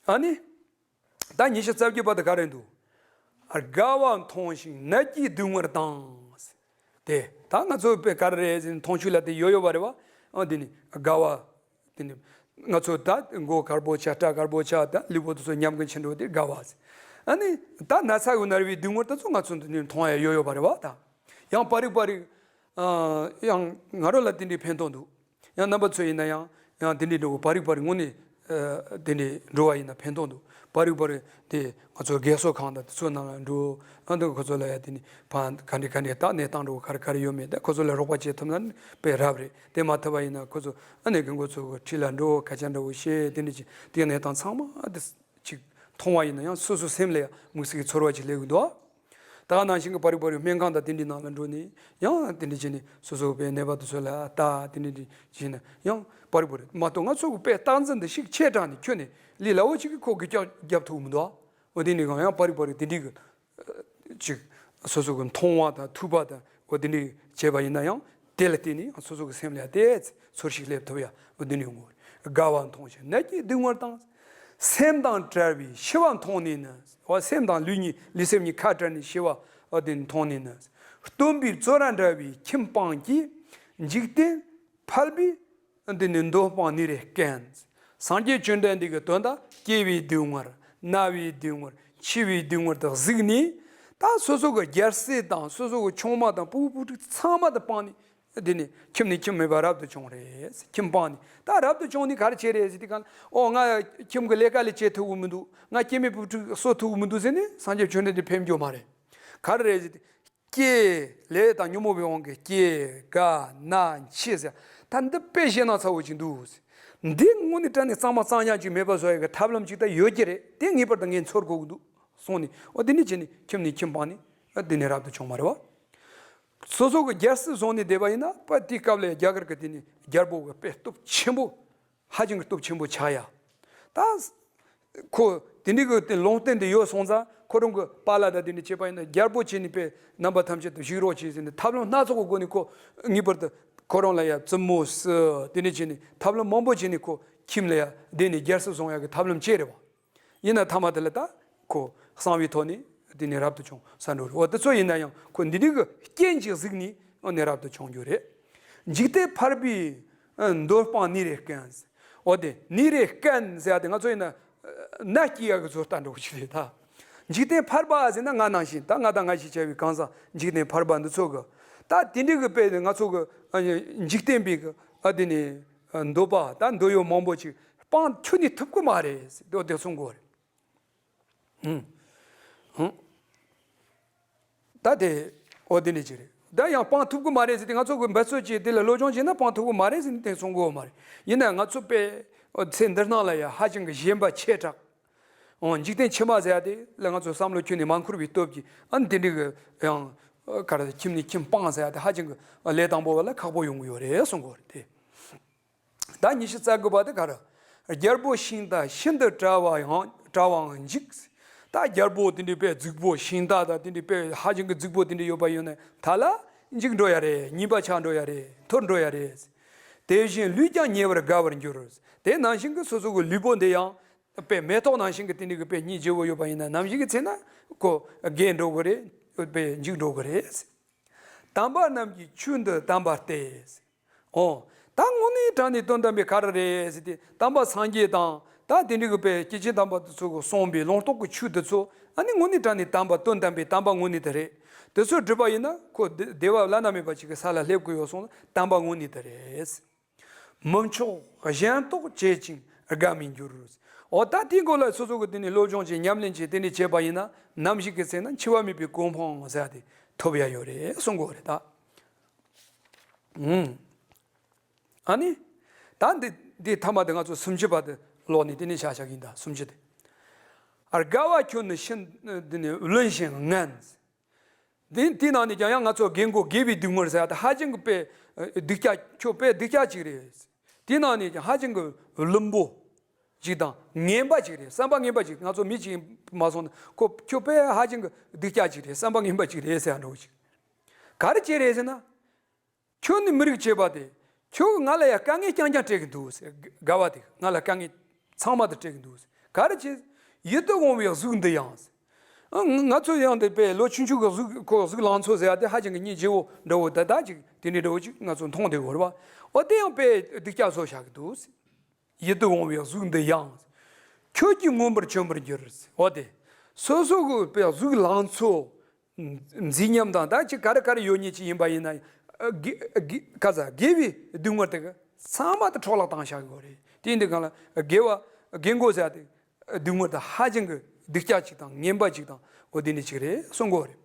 ཨ་ནི། ད་ཉི་ཤུ་རྩ་བརྒྱད་པ་དེ་ག་རེ་འདུག་དགའ་བ་མཐོང་ཞིང་ནད་ཀྱིས་གདུང་བར་ལྡང་། དེ་ད་ང་ཚོ་དཔེ་ག་རེ་རེད་ཟེར་ན་མཐོང་ཆོས་ལ་དེ་ཡོད་ཡོད་པ་རེད་བ། ཨ་དེ་ནི་དགའ་བ། དེ་ནི་ང་ཚོ་ད་མགོ་དཀར་པོ་ཆགས། སྐྲ་དཀར་པོ་ཆགས། ད་ལུས་པོ་དེ་ཚོ་ཉམས་རྒུད་ཕྱིན་འགྲོ་དེ་དགའ་བ་ཟེར། ཨ་ནི་ད་ན་ཚ་གི་མནར་བའི་གདུང་བར་དེ་ཚོ་ང་ཚོ་འདི་ནི་མཐོང་ཡ་ཡོད་ཡོད་པ་རེད་བ། ད་ཡང་པར་རིས་པར་རིས་ཡང་ང་རང་ལ་དེ་འདྲའི་ཕན་ཐོགས་འདུག་ཡང་རྣམ་པ་ཚོ་ཡིན་ན་ཡང་ཡང་དེ་འདྲའི་འགྲོ་བ་རིག་པ་རིག་ངོ་ནས་དེ་འདྲའི་འགྲོ་བ་ཡིན་ན་ཕན་ཐོགས་འདུག་པ་རིག་པ་རིག་དེ་ང་ཚོ་རྒས་གསོ་ཁང་དང་དེ་ཚོ་ནང་ལ་འགྲོ། ཨ་འདུག་ཁོ་ཚོ་ལ་ཡང་དེ་ནི་ཕན་ག་འདྲ་ག་འདྲ་ད་གནས་སྟངས་འགྲོ་ག་རེ་ག་རེ་ཡོད་མེད་ད་ཁོ་ཚོ་ལ་རོགས་པ་བྱེད་ཐུབ་ན་དཔེ་རབ་རེད། དེ་མ་ཐུབ་པ་ཡིན་ན་ཁོ་ཚོ་ཨ་ནི་རྒན་གོག་ཚོ་གི་འཁྲིས་ལ་འགྲོ། སྐད་ཆ་འདྲ་བོ་བཤད། དེ་འདྲ་ཅིག་དེ་གནས་སྟངས་ཚང་མ་དེ་ཅིག་མཐོང་བ་ཡིན་ན་ཡང་སོ་སོ་སེམས་ལ་ཡང་དམིགས་བསལ་གྱི་ཚོར་བ་ཅིག་སླེབས་ཀྱི་འདུག་ད་ག་ནང་བཞིན་གྱི་པ་རིག་པ་རིག་སྨན་ཁང་དང་དེ་འདྲའི་ནང་ལ་འགྲོ་ནས་ཡང་དེ་འདྲ་བྱས་ནས་སོ་སོ་པའི་ནད་པ་དེ་ཚོ་ལ་ལྟ། དེ་འདྲ་བྱས་ན་ཡང་པ་རིག་པ་རིག་མ་གཏོགས་ང་ཚོ་གི་དཔེ་རྟག་འཛིན་འདི་ཤུགས་ཆེ་དྲགས་ནས་ཁྱོན་ནས་ལས་སླ་བོ་ཅིག་གིས་ཁོ་གི་ཀྱང་རྒྱབ་ཐུབ་མི་འདུག་འོ་དེ་ནས་གང་ཡང་པ་རིག་པ་རིག་དེ་འདྲའི་གི་ཅིག་སོ་སོ་གི་མཐོང་བ་དང་ཐུག་པ་དང་འོ་དེ་འདྲའི་བྱས་པ་ཡིན་ན་ཡང་དེ་ལ་བརྟེན་ནས་སོ་སོ་གི་སེམས་ལ་ཡང་དེ་ཚོར་ཤུགས་སླེབས་ཐུབ་ཡ་འོ་དེ་འདྲའི་ངོ་། དགའ་བ་མཐོང་ཞིང་ནད་ཀྱིས་གདུང་བར་ལྡང་། སེམས་དང་བྲལ་བའི་ཤི་བ་མཐོང་ནས་ནི། འོ་སེམས་དང་ལུས་གཉིས་ལུས་སེམས་གཉིས་ཁ་བྲལ་ནས་ཤི་བ་འོ་དེ་མཐོང་ནས་ནི། སྟོན་པའི་བཙོན་ར་འདྲ་བའི་ཁྱིམ་སྤངས་ཀྱིས། འཇིག་རྟེན་ཕལ་པའི་འདི་ནི་འདོད་སྤངས་ནི་རེ་བསྐན། སངས་རྒྱས་བཅོམ་ལྡན་འདས་ཀྱི་དོན་དག་སྐྱེ་བའི་གདུང་བར་ན་བའི་གདུང་བར་འཆི་བའི་གདུང་བར་དུ་གཟིགས་ནས། ད་སོ་སོ་གི་རྒྱལ་སྲིད་དང་སོ་སོ་གི་ཆུང་མ་དང་ཕྲུ་གུ་བུ་ཕྲུག་ཚང་མ་དང་སྤངས་ནས། འདི་ནི་ཁྱིམ་ནས་ཁྱིམ་མེད་པར་རབ་ཏུ་བྱུང་རེད། ཁྱིམ་སྤངས་ནས་ད་རབ་ཏུ་བྱུང་ནས་ག་རེ་བྱས་རེད་ཟེར་དུས་གང་ལ་ཨོ་ང་ཁྱིམ་གྱི་ལས་ཀ་ལས་བྱེད་ཐུབ་ཀྱི་མི་འདུག་ང་སྐྱེ་དམན་བུ་ཕྲུག་གསོ་ཐུབ་ཀྱི་མི་འདུག་ཟེར་ནས་སངས་རྒྱས་བཅོམ་ལྡན་འདས་ཕེབས་རྒྱུ་མ་རེད། ག་རེ་རེད་ཟེར་དུས། སྐྱེ། ལས་དང་ཉོན་མོངས་པའི་དབང་གིས་སྐྱེ། རྒ། ན། འཆི་ཟེར། ད་འདི་དཔེ་ཞེད་སྣང་ཚ་བོ་ཅིག་འདུག་འདི་དངོས་གནས་དྲང་གནས་གཙང་མ་གཙང་རྐྱང་ཅིག་མེད་པ་བཟོ་ཡ་གི་ཐབས་ལམ་ཅིག་ད་ཡོད་ཀྱི་རེད། དེ་ངེས་པར་དུ་ངས་འཚོལ་དགོས་ཀྱི་འདུག་གསུངས་ནས་འོ་དེ་ནས་བྱས་ནས་ཁྱིམ་ནས་ཁྱིམ་སྤངས་ནས་འོ་དེ་ནས་རབ་ཏུ་བྱུང་བ་རེད་བ། སོ་སོ་གི་རྒྱལ་སྲིད་བཟུང་ནས་བསྡད་པ་ཡིན་ན་པ་དེའི་སྐབས་ལ་རྒྱ་གར་གྱི་དེ་ནས་རྒྱལ་པོ་གི་དཔེ་སྟོབས་ཆེན་པོ། ཧ་ཅང་གི་སྟོབས་ཆེན་པོ་ཆགས་ཡ། ད་ཁོ་དེ་འདྲའི་གི་དེ་ལུང་བསྟན་དེ་ཡོད་སོང་ཙང་ཁོ་རང་གི་པཱ་ལགས་དང་དེ་འདྲ་བྱས་པ་ཡིན་ན་རྒྱལ་པོ་བྱས་ནས་དཔེ་རྣམ་པ་ཐམས་ཅད་དུ་བཞུགས་རོགས་བྱས་ཟེར་ནས་ཐབས་ལམ་སྣ་ཚོགས་ཀྱི་སྒོ་ནས་ཁོ་ངེས་པར་དུ་ཁོ་རང་ལ་ཡ་བཙུན་མོ་སུ་དེ་འདྲ་བྱས་ནས་ཐབས་ལམ་མང་པོ་བྱས་ནས་ཁོ་ཁྱིམ་ལ་ཡ་བསྡད་ནས་རྒྱལ་སྲིད་བཟུང་ཡ་གི་ཐབས་ལམ་བྱས་རེད་བ། ཡིན་ན་མཐའ་མ་དེ་ལ་ད་ཁོ་གསང་བའི་ཐོག་ནས་དེ་ནས་རབ་ཏུ་བྱུང་ས་འགྲོ་རེད། འོ་དེ་ཚོ་ཡིན་ན་ཡང་ཁོ་འདི་འདྲའི་གི་རྐྱེན་གྱིས་གཟིགས་ནས་འོ་ནས་རབ་ཏུ་བྱུང་རྒྱུ་རེད། འཇིག་རྟེན་ཕལ་པའི་འདོད་སྤངས་ནི་རེ་བསྐན། འོ་དེ་ནི་རེ་བསྐན་ཟེར་ཡ་དེ་ང་ཚོ་ཡིན་ན་ནད་སྐྱེ་ཡ་གི་བཟོ་ལྟ་འདྲ་བོ་ཞིག་རེད་ད། འཇིག་རྟེན་ཕལ་པ་ཟེར་ན་ང་ནང་བཞིན་ད་ང་དང་ང་ཞིག་བྱ་བའི་གང་ཟག་འཇིག་རྟེན་ཕལ་པ་འདི་ཚོ་གི་ད་དེ་འདྲའི་གི་དཔེ་ང་ཚོ་གི་འཇིག་རྟེན་པའི་གི་ཨ་དེ་ནས་འདོད་པ་ད་འདོད་ཡོད་མང་པོ་ཅིག་སྤང་ཁྱོན་ནས་ཐུབ་གི་མ་རེད་ཟེར་དེ་གསུང་གི་རེད། ཧུམ། ཧུམ། ད་དེ་འོ་དེ་ནས་ཅི་རེད། ད་ཡང་སྤང་ཐུབ་གི་མ་རེད་ཟེར་ཏེ་ང་ཚོ་གི་འབད་རྩོལ་བྱས་དེ་ལ་སློབ་སྦྱོང་བྱས་ན་སྤང་ཐུབ་གི་མ་རེད་ཟེར་ནས་དེ་གསུང་གི་ཡོད་མ་རེད། ཡིན་ན་ང་ཚོ་དཔེ་འོ་ཚེ་འདིར་སྣང་ལ་ཡ་ཧ་ཅང་གི་ཞེན་པ་ཆེ་དྲགས། འོ་འཇིག་རྟེན་ཕྱི་མ་ཟེར་ཡ་དེ་ལ་ང་ཚོ་བསམ་བློ་ཁྱོན་ནས་མ་འཁོར་བའི་སྟོབས་ཀྱིས་ཨ་ནི་དེ་འདྲའི་གི་ཡང་ག་རེ་ཁྱིམ་ནས་ཁྱིམ་སྤང་ཟེར་ཡ་དེ་ཧ་ཅང་གི་ལས་དང་པོ་བ་ལ་ཁག་པོ་ཡོང་གི་ཡོད་རེད་གསུང་གི་ཡོད་རེད་དེ། ད་ཉི་ཤུ་རྩ་དགུ་པ་དེ་ག་རེ། རྒྱལ་པོ་ཤིང་རྟ་ཤིན་ཏུ་བྲལ་བའང་བྲལ་བའང་འཇིགས། ད་རྒྱལ་པོ་དེ་འདྲའི་དཔེ་རྫིག་པོ་ཤིང་རྟ་དང་དེ་འདྲའི་དཔེ་ཧ་ཅང་གི་རྫིག་པོ་དེ་འདྲ་ཡོད་པ་ཡོད་ན་ད་ལ་འཇིག་འགྲོ་ཡ་རེད། ཉེས་པ་ཆགས་འགྲོ་ཡ་རེད། འཐོར་འགྲོ་ཡ་རེད། དེ་བཞིན་ལུས་ཀྱང་ཉེ་བར་དགའ་བར་འགྱུར། དེ་ནང་བཞིན་གྱི་སོ་སོ་གི་ལུས་པོ་འདི་ཡང་དཔེ་མེ་ཏོག་ནང་བཞིན་གྱི་དེ་འདྲའི་གི་དཔེ་སྙིང་རྗེ་བོ་ཡོད་པ་ཡིན་ན་ནམ་ཞིག་གི་ཚེ་ན་ཁོ་རྒས་འགྲོ་གི་རེད། དཔེ་འཇིག་འགྲོ་གི་རེད། དམ་པ་རྣམས་ཀྱི་ཆོས་འདི་དམ་པ་སྟེ། ཨོ། ད་དངོས་གནས་དྲང་ནས་དོན་དམ་པའི་ག་རེ་རེད་ཟེར་ཏེ། དམ་པ་སངས་རྒྱས་དང་ད་དེ་འདྲ་གི་དཔེ་སྐྱེས་ཆེན་དམ་པ་དེ་ཚོ་གི་གསུངས་པའི་ལུང་རྟོགས་ཀྱི་ཆོས་དེ་ཚོ། ཨ་ནི་དངོས་གནས་དྲང་ནས་དམ་པ་དོན་དམ་པའི་དམ་པ་དངོས་གནས་དེ་རེད། དེ་ཚོ་སྒྲུབ་པ་ཡིན་ན་ཁོ་བདེ་བདེ་བ་བླ་ན་མེད་པ་ཅིག་གི་ས་ལ་སླེབས་དགོས་ཡོད་སོང་ན་དམ་པ་དངོས་གནས་དེ་རེད། མི་མཆོག་གཞན་རྟོག་བྱེད་ཅིང་དགའ་མི་འགྱུར། འོ་ད་དེའི་སྐོར་ལ་སོ་སོ་གི་དེ་ནས་སློབ་སྦྱོང་བྱེད། ཉམས་ལེན་བྱེད། དེ་འདྲ་བྱས་པ་ཡིན་ན་ནམ་ཞིག་གི་ཚེ་ན་འཆི་བ་མེད་པའི་གོ་འཕང་ཟེར་དེ་ཐོབ་ཡ་ཡོད་རེད་གསུང་གི་ཡོད་རེད་ད། ཨུམ། ཨ་ནི། ད་འདི་འདི་ཐ་མ་དེ་ང་ཚོ་སུམ་ཅུ་པ་དེ་ཀློག་ནས་དེ་ནས་བྱ་བཞག་གི་ཡིན་ད། སུམ་ཅུ་དེ། དགའ་བ་ཁྱོད་ནི་ཤིན། འདི་ནི་བླུན་ཞིང་ངན། དེ་དེའི་ནང་ནས་ཀྱང་ཡང་ང་ཚོ་རྒན་གོག་དགེ་བའི་སྡུག་བསྔལ་ཟེར་ཡ་དེ་ཧ་ཅང་གི་དཔེ་སྡུག་ཅག་ཁྱོད་དཔེ་སྡུག་ཅག་ཅིག་རེད། དེའི་ནང་ནས་ཀྱང་ཧ་ཅང་གི་བླུན་པོ་ཅིག་དང་ངན་པ་ཅིག་རེད། བསམ་པ་ངན་པ་ཅིག་ང་ཚོ་མི་ཅིག་མ་སོང་ན་ཁོ་ཁྱོད་དཔེ་ཧ་ཅང་གི་སྡུག་ཅག་ཅིག་རེད། བསམ་པ་ངན་པ་ཅིག་རེད་ཟེར་ཡ་འདྲ་བོ་ཅིག་ག་རེ་བྱས་རེད་ཟེར་ན། ཁྱོད་ནི་མི་རིགས་བྱེད་པ་དེ། ཁྱོད་ཀྱིས་ང་ལ་ཡང་དཀའ་ངལ་རྐྱང་རྐྱང་སྤྲད་ཀྱི་འདུག་ཟེར། དགའ་བ་དེ་ང་ལ་དཀའ་ངལ་ཚང་མ་དེ་སྤྲད་ཀྱི་འདུག་ཟེར། ག་རེ་བྱས། ཡིད་དུ་འོང་བའི་གཟུགས་འདི་ཡང་ཟེར། ཨ། ང་ཚོ་ཡང་དེ་དཔེ་ལོ་ཆུང་ཆུང་གི་གཟུགས། ཁོ་གཟུགས་ལང་ཚོ་ཟེར་ཡ་དེ་ཧ་ཅང་གི་སྙིང་རྗེ་བོ་འདྲ་བོ་ད་ད་ཅིག་དེ་འདྲའི་འདྲ་བོ་ཅིག་ང་ཚོ་མཐོང་བསྡད་ཡོད་རེད་པ། འོ་དེ་ཡང་དཔེ་སྡུག་ཅག་བཟོ་བཞག་གི་འདུག་ཟེར། ཡིད་དུ་འོང་བའི་གཟུགས་འདི་ཡང་། ཁྱོད་ཀྱིས་མངོན་པར་བྱོན་པར་འགྱུར། འོ་དེ། སོ་སོ་གི་དཔེ་གཟུགས་ལང་ཚོ། མཛེས་ཉམས་དང་ད་ཅི་ག་རེ་ག་རེ་ཡོད་མཁན་ཅིག་ཡིན་པ་ཡིན་ན། དགེ་དགེ་ག་ས་དགེ་བའི་སྡུག་བསྔལ་དེ་གི་ཚང་མ་དེ་འཕྲོ་བརླག་བཏང་བཞག་གི་ཡོད་རེད། དེ་ཡིན་དུས་གང་ལ་དགེ་བ་རྒན་གོག་ཟེར་ཡ་དེ་སྡུག་བསྔལ་དེ་ཧ་ཅང་གི་སྡུག་ཅག་ཅིག་དང་ངན་པ་ཅིག་དང་འོ་དེ་འདྲ་ཅིག་རེད་གསུང་གི་ཡོད་རེད།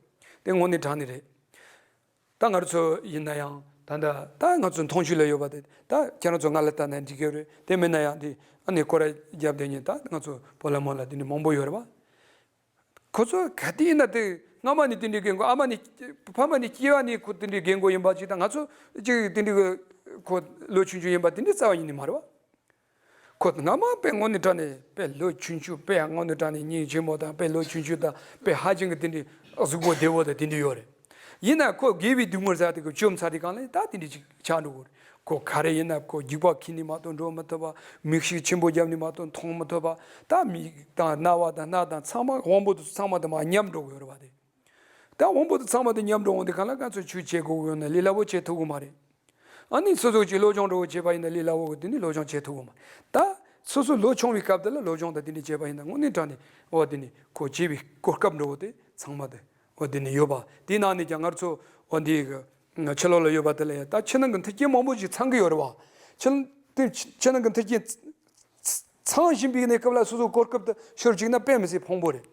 དེ་དངོས་གནས་དྲང་གནས་རེད། ད་ང་རང་ཚོ་ཡིན་ན་ཡང་ད་ལྟ་ད་ང་ཚོ་མཐོང་ཆོས་ལ་ཡོད་པ་དེ། ད་ཁྱེད་རང་ཚོ་ང་ལ་ལྟ་ན་འགྲིག་གི་རེད། དེ་མིན་ན་ཡང་དེ་ཨ་ནི་སྐོར་ར་རྒྱབ་བསྡད་མཁན་ད་ང་ཚོ་བུ་ལ་མོ་ལ་དེ་འདྲ་མང་པོ་ཡོད་རེད་པ། ཁོ་ཚོ་ག་དུས་ཡིན་ན་དེ་སྔ་མ་ནས་དེ་འདྲའི་རྒན་གོག་ཨ་མ་ནས་ཕ་མ་ནས་སྐྱེ་བ་ནས་ཁོ་དེ་འདྲའི་རྒན་གོག་ཡིན་པ་ཅིག་དང་། ང་ཚོ་ཅིག་དེ་འདྲའི་ཁོ་ལོ་ཆུང་ཆུང་ཡིན་པ་དེ་འདྲའི་རྩ་བ་ཉིད་ནས་མ་རེད་པ། ཁོ་སྔ་མ་དཔེ་དངོས་གནས་དྲང་གནས་དཔེ་ལོ་ཆུང་ཆུང་དཔེ་དངོས་གནས་དྲང་གནས་སྙིང་རྗེ་མོ་དང་། དཔེ་ལོ་ཆུང་ཆུང་དང་དཔེ་ཧ་ཅང་གི་དེ་འདྲའི་གཟུགས་པོ་བདེ་བོ་དང་དེ་འདྲ་ཡོད་རེད། ཡིན་ན་ཁོ་དགེ་བའི་སྡུག་བསྔལ་ཟེར་དེ་ཁོ་བཅོམ་ཚར་དུས་གང་ལ་ད་དེ་འདྲ་ཅིག་ཆགས་འགྲོ་གི་རེད། ཁོ་ག་རེ་ཡིན་ན་ཁོ་རྒྱུག་པ་ཁྱེར་ནས་མ་གཏོགས་འགྲོ་མི་ཐུབ་པ། མིག་ཤེལ་ཆེན་པོ་བརྒྱབ་ནས་མ་གཏོགས་མཐོང་མི་ཐུབ་པ། ད་མིག་དང་རྣ་བ་དང་སྣ་དང་ཚང་མ་དབང་པོ་དེ་ཚང་མ་དེ་མར་ཉམས་འགྲོ་གི་ཡོད་རེད་པ་དེ། ད་དབང་པོ་དེ་ཚང་མ་དེ་ཉམས་འགྲོ་འོང་དུས་གང་ལ་ང་ཚོ་ཆོས་བྱེད་དགོས་ཀྱི་ཡོད་ན་ལས་སླ་པོ་བྱེད་ཐུབ་ཀྱི་མ་རེད། ཨ་ནི་སོ་སོ་ཅིག་སློབ་སྦྱོང་འདྲ་བོ་བྱས་པ་ཡིན་ན་ལས་སླ་བོ་གི་དེ་ནི་སློབ་སྦྱོང་བྱེད་ཐུབ་ཀྱི་མ་རེད། ད་སོ་སོ་ལོ་ཆུང་བའི་སྐབས་དེ་ལ་སློབ་སྦྱོང་དང་དེ་འདྲ་བྱས་པ་ཡིན་ན་དངོས་གནས་དྲང་གནས་འོ་དེ་ནི་ཁོ་བྱེད་པའི་གོ་སྐབས་འདྲ་བོ་དེ་ཚང་མ་དེ་འོ་དེ་ནི་ཡོད་པ། དེའི་ནང་ནས་ཀྱང་ང་ཚོ་འོ་འདི་གི་ཕྱི་ལོགས་ལ་ཡོད་པ་དེ་ལ་ཡང་ད་ཕྱི་ནང་གི་མཐུན་རྐྱེན་མང་པོ་ཞིག་ཚང་གི་ཡོད་རེད་པ། ཕྱི་དེ་ཕྱི་ནང་གི་མཐུན་རྐྱེན་ཚང་བཞིན་པའི་གནས་སྐབས་ལ་སོ་སོ་གོ་སྐབས་དེ་ཤོར་བཅུག་ན་དཔེ་མི་སྲིད་ཕངས་པོ་རེད།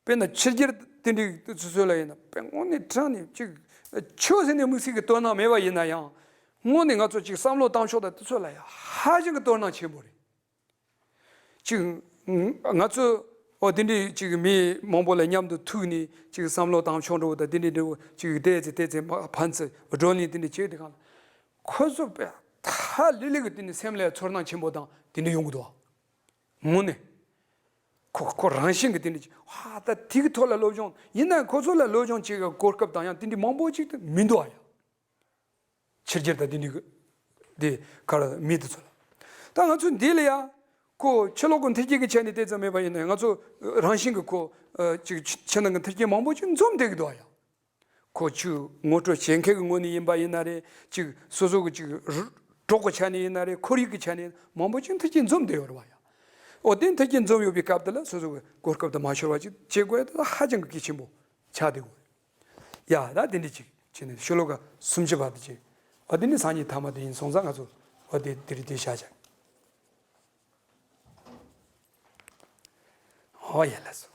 དཔེར་ན་ཕྱི་རྒྱལ་དེ་འདྲའི་སོ་སོ་ལ་ཡིན་ན་དཔེ་དངོས་གནས་དྲང་གནས་ཅིག་ཆོས་ཟེར་ནས་དམིགས་བསལ་གྱི་དོ་སྣང་མེད་པ་ཡིན་ན་ཡང་། དངོས་གནས་ང་ཚོ་ཅིག་བསམ་བློ་བཏང་ཕྱོགས་དང་དེ་ཚོ་ལ་ཡང་ཧ་ཅང་གི་དོ་སྣང་ཆེན་པོ་རེད། ཅིག་ང་ཚོ་འོ་དེ་འདྲའི་ཅིག་མི་མང་པོ་ལ་མཉམ་དུ་ཐུག་ནས་ཅིག་བསམ་བློ་བཏང་ཕྱོགས་འདྲ་བོ་དང་དེ་འདྲའི་འདྲ་བོ་ཅིག་བལྟས་ཚེ་བལྟས་ཚེ་མ་ཕན་ཚུན་བགྲོ་གླེང་དེ་འདྲ་བྱས་དེ་གང་ལ། ཁོ་ཚོ་དཔེ་ཐག་ལི་ལི་གི་དེ་ནས་སེམས་ལ་ཚོར་སྣང་ཆེན་པོ་དང་དེ་འདྲ་ཡོང་གི་འདུག་བ། དངོས་གནས། ཁོ་ཁོ་རང་བཞིན་གྱི་དེ་འདྲ་ཅིག་ཧ་ད་དེ་གི་ཐོག་ལ་སློབ་སྦྱོང་ཡིན་ན་ཁོ་ཚོ་ལ་སློབ་སྦྱོང་བྱེད་གི་གོ་སྐབས་དང་ཡང་དེ་འདྲ་མང་པོ་ཅིག་ཏུ་མི་འདུག་ཨ་ཡ། ཕྱི་རྒྱལ་དང་དེ་འདྲ་གི་དེ་ག་རེ་མི་དེ་ཚོ་ལ། ད་ང་ཚོ་འདི་ལ་ཡ་ཁོ་ཕྱི་ལོགས་གི་མཐུན་རྐྱེན་གི་ཆ་ནས་དེ་ཙམ་མེད་པ་ཡིན་ན་ང་ཚོ་རང་བཞིན་གྱི་ཁོ་ཅིག་ཕྱི་ནང་གི་མཐུན་རྐྱེན་མང་པོ་ཅིག་འཛོམས་བསྡད་གི་འདུག་ཨ་ཡ། ཁོ་ཆོས་ངོ་སྤྲོད་བྱེད་མཁན་གྱི་ངོས་ནས་ཡིན་པ་ཡིན་ན་རེད། ཅིག་སོ་སོ་གི་ཅིག་རུ་གྲོགས་ཀྱི་ཆ་ནས་ཡིན་ན་རེད། ཁོར་ཡུག་གི་ཆ་ནས་མང་པོ་ཅིག་མཐུན་རྐྱེན་འཛོམས་བསྡད་ཡོད་རེད་བ་ཡ། འོ་དེ་མཐུན་རྐྱེན་འཛོམས་ཡོད་པའི་སྐབས་དེ་ལ་སོ་སོ་གི་གོ་སྐབས་དེ་མ་ཤོར་བ་ཅིག་བྱེད་དགོས་ཡ་དེ་ཧ་ཅང་གི་གལ་ཆེན་པོ་ཆགས་བསྡད་ཡོད་རེད་ཡ། ད་དེ་འདྲ་ཅིག་བྱས་ནས་ཤོ་ལོ་ཀ་སུམ་ཅུ་པ་དེ་བྱས། འོ་དེ་ནི་སང་ཉིན་ཐ་མ་དེ་ཡིན་སོང་ཙང་ང་ཚོ་འོ་དེ་དེ་རིང་དེ་བཞག་བྱ། འོ་ཡ་ལགས་སོ།